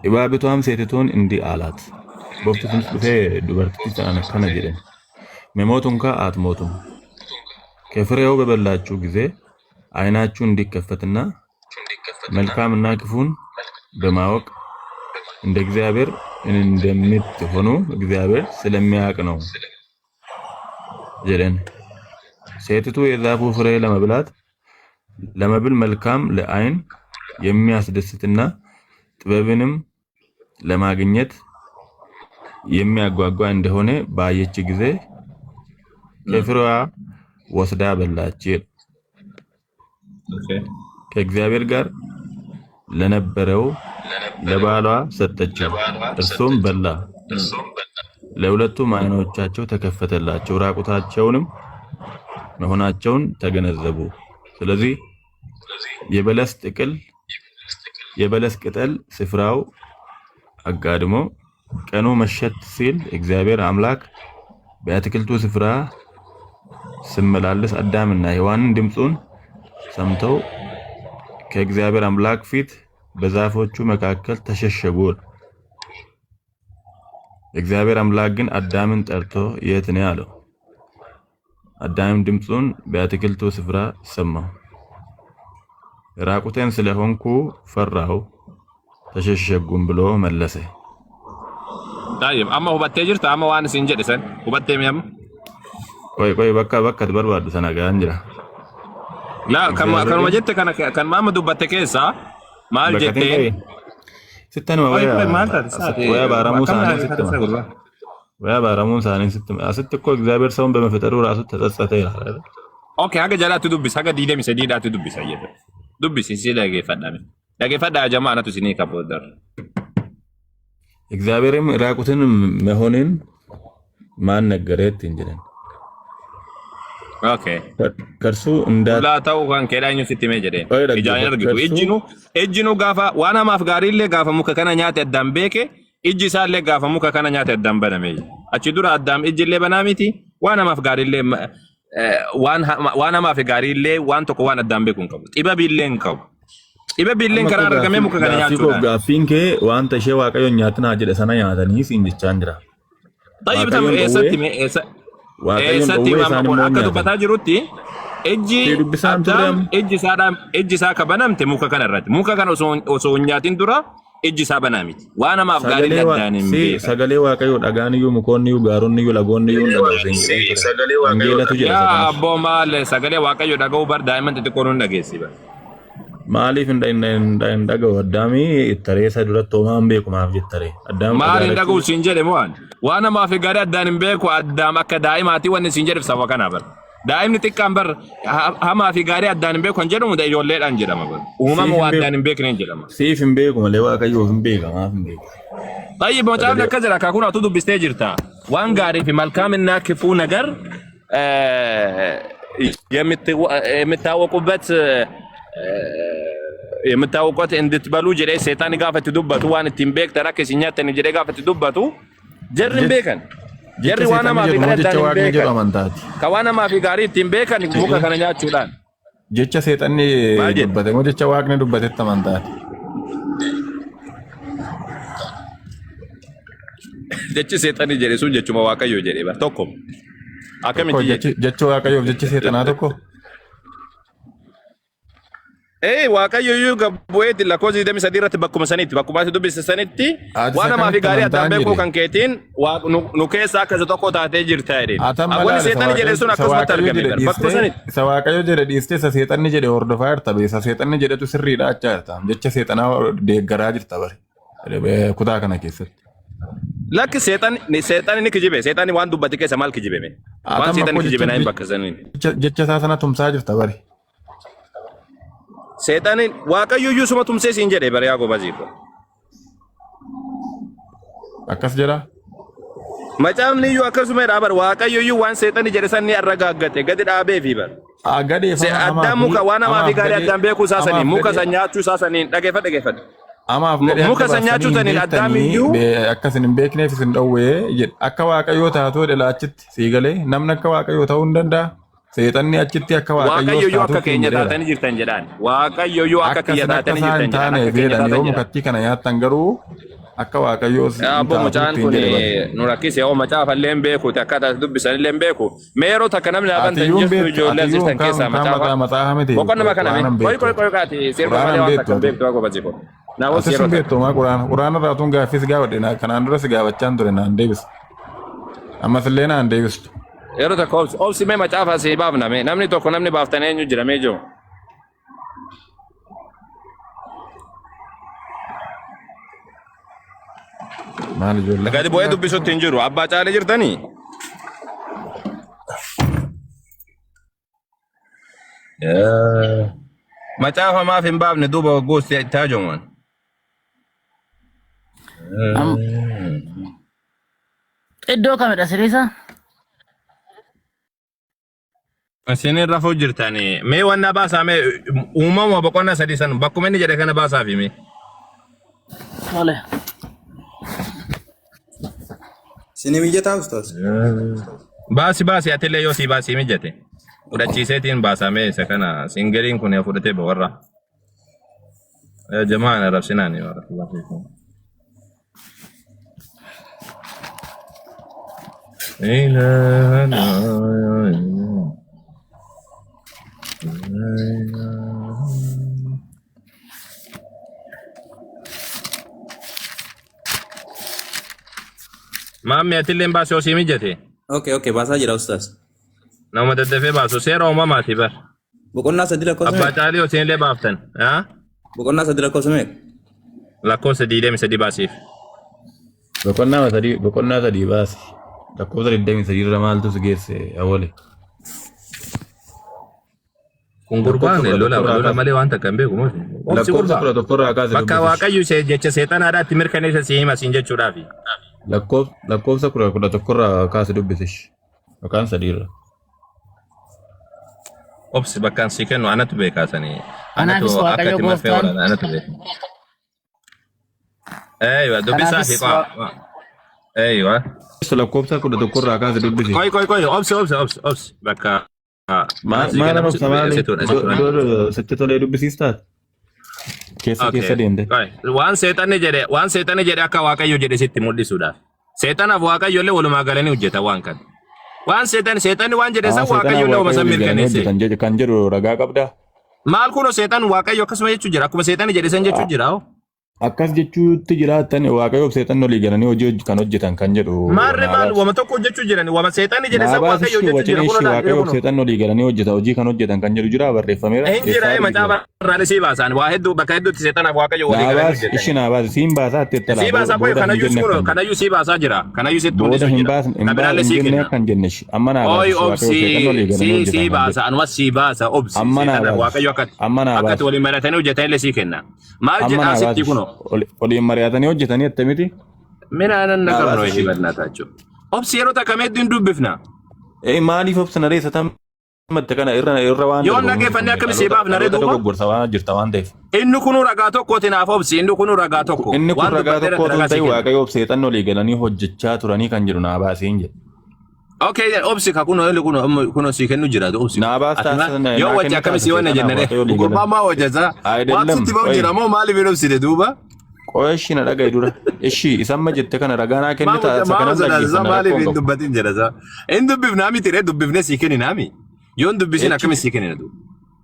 Ibaabituam seetituun እንዲህ አላት bofti sunis dhufee dubartittii sanaan akkana jedhen መሞት እንኳ አትሞቱም ከፍሬው በበላችሁ ጊዜ ዓይናችሁ እንዲከፈትና መልካምና ክፉን በማወቅ እንደ እግዚአብሔር እንደምትሆኑ እግዚአብሔር ስለሚያውቅ ነው jedhen ሴቲቱ የዛፉ ፍሬ ለመብላት ለመብል መልካም ለዓይን የሚያስደስትና ጥበብንም ለማግኘት የሚያጓጓ እንደሆነ ባየች ጊዜ ከፍሬዋ ወስዳ በላች። Okay. ከእግዚአብሔር ጋር ለነበረው ለባሏ ሰጠችው፣ እርሱም በላ። ለሁለቱም ዓይኖቻቸው ተከፈተላቸው፣ ራቁታቸውንም መሆናቸውን ተገነዘቡ። ስለዚህ የበለስ ጥቅል የበለስ ቅጠል ስፍራው አጋድሞ ቀኑ መሸት ሲል እግዚአብሔር አምላክ በአትክልቱ ስፍራ ሲመላለስ አዳምና ሔዋንን ድምፁን ሰምተው ከእግዚአብሔር አምላክ ፊት በዛፎቹ መካከል ተሸሸጉ። እግዚአብሔር አምላክ ግን አዳምን ጠርቶ የት ነህ አለው። አዳምም ድምፁን በአትክልቱ ስፍራ ሰማው። ራቁቴን ስለሆንኩ ፈራሁ ተሸሸጉም ብሎ መለሰ። Tayyib, amma hubattee jirta amma waan isin jedhe san hubattee mi amma? ቆይ ቆይ bakka bakka ati barbaaddu sana ga'aan jira. Laa kanuma እግዚአብሔር jette kana kan amma dubbatte keessaa maal bakka jetteen? tiin sitti Qoy qoy maal taate saate ወያ ባረሙ akkam ሳኔን taate sitti taate gurbaa? ወያ ባረሙን ሳኔን sitti asitti እኮ እግዚአብሔር ሰውን በመፍጠሩ ራሱ ተጸጸተ ይላል አይደል? Okay, haga jalaatti dubbis haga 23dhaatti dubbisa jedhe. Dubbisi si dhageeffadhame. Dhageeffadhaa jamaa anatu isinii qabu darra. እግዚአብሔርም ራቁትን መሆንን ማን ነገረህ ittiin jedhan. Okay. ከእርሱ እንዳት Qullaa ta'uu kan keedhaa eenyu sitti himee jedheen. ቆይ Ijaan hin dhaggeeffadhu. argitu. ከእርሱ Ijjinuu ijjinuu gaafa waan hamaaf gaariillee gaafa muka kana nyaate addaan beeke ijji isaallee gaafa muka kana nyaate addaan baname. Achi dura addaam ijjillee banaa miti waan hamaaf gaariillee waan hamaaf gaariillee waan tokko waan addaan beeku hin qabu. Xibabiillee hin qabu. Xibabiilleen amma karaa koo argamee muka kana gaaffii koof nyaachuudhaan. gaaffiin kee wanta ishee Waaqayyoon nyaatinaa jedhe sana nyaatanii siin jechaan jira. Tayyib tam Waaqayyoon eessatti dhowwee mee eessa Waaqayyoon eessatti dhowwee amma isaan kun immoo akka nyaatan. dubbataa jirutti ijji Si dubbisaan turre addaam amma ijji isaadhaan ijji isaa ka banamte muka kana irratti muka kana osoo hin nyaatin dura ijji isaa banaa miti waan hamaaf gaarii sagalee addaan hin si beekan. sagalee Waaqayyoo dhagaan iyyuu mukoonni iyyuu gaaronni iyyuu lagoonni iyyuu hin dhaga'u siin jedheen ture. Wangeelatu jedha isa Yaa kanas. abboo maal sagalee waaqayyo dhaga'uu bar daa'imman xixiqqoo nuun dhageessi bar. Maaliif hin dhaga'u? Addaamii tareessa duratti homaa hin beeku maaf jettaree? Addaam Maal hin dhaga'u dhagaadhachi siin jedhe moo ani waan hamaaf gaarii addaan hin beeku addaam akka daa'imaati wanni siin jedheef saba kanaa bar. Daa'imni xiqqaan bar hamaa fi gaarii addaan hin beeku kan jedhamu ijoolleedhaan jedhama bar. Uumama siif hin waa beeku addaan hin beekneen jedhama. siif hin beeku malee Waaqayyoof hin beeka maaf hin beeku. طيب macaafni Sagalee akka jira akaakuu atu dubbistee jirta waan gaarii fi መልካምና ክፉ ነገር የምታወቁበት የምታወቁት እንድትበሉ jedhee seexanni gaafa itti dubbatu waan ittiin beektan akka isin nyaattan jedhee gaafa itti dubbatu jarri hin beekan jecha jarri waan seexanni hamaa fi jedhu moo gaarii jecha addaan hin Waaqni jedhu beekan amantaati? ka waan hamaa fi gaarii ittiin beekan muka kana nyaachuudhaan Jecha seexanni maal jedhe dubbate moo jecha waaqni dubbatetti amantaati? Jechi seexanni jedhe sun jechuma waaqayyo jedhe bar tokko Tokko akkamitti jedhe jechi jechi waaqayyoof jechi seexanaa tokko? Ee waaqayyo iyyuu gabbu'eetti lakkoofsa 23 irratti bakkuma sanitti bakkuma ati dubbiste sanitti Ati waan isa hamaa fi kamitti gaarii addaan amantaan beekuu jedhe? kan keetiin nu keessa akka isa tokko taatee jirta jedheen. Ati amma Wanni laale isa seexanni jedhe waaqayyo sun isa akkasumatti waaqayyo argame jedhe bar bakkuma dhiistee sanitti. isa waaqayyo jedhe dhiistee isa seexanni jedhe hordofaa jirta bee isa seexanni jedhetu sirriidha achaa jirta jecha seexanaa deeggaraa jirta bare kutaa kana keessatti. Lakki seexanni ni kijibe seexanni waan dubbate keessa maal kijibe mee? Ati Waan amma seexanni koo kijibe jecha naa hin bakka saniin. jecha isaa sana tumsaa jirta bare. Seexanni waaqayyo iyyuu suma tumsee siin jedhe bare yaa gobaziif. Akkas jedha. Macaafni iyyuu akkasuma jedha bar waaqayyo iyyuu waan seexanni jedhe san ni arragaaggate gadi dhaabee fi bar. Gadeef hamaa Addaan fi muka waan hamaa fi hamaaf gaarii gadee addaan beekuu isaa saniin hamaaf muka gadee san nyaachuu isaa saniin dhageeffadhu dhageeffadhu. Hamaaf gadee Muka adda san nyaachuu baastanii hin saniin addaam beektanii iyyuu akka isin hin beekneef isin dhowwee jedhe. Akka waaqayyoo taatoo jedhe achitti sii galee namni akka waaqayyoo ta'uu hin danda'a. Seexanni achitti akka waaqayyoos Waaqayyo iyyuu taatoo akka ittiin keenya jedheera. taatanii jirtan jedhaan. Waaqayyo iyyuu akka Akka kiyya isin akka taatanii isaa hin jirtan jedhaan. taaneef Akka keenya jedhan yoo taatan jedhaan. mukattii kana nyaattan garuu akka waaqayyoos hin Abbo taatu mucaan ittiin kun jedhe bare. nu rakkise yoo macaafa illee hin beekuuti akkaataa dubbisan illee hin beeku. Mee yeroo takka namni Ati haaban tan iyyuu hin jirtu beektu ijoollee ati as iyyuu jirtan hin keessaa kaan macaafa. mataa maxaafa miti Boqonnama kana quraana mee hin qoy beektu qoy ati. qoy qaati sirba Quraana malee hin waan beektu takka hin ati. beektu akka bajiifo. Naawwas Atis yeroo hin takka. beektu maa quraana quraana irraa tun gaaffii si gaafadhe kanaan dura si gaafachaan ture naan deebisu. Ammas illee naan deebistu. Yeroo takka obsi obsi mee macaafa asii baafna mee namni tokko namni baaftan eenyu jira mee jiru. Maal ijoollee Gadi bu'ee dubbisutti hin jiru. Abbaa caalee jirtanii? Yaa. Macaafa maaf hin baafne duuba waggoos taajoman. Am iddoo kamidha siriisa? Isin rafuu jirtani. Mee wanna baasaa mee uumama boqonnaa sadii san bakkuma inni jedhe kana baasaa fi mee. Tole. Isinii mijataa ustaaz? Baasi baasi atillee yoo sii baasii mijate. Fudhachiiseetiin baasaa mee isa kana singeriin kun fudhatee bawarra. Yaa jamaa ana rabsinaani. Barakallahu fiikum. Maammi atillee baasi yoo sii mijate. Okay, okay, baasaa jira ustaaz. Nama daddafee baasu seera uumamaati bar. Boqonnaa sadii lakkoofsa Abbaa meeqa? caalii isinillee baaftan. Haa? Boqonnaa sadii lakkoofsa meeqa? Lakkoofsa 23 baasiif. Boqonnaa sadii baasi. Lakkoofsa 23 irra maaltu si geesse awwali? Kun Lakkoofsa gurbaan kudha lola tokkorraa lola kaase. malee waan takka hin beeku moo? Obsi Lakkoofsa gurbaa. 11rraa kaase Bakka dubbisi. Waaqayyo jecha seexanaadhaatti mirkaneessa si hima siin jechuudhaafi. Lakkoofsa 11rraa kaase dubbisi. Yookaan sadiirra. Obsi bakkaan sii kennu anatu beekaa sanii. Anatu Kanaafis akka Waaqayyo itti marfee gooftaan waraana anatu beeka. Eeywa dubbisaa fi kanaafis qaa. Eeywa. Lakkoofsa 11rraa kaase dubbisi. Qoy qoy qoy obsi obsi obsi obsi bakka Maal sii maal kennamu obsa maali? situudha situudha. Iddoo sitti tolee dubbisiistaa? Keessa keessa Okay. deemte. Qoy. Waan seexanni jedhe akka Waaqayyo jedhe sitti mul'isuudhaaf. Seexanaaf Waaqayyo illee walumaa galanii hojjeta waan kana. Waan seexanni waan jedhe Haa san seexanaaf Waaqayyo illee Waaqayyo uma san walii galanii mirkaneesse. hojjetan kan jedhu ragaa qabdaa? Maal kunoo seexan Waaqayyo akkasuma jechuu jira. Akkuma seexanni jedhe san jechuu jira. Hoo. Akkas jechuutti jiraattan Waaqayyoof seexanni olii galanii hojii kan hojjetan kan jedhu Maarre naa maal baasi. wama tokko hojjechuu jiran wama seexanni jedhe Naa san baasi Waaqayyo ishii hojjechuu jira wacini kunoo ishii laal Waaqayyoof kunoo. seexanni olii galanii hojjeta hojii kan hojjetan kan jedhu jira barreeffameera Hin jira eessaa ee argite? macaafa irraan isii baasan waa hedduu bakka hedduutti seexanaaf Waaqayyo walii Naa galanii baasi hojjetani. ishii naa baasi siin baasaa itti Sii ittalaa baasaa qoy booda hin kanayyuu jenne kunoo akkan jedhe. kanayyuu sii baasaa jira kanayyuu sitti Booda mul'isu hin jira baasne hin kan baa biraallee hin sii jenne kenna. akkan jenne ishii amma naa Oy baasi Waaqayyoof seexanni olii obsi galanii sii hojjetan sii kan jedhu. baasa anumas sii baasa obsi Amma naa seexanaaf baasi Waaqayyo amma naa akkatti baasi waliin mari'atanii hojjetanillee sii kenna. Maal amma jedhaa naa sitti baasi kunoo. oliin mari'atanii hojjetanii attamiti Minaanan naa nagarnoo baasi ishii ishii. bal'aataachuu. Obsi yeroo takka meedduu hin dubbifna. Ee maaliif obsa naree satamatte kana irra irra waan Yoon darbamu miti dhaggeeffanne kun akkami sii dhaloota baafna ree dhaloota duuba? dogoggorsa waan jirta waan ta'eef. Inni kunuu ragaa tokkooti naaf obsi inni kunuu ragaa tokko. Inni kun Waan ragaa dubbadhe tokko irratti otoo hin ragaa sii ta'in kenna. Waaqayyoof seexanni olii galanii hojjechaa turanii kan jedhu naa baasee hin jedhe. Okay, obsi ka kunoo inni kunoo amma kunoo sii kennu jiraatu obsi. Naa baas Ati maal taasisan yoo naa wajji kenni akkami taasisa sii wanna seexanaaf jenne ree? Waaqayyo olii Gurbaan galan. maa hojjeta? Waan Ayidallam sitti ba'u qoyi jira moo maaliif hin obsine duuba? qoya ishii na dhaga'i dura. Ishii isamma jette kana ragaa naa Maa kenni hojja taasisa maa kanan sodaatisa dhaggeeffanna maaliif rakkoon hin qabu. dubbatin jedha isaa. Hin dubbifnaa miti ree dubbifnee sii kenninaami. Yoo hin dubbisin Echi akkami sii kennina duuba?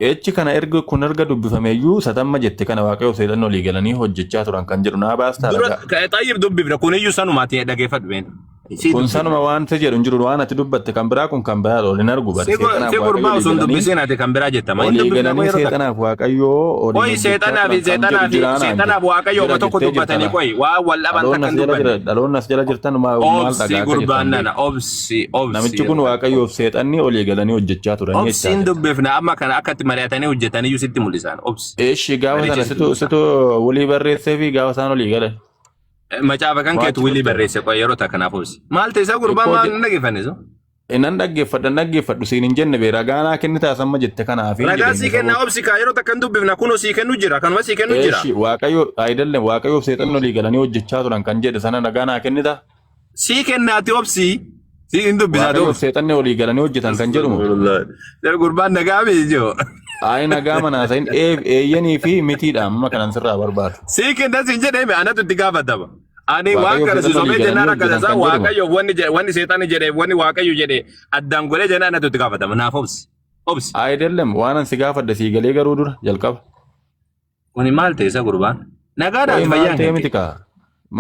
echi kana erga kun erga dubbifameeyyuu satamma jette kana Waaqayyoof seexanni olii galanii hojjechaa turan kan jedhu naa baastaa Dura ragaa. xayyib dubbifna kuniyyuu sanumaati dhageeffadhu been. Sii Kun dubbifna. sanuma waan ta'e jedhu hin jiru waan ati dubbatte kan biraa kun kan biraa ol hin argu bari Si seexanaaf Waaqayyo gurbaa olii osoo hin galanii dubbisin ati kan biraa jettama. Hin olii dubbifna moo galanii yeroo takka. seexanaaf Waaqayyo oliin Qoy hojjechaa seexanaa fi turan kan jedhu seexanaa fi jiraa naan seexanaaf jedhe. Waaqayyo Jira oma tokko jettee jirta dubbatanii laa. qoy waan wal dhaban Dhaloonni takka as hin jala jira dubbanne. dhaloonni as jala jirtan maal Obsi dhagaa akka jirtan gurbaan nana beeku. obsi obsi Namichi kun yeroo takka. Waaqayyoof seexanni olii galanii hojjechaa turanii jechaa Obsiin jirta. dubbifna amma kana akkatti mari'atanii hojjetaniyyuu sitti mul'isan obsi. Eeshi gaafa sana Mari'achiisu situ mul'isa. situ walii barreessee fi gaafa isaan olii galan. Macaafa kan Waa keetu achi wilii turte. barreesse qoy yeroo takka naaf obsi. Maal ta'e isa gurbaan Ikkoo maal hin dhaggeeffanne so? Nan dhaggeeffadha nan dhaggeeffadhu siin hin jenne bee ragaa naa kenni taasamma jette kanaaf hin Ragaa jedhe sii inni kennaa saboota. obsi kaa yeroo takka hin dubbifna kunoo sii kennu jira kanuma sii kennu jira. Eeshi Waaqayyo ayidallee Waaqayyoof seexanni olii galanii hojjechaa turan kan jedhe sana ragaa naa kennita. Sii kennaati obsi. Sii hin dubbisaati Waaqayyoof obsi. seexanni olii galanii hojjetan kan jedhumu. Astaghfirullah. Gurbaan nagaa miti jiru. Ayi nagaa manaa ta'in eeyyanii fi mitiidha amma kanan sirraa barbaadu. Sii kenna siin jedhee anatu itti gaafatama. Ani waan Waaqayyoof kana si seexanni olii sobee jennaan galanii akka hojjetan tasaa kan jedhumu. Waaqayyo wanni seexanni jedhee wanni Waaqayyo jedhee addaan godhee jennaan anatu itti gaafatama. Naaf obsi. Obsi. Ayidellem waan an si gaafadhe sii galee garuu dura jalqaba. Kuni maal ta'e isa gurbaan? Nagaadhaan Qoyi maal fayyaan ta'e kan miti kee. kaa?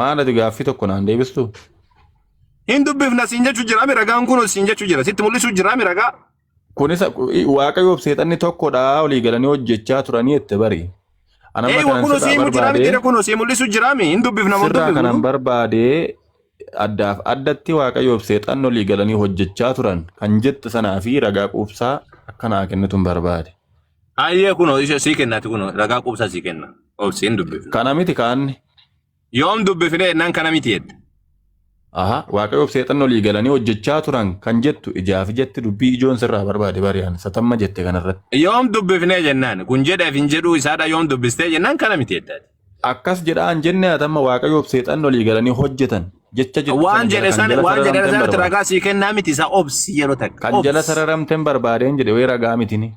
Maal ati gaaffii tokko naan deebistu? Hin dubbifna siin jechuu jira mi ragaan kun siin jechuu jira sitti mul'isuu jira mi ragaa. Kunis Waaqayyoof seexanni tokkodha olii galanii hojjechaa turanii jette bari. An amma Eewa kanan kunoo sirraa sii jira barbaade miti kunoo sii mul'isuu jira mi hin dubbifna moo sirraa kanan dubbifnu. barbaade addaaf addatti Waaqayyoof seexanni olii galanii hojjechaa turan kan jette sanaa fi ragaa quubsaa akka naa kennitu hin barbaade. Hayyee kunoo ishee sii kennaati kunoo ragaa quubsaa sii kenna. Obsi hin dubbifne. Kana miti kaanni. Yoom dubbifne jennaan kana miti jette. Aha, Waaqayyoof seexanni olii galanii hojjechaa turan kan jettu ijaaf ijatti dubbii ijoon sirraa barbaade bari'an satamma jette kanarratti. Yoom dubbifnee jennaan kun jedheef hin jedhuu isaadha yoom dubbistee jennaan kana miti jette. Akkas jedhaa hin jenne atamma Waaqayyoof seexanni olii galanii hojjetan jecha jettu Waan sana jala jedhe kan san jala waan jedhe sararamteen sanatti barbaade. ragaa sii kennaa miti isa obsi yeroo takka Kan jala obsi. sararamteen barbaadeen jedhe wayii ragaa mitini.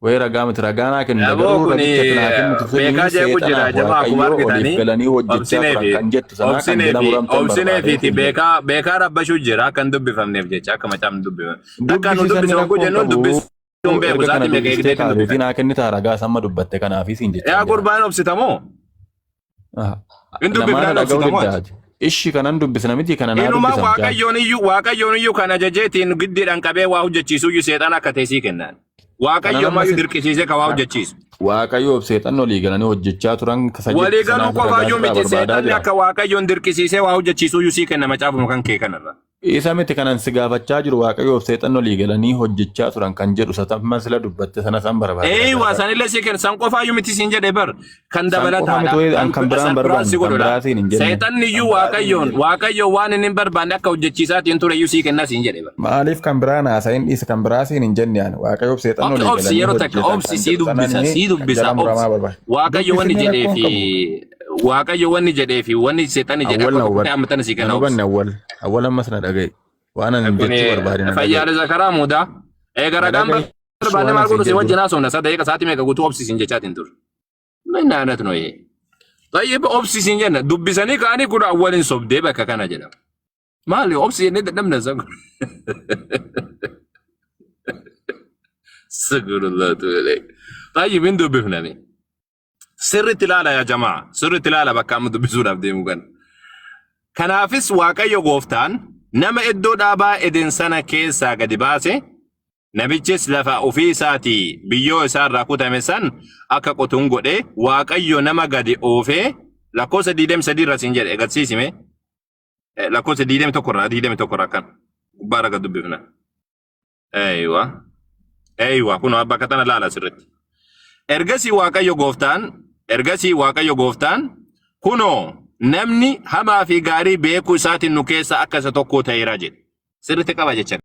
Wayii ragaa miti ragaa naa kennita Aboo garuu kun ragicha ati naa kennitu suni beekaa jeequ jira seexanaaf jamaa akkuma Waaqayyoo oliif argitanii galanii hojjechaa obsinee turan fi kan jettu sanaa kan obsinee jala fi muramteen obsinee barbaadee fi siin jedhe. beekaa beekaa rabbashuu jira akka hin dubbifamneef jecha akka macaafni dubbifame. Takka nu Dubbisi dubbise sanni hogguu rakkoo hin jennuun qabu. dubbisuun beeku Erga kana isaatii meeqa dubbistee eegdeetiin kaateetii dubbifame. naa kennitaa ragaa samma dubbatte kanaafii siin jechaan Yaa jira. gurbaan obsitamoo? Hin Namaa na dubbifnaan dhaga'uu obsitamoo ati? diddaati. Ishi kanan dubbisna miti kana naa Inumaa dubbisa mucaan. waaqayyoon iyyuu waaqayyoon iyyuu kan ajajeetiin giddiidhaan qabee waa hojjechiisu iyyuu seexana akka ta'e sii kennaan. Kanan Waaqayyo amma ammayyuu si dirqisiisee kan waa hojjechiisu. Waaqayyoof seexanni olii galanii hojjechaa turan kasa Walii jettu galuu sanaaf ragaa qofaayyuu sirraa miti barbaadaa seexanni jira. akka waaqayyoon dirqisiisee waa hojjechiisu iyyuu sii kenna macaafuma kan kee kanarra. Isa miti kanan si gaafachaa jiru Waaqayyoof seexanni olii galanii hojjechaa turan kan jedhu satamma sila dubbatte sana san barbaade Ee ragaa waa irraa. sanillee sii kenna san qofaayyuu miti siin jedhe bar kan San qofa dabalataadha. miti wayii an Kan kan biraan san biraan barbaanne si kan godhudha. biraa siin hin jenne. Seexanni Kan iyyuu biraa siin hin waaqayyoon jenne. waaqayyoon waan inni hin barbaanne akka hojjechiisaatiin ture iyyuu sii kenna siin jedhe bar. Maaliif kan biraa naasayin dhiisa kan biraa siin hin jenne ani Waaqayyoof seexanni Ok, olii obsi galanii yeroo takka hojjetan obsi kan sii jedhu dubbisa sanani sii kan dubbisa jala obsi muramaa barbaade. waaqayyo wanni Dubbisinni jedhee rakkoo fi hin qabu. waaqayyo wanni jedhee fi wanni seexanni jedhe Awwal akka na tokko ta'e hubadhu. amma tana sii Na kenna obsi. hubanne awwal. Awwal ammas na dhaga'i. Waan ani Kun jechuu barbaade na dhaga'i. fayyaadha karaa muudaa. Eega Na ragaan dhaga'i barbaanne waan maal asiin godhu si jedhu. wajjin haasofna sada eega sa'aatii meeqa guutuu obsi siin jechaatiin ture. Minna anatu noyee. Tayyib obsi siin jenna dubbisanii ka'anii kun awwalin sobdee bakka kana jedhama. Maali obsi jennee dadhabna isa kun. Sigurullah tuulee. Tayyib hin dubbifname. Sirriitti ilaala yaa jamaa. Sirriitti ilaala bakka amma dubbisuudhaaf deemu kana. Kanaafis Waaqayyo gooftaan nama iddoo dhaabaa Eden sana keessaa gadi baase, namichis lafa ofii isaatii biyyoo isaa irraa kutame san akka qotuun godhe, Waaqayyo nama gadi oofee lakkoofsa 23 irra siin jedhe agarsiisime. Lakkoofsa 21 irraa 21 irraa kan gubbaa irra gad dubbifna. Eeywa. Eeywa kun bakka tana laala sirriitti. Ergasii Waaqayyo gooftaan, ergasii Waaqayyo gooftaan, kunoo namni hamaa fi gaarii beekuu isaatiin nu keessa akka isa tokko ta'eera jedhe. Sirriitti qaba jecha.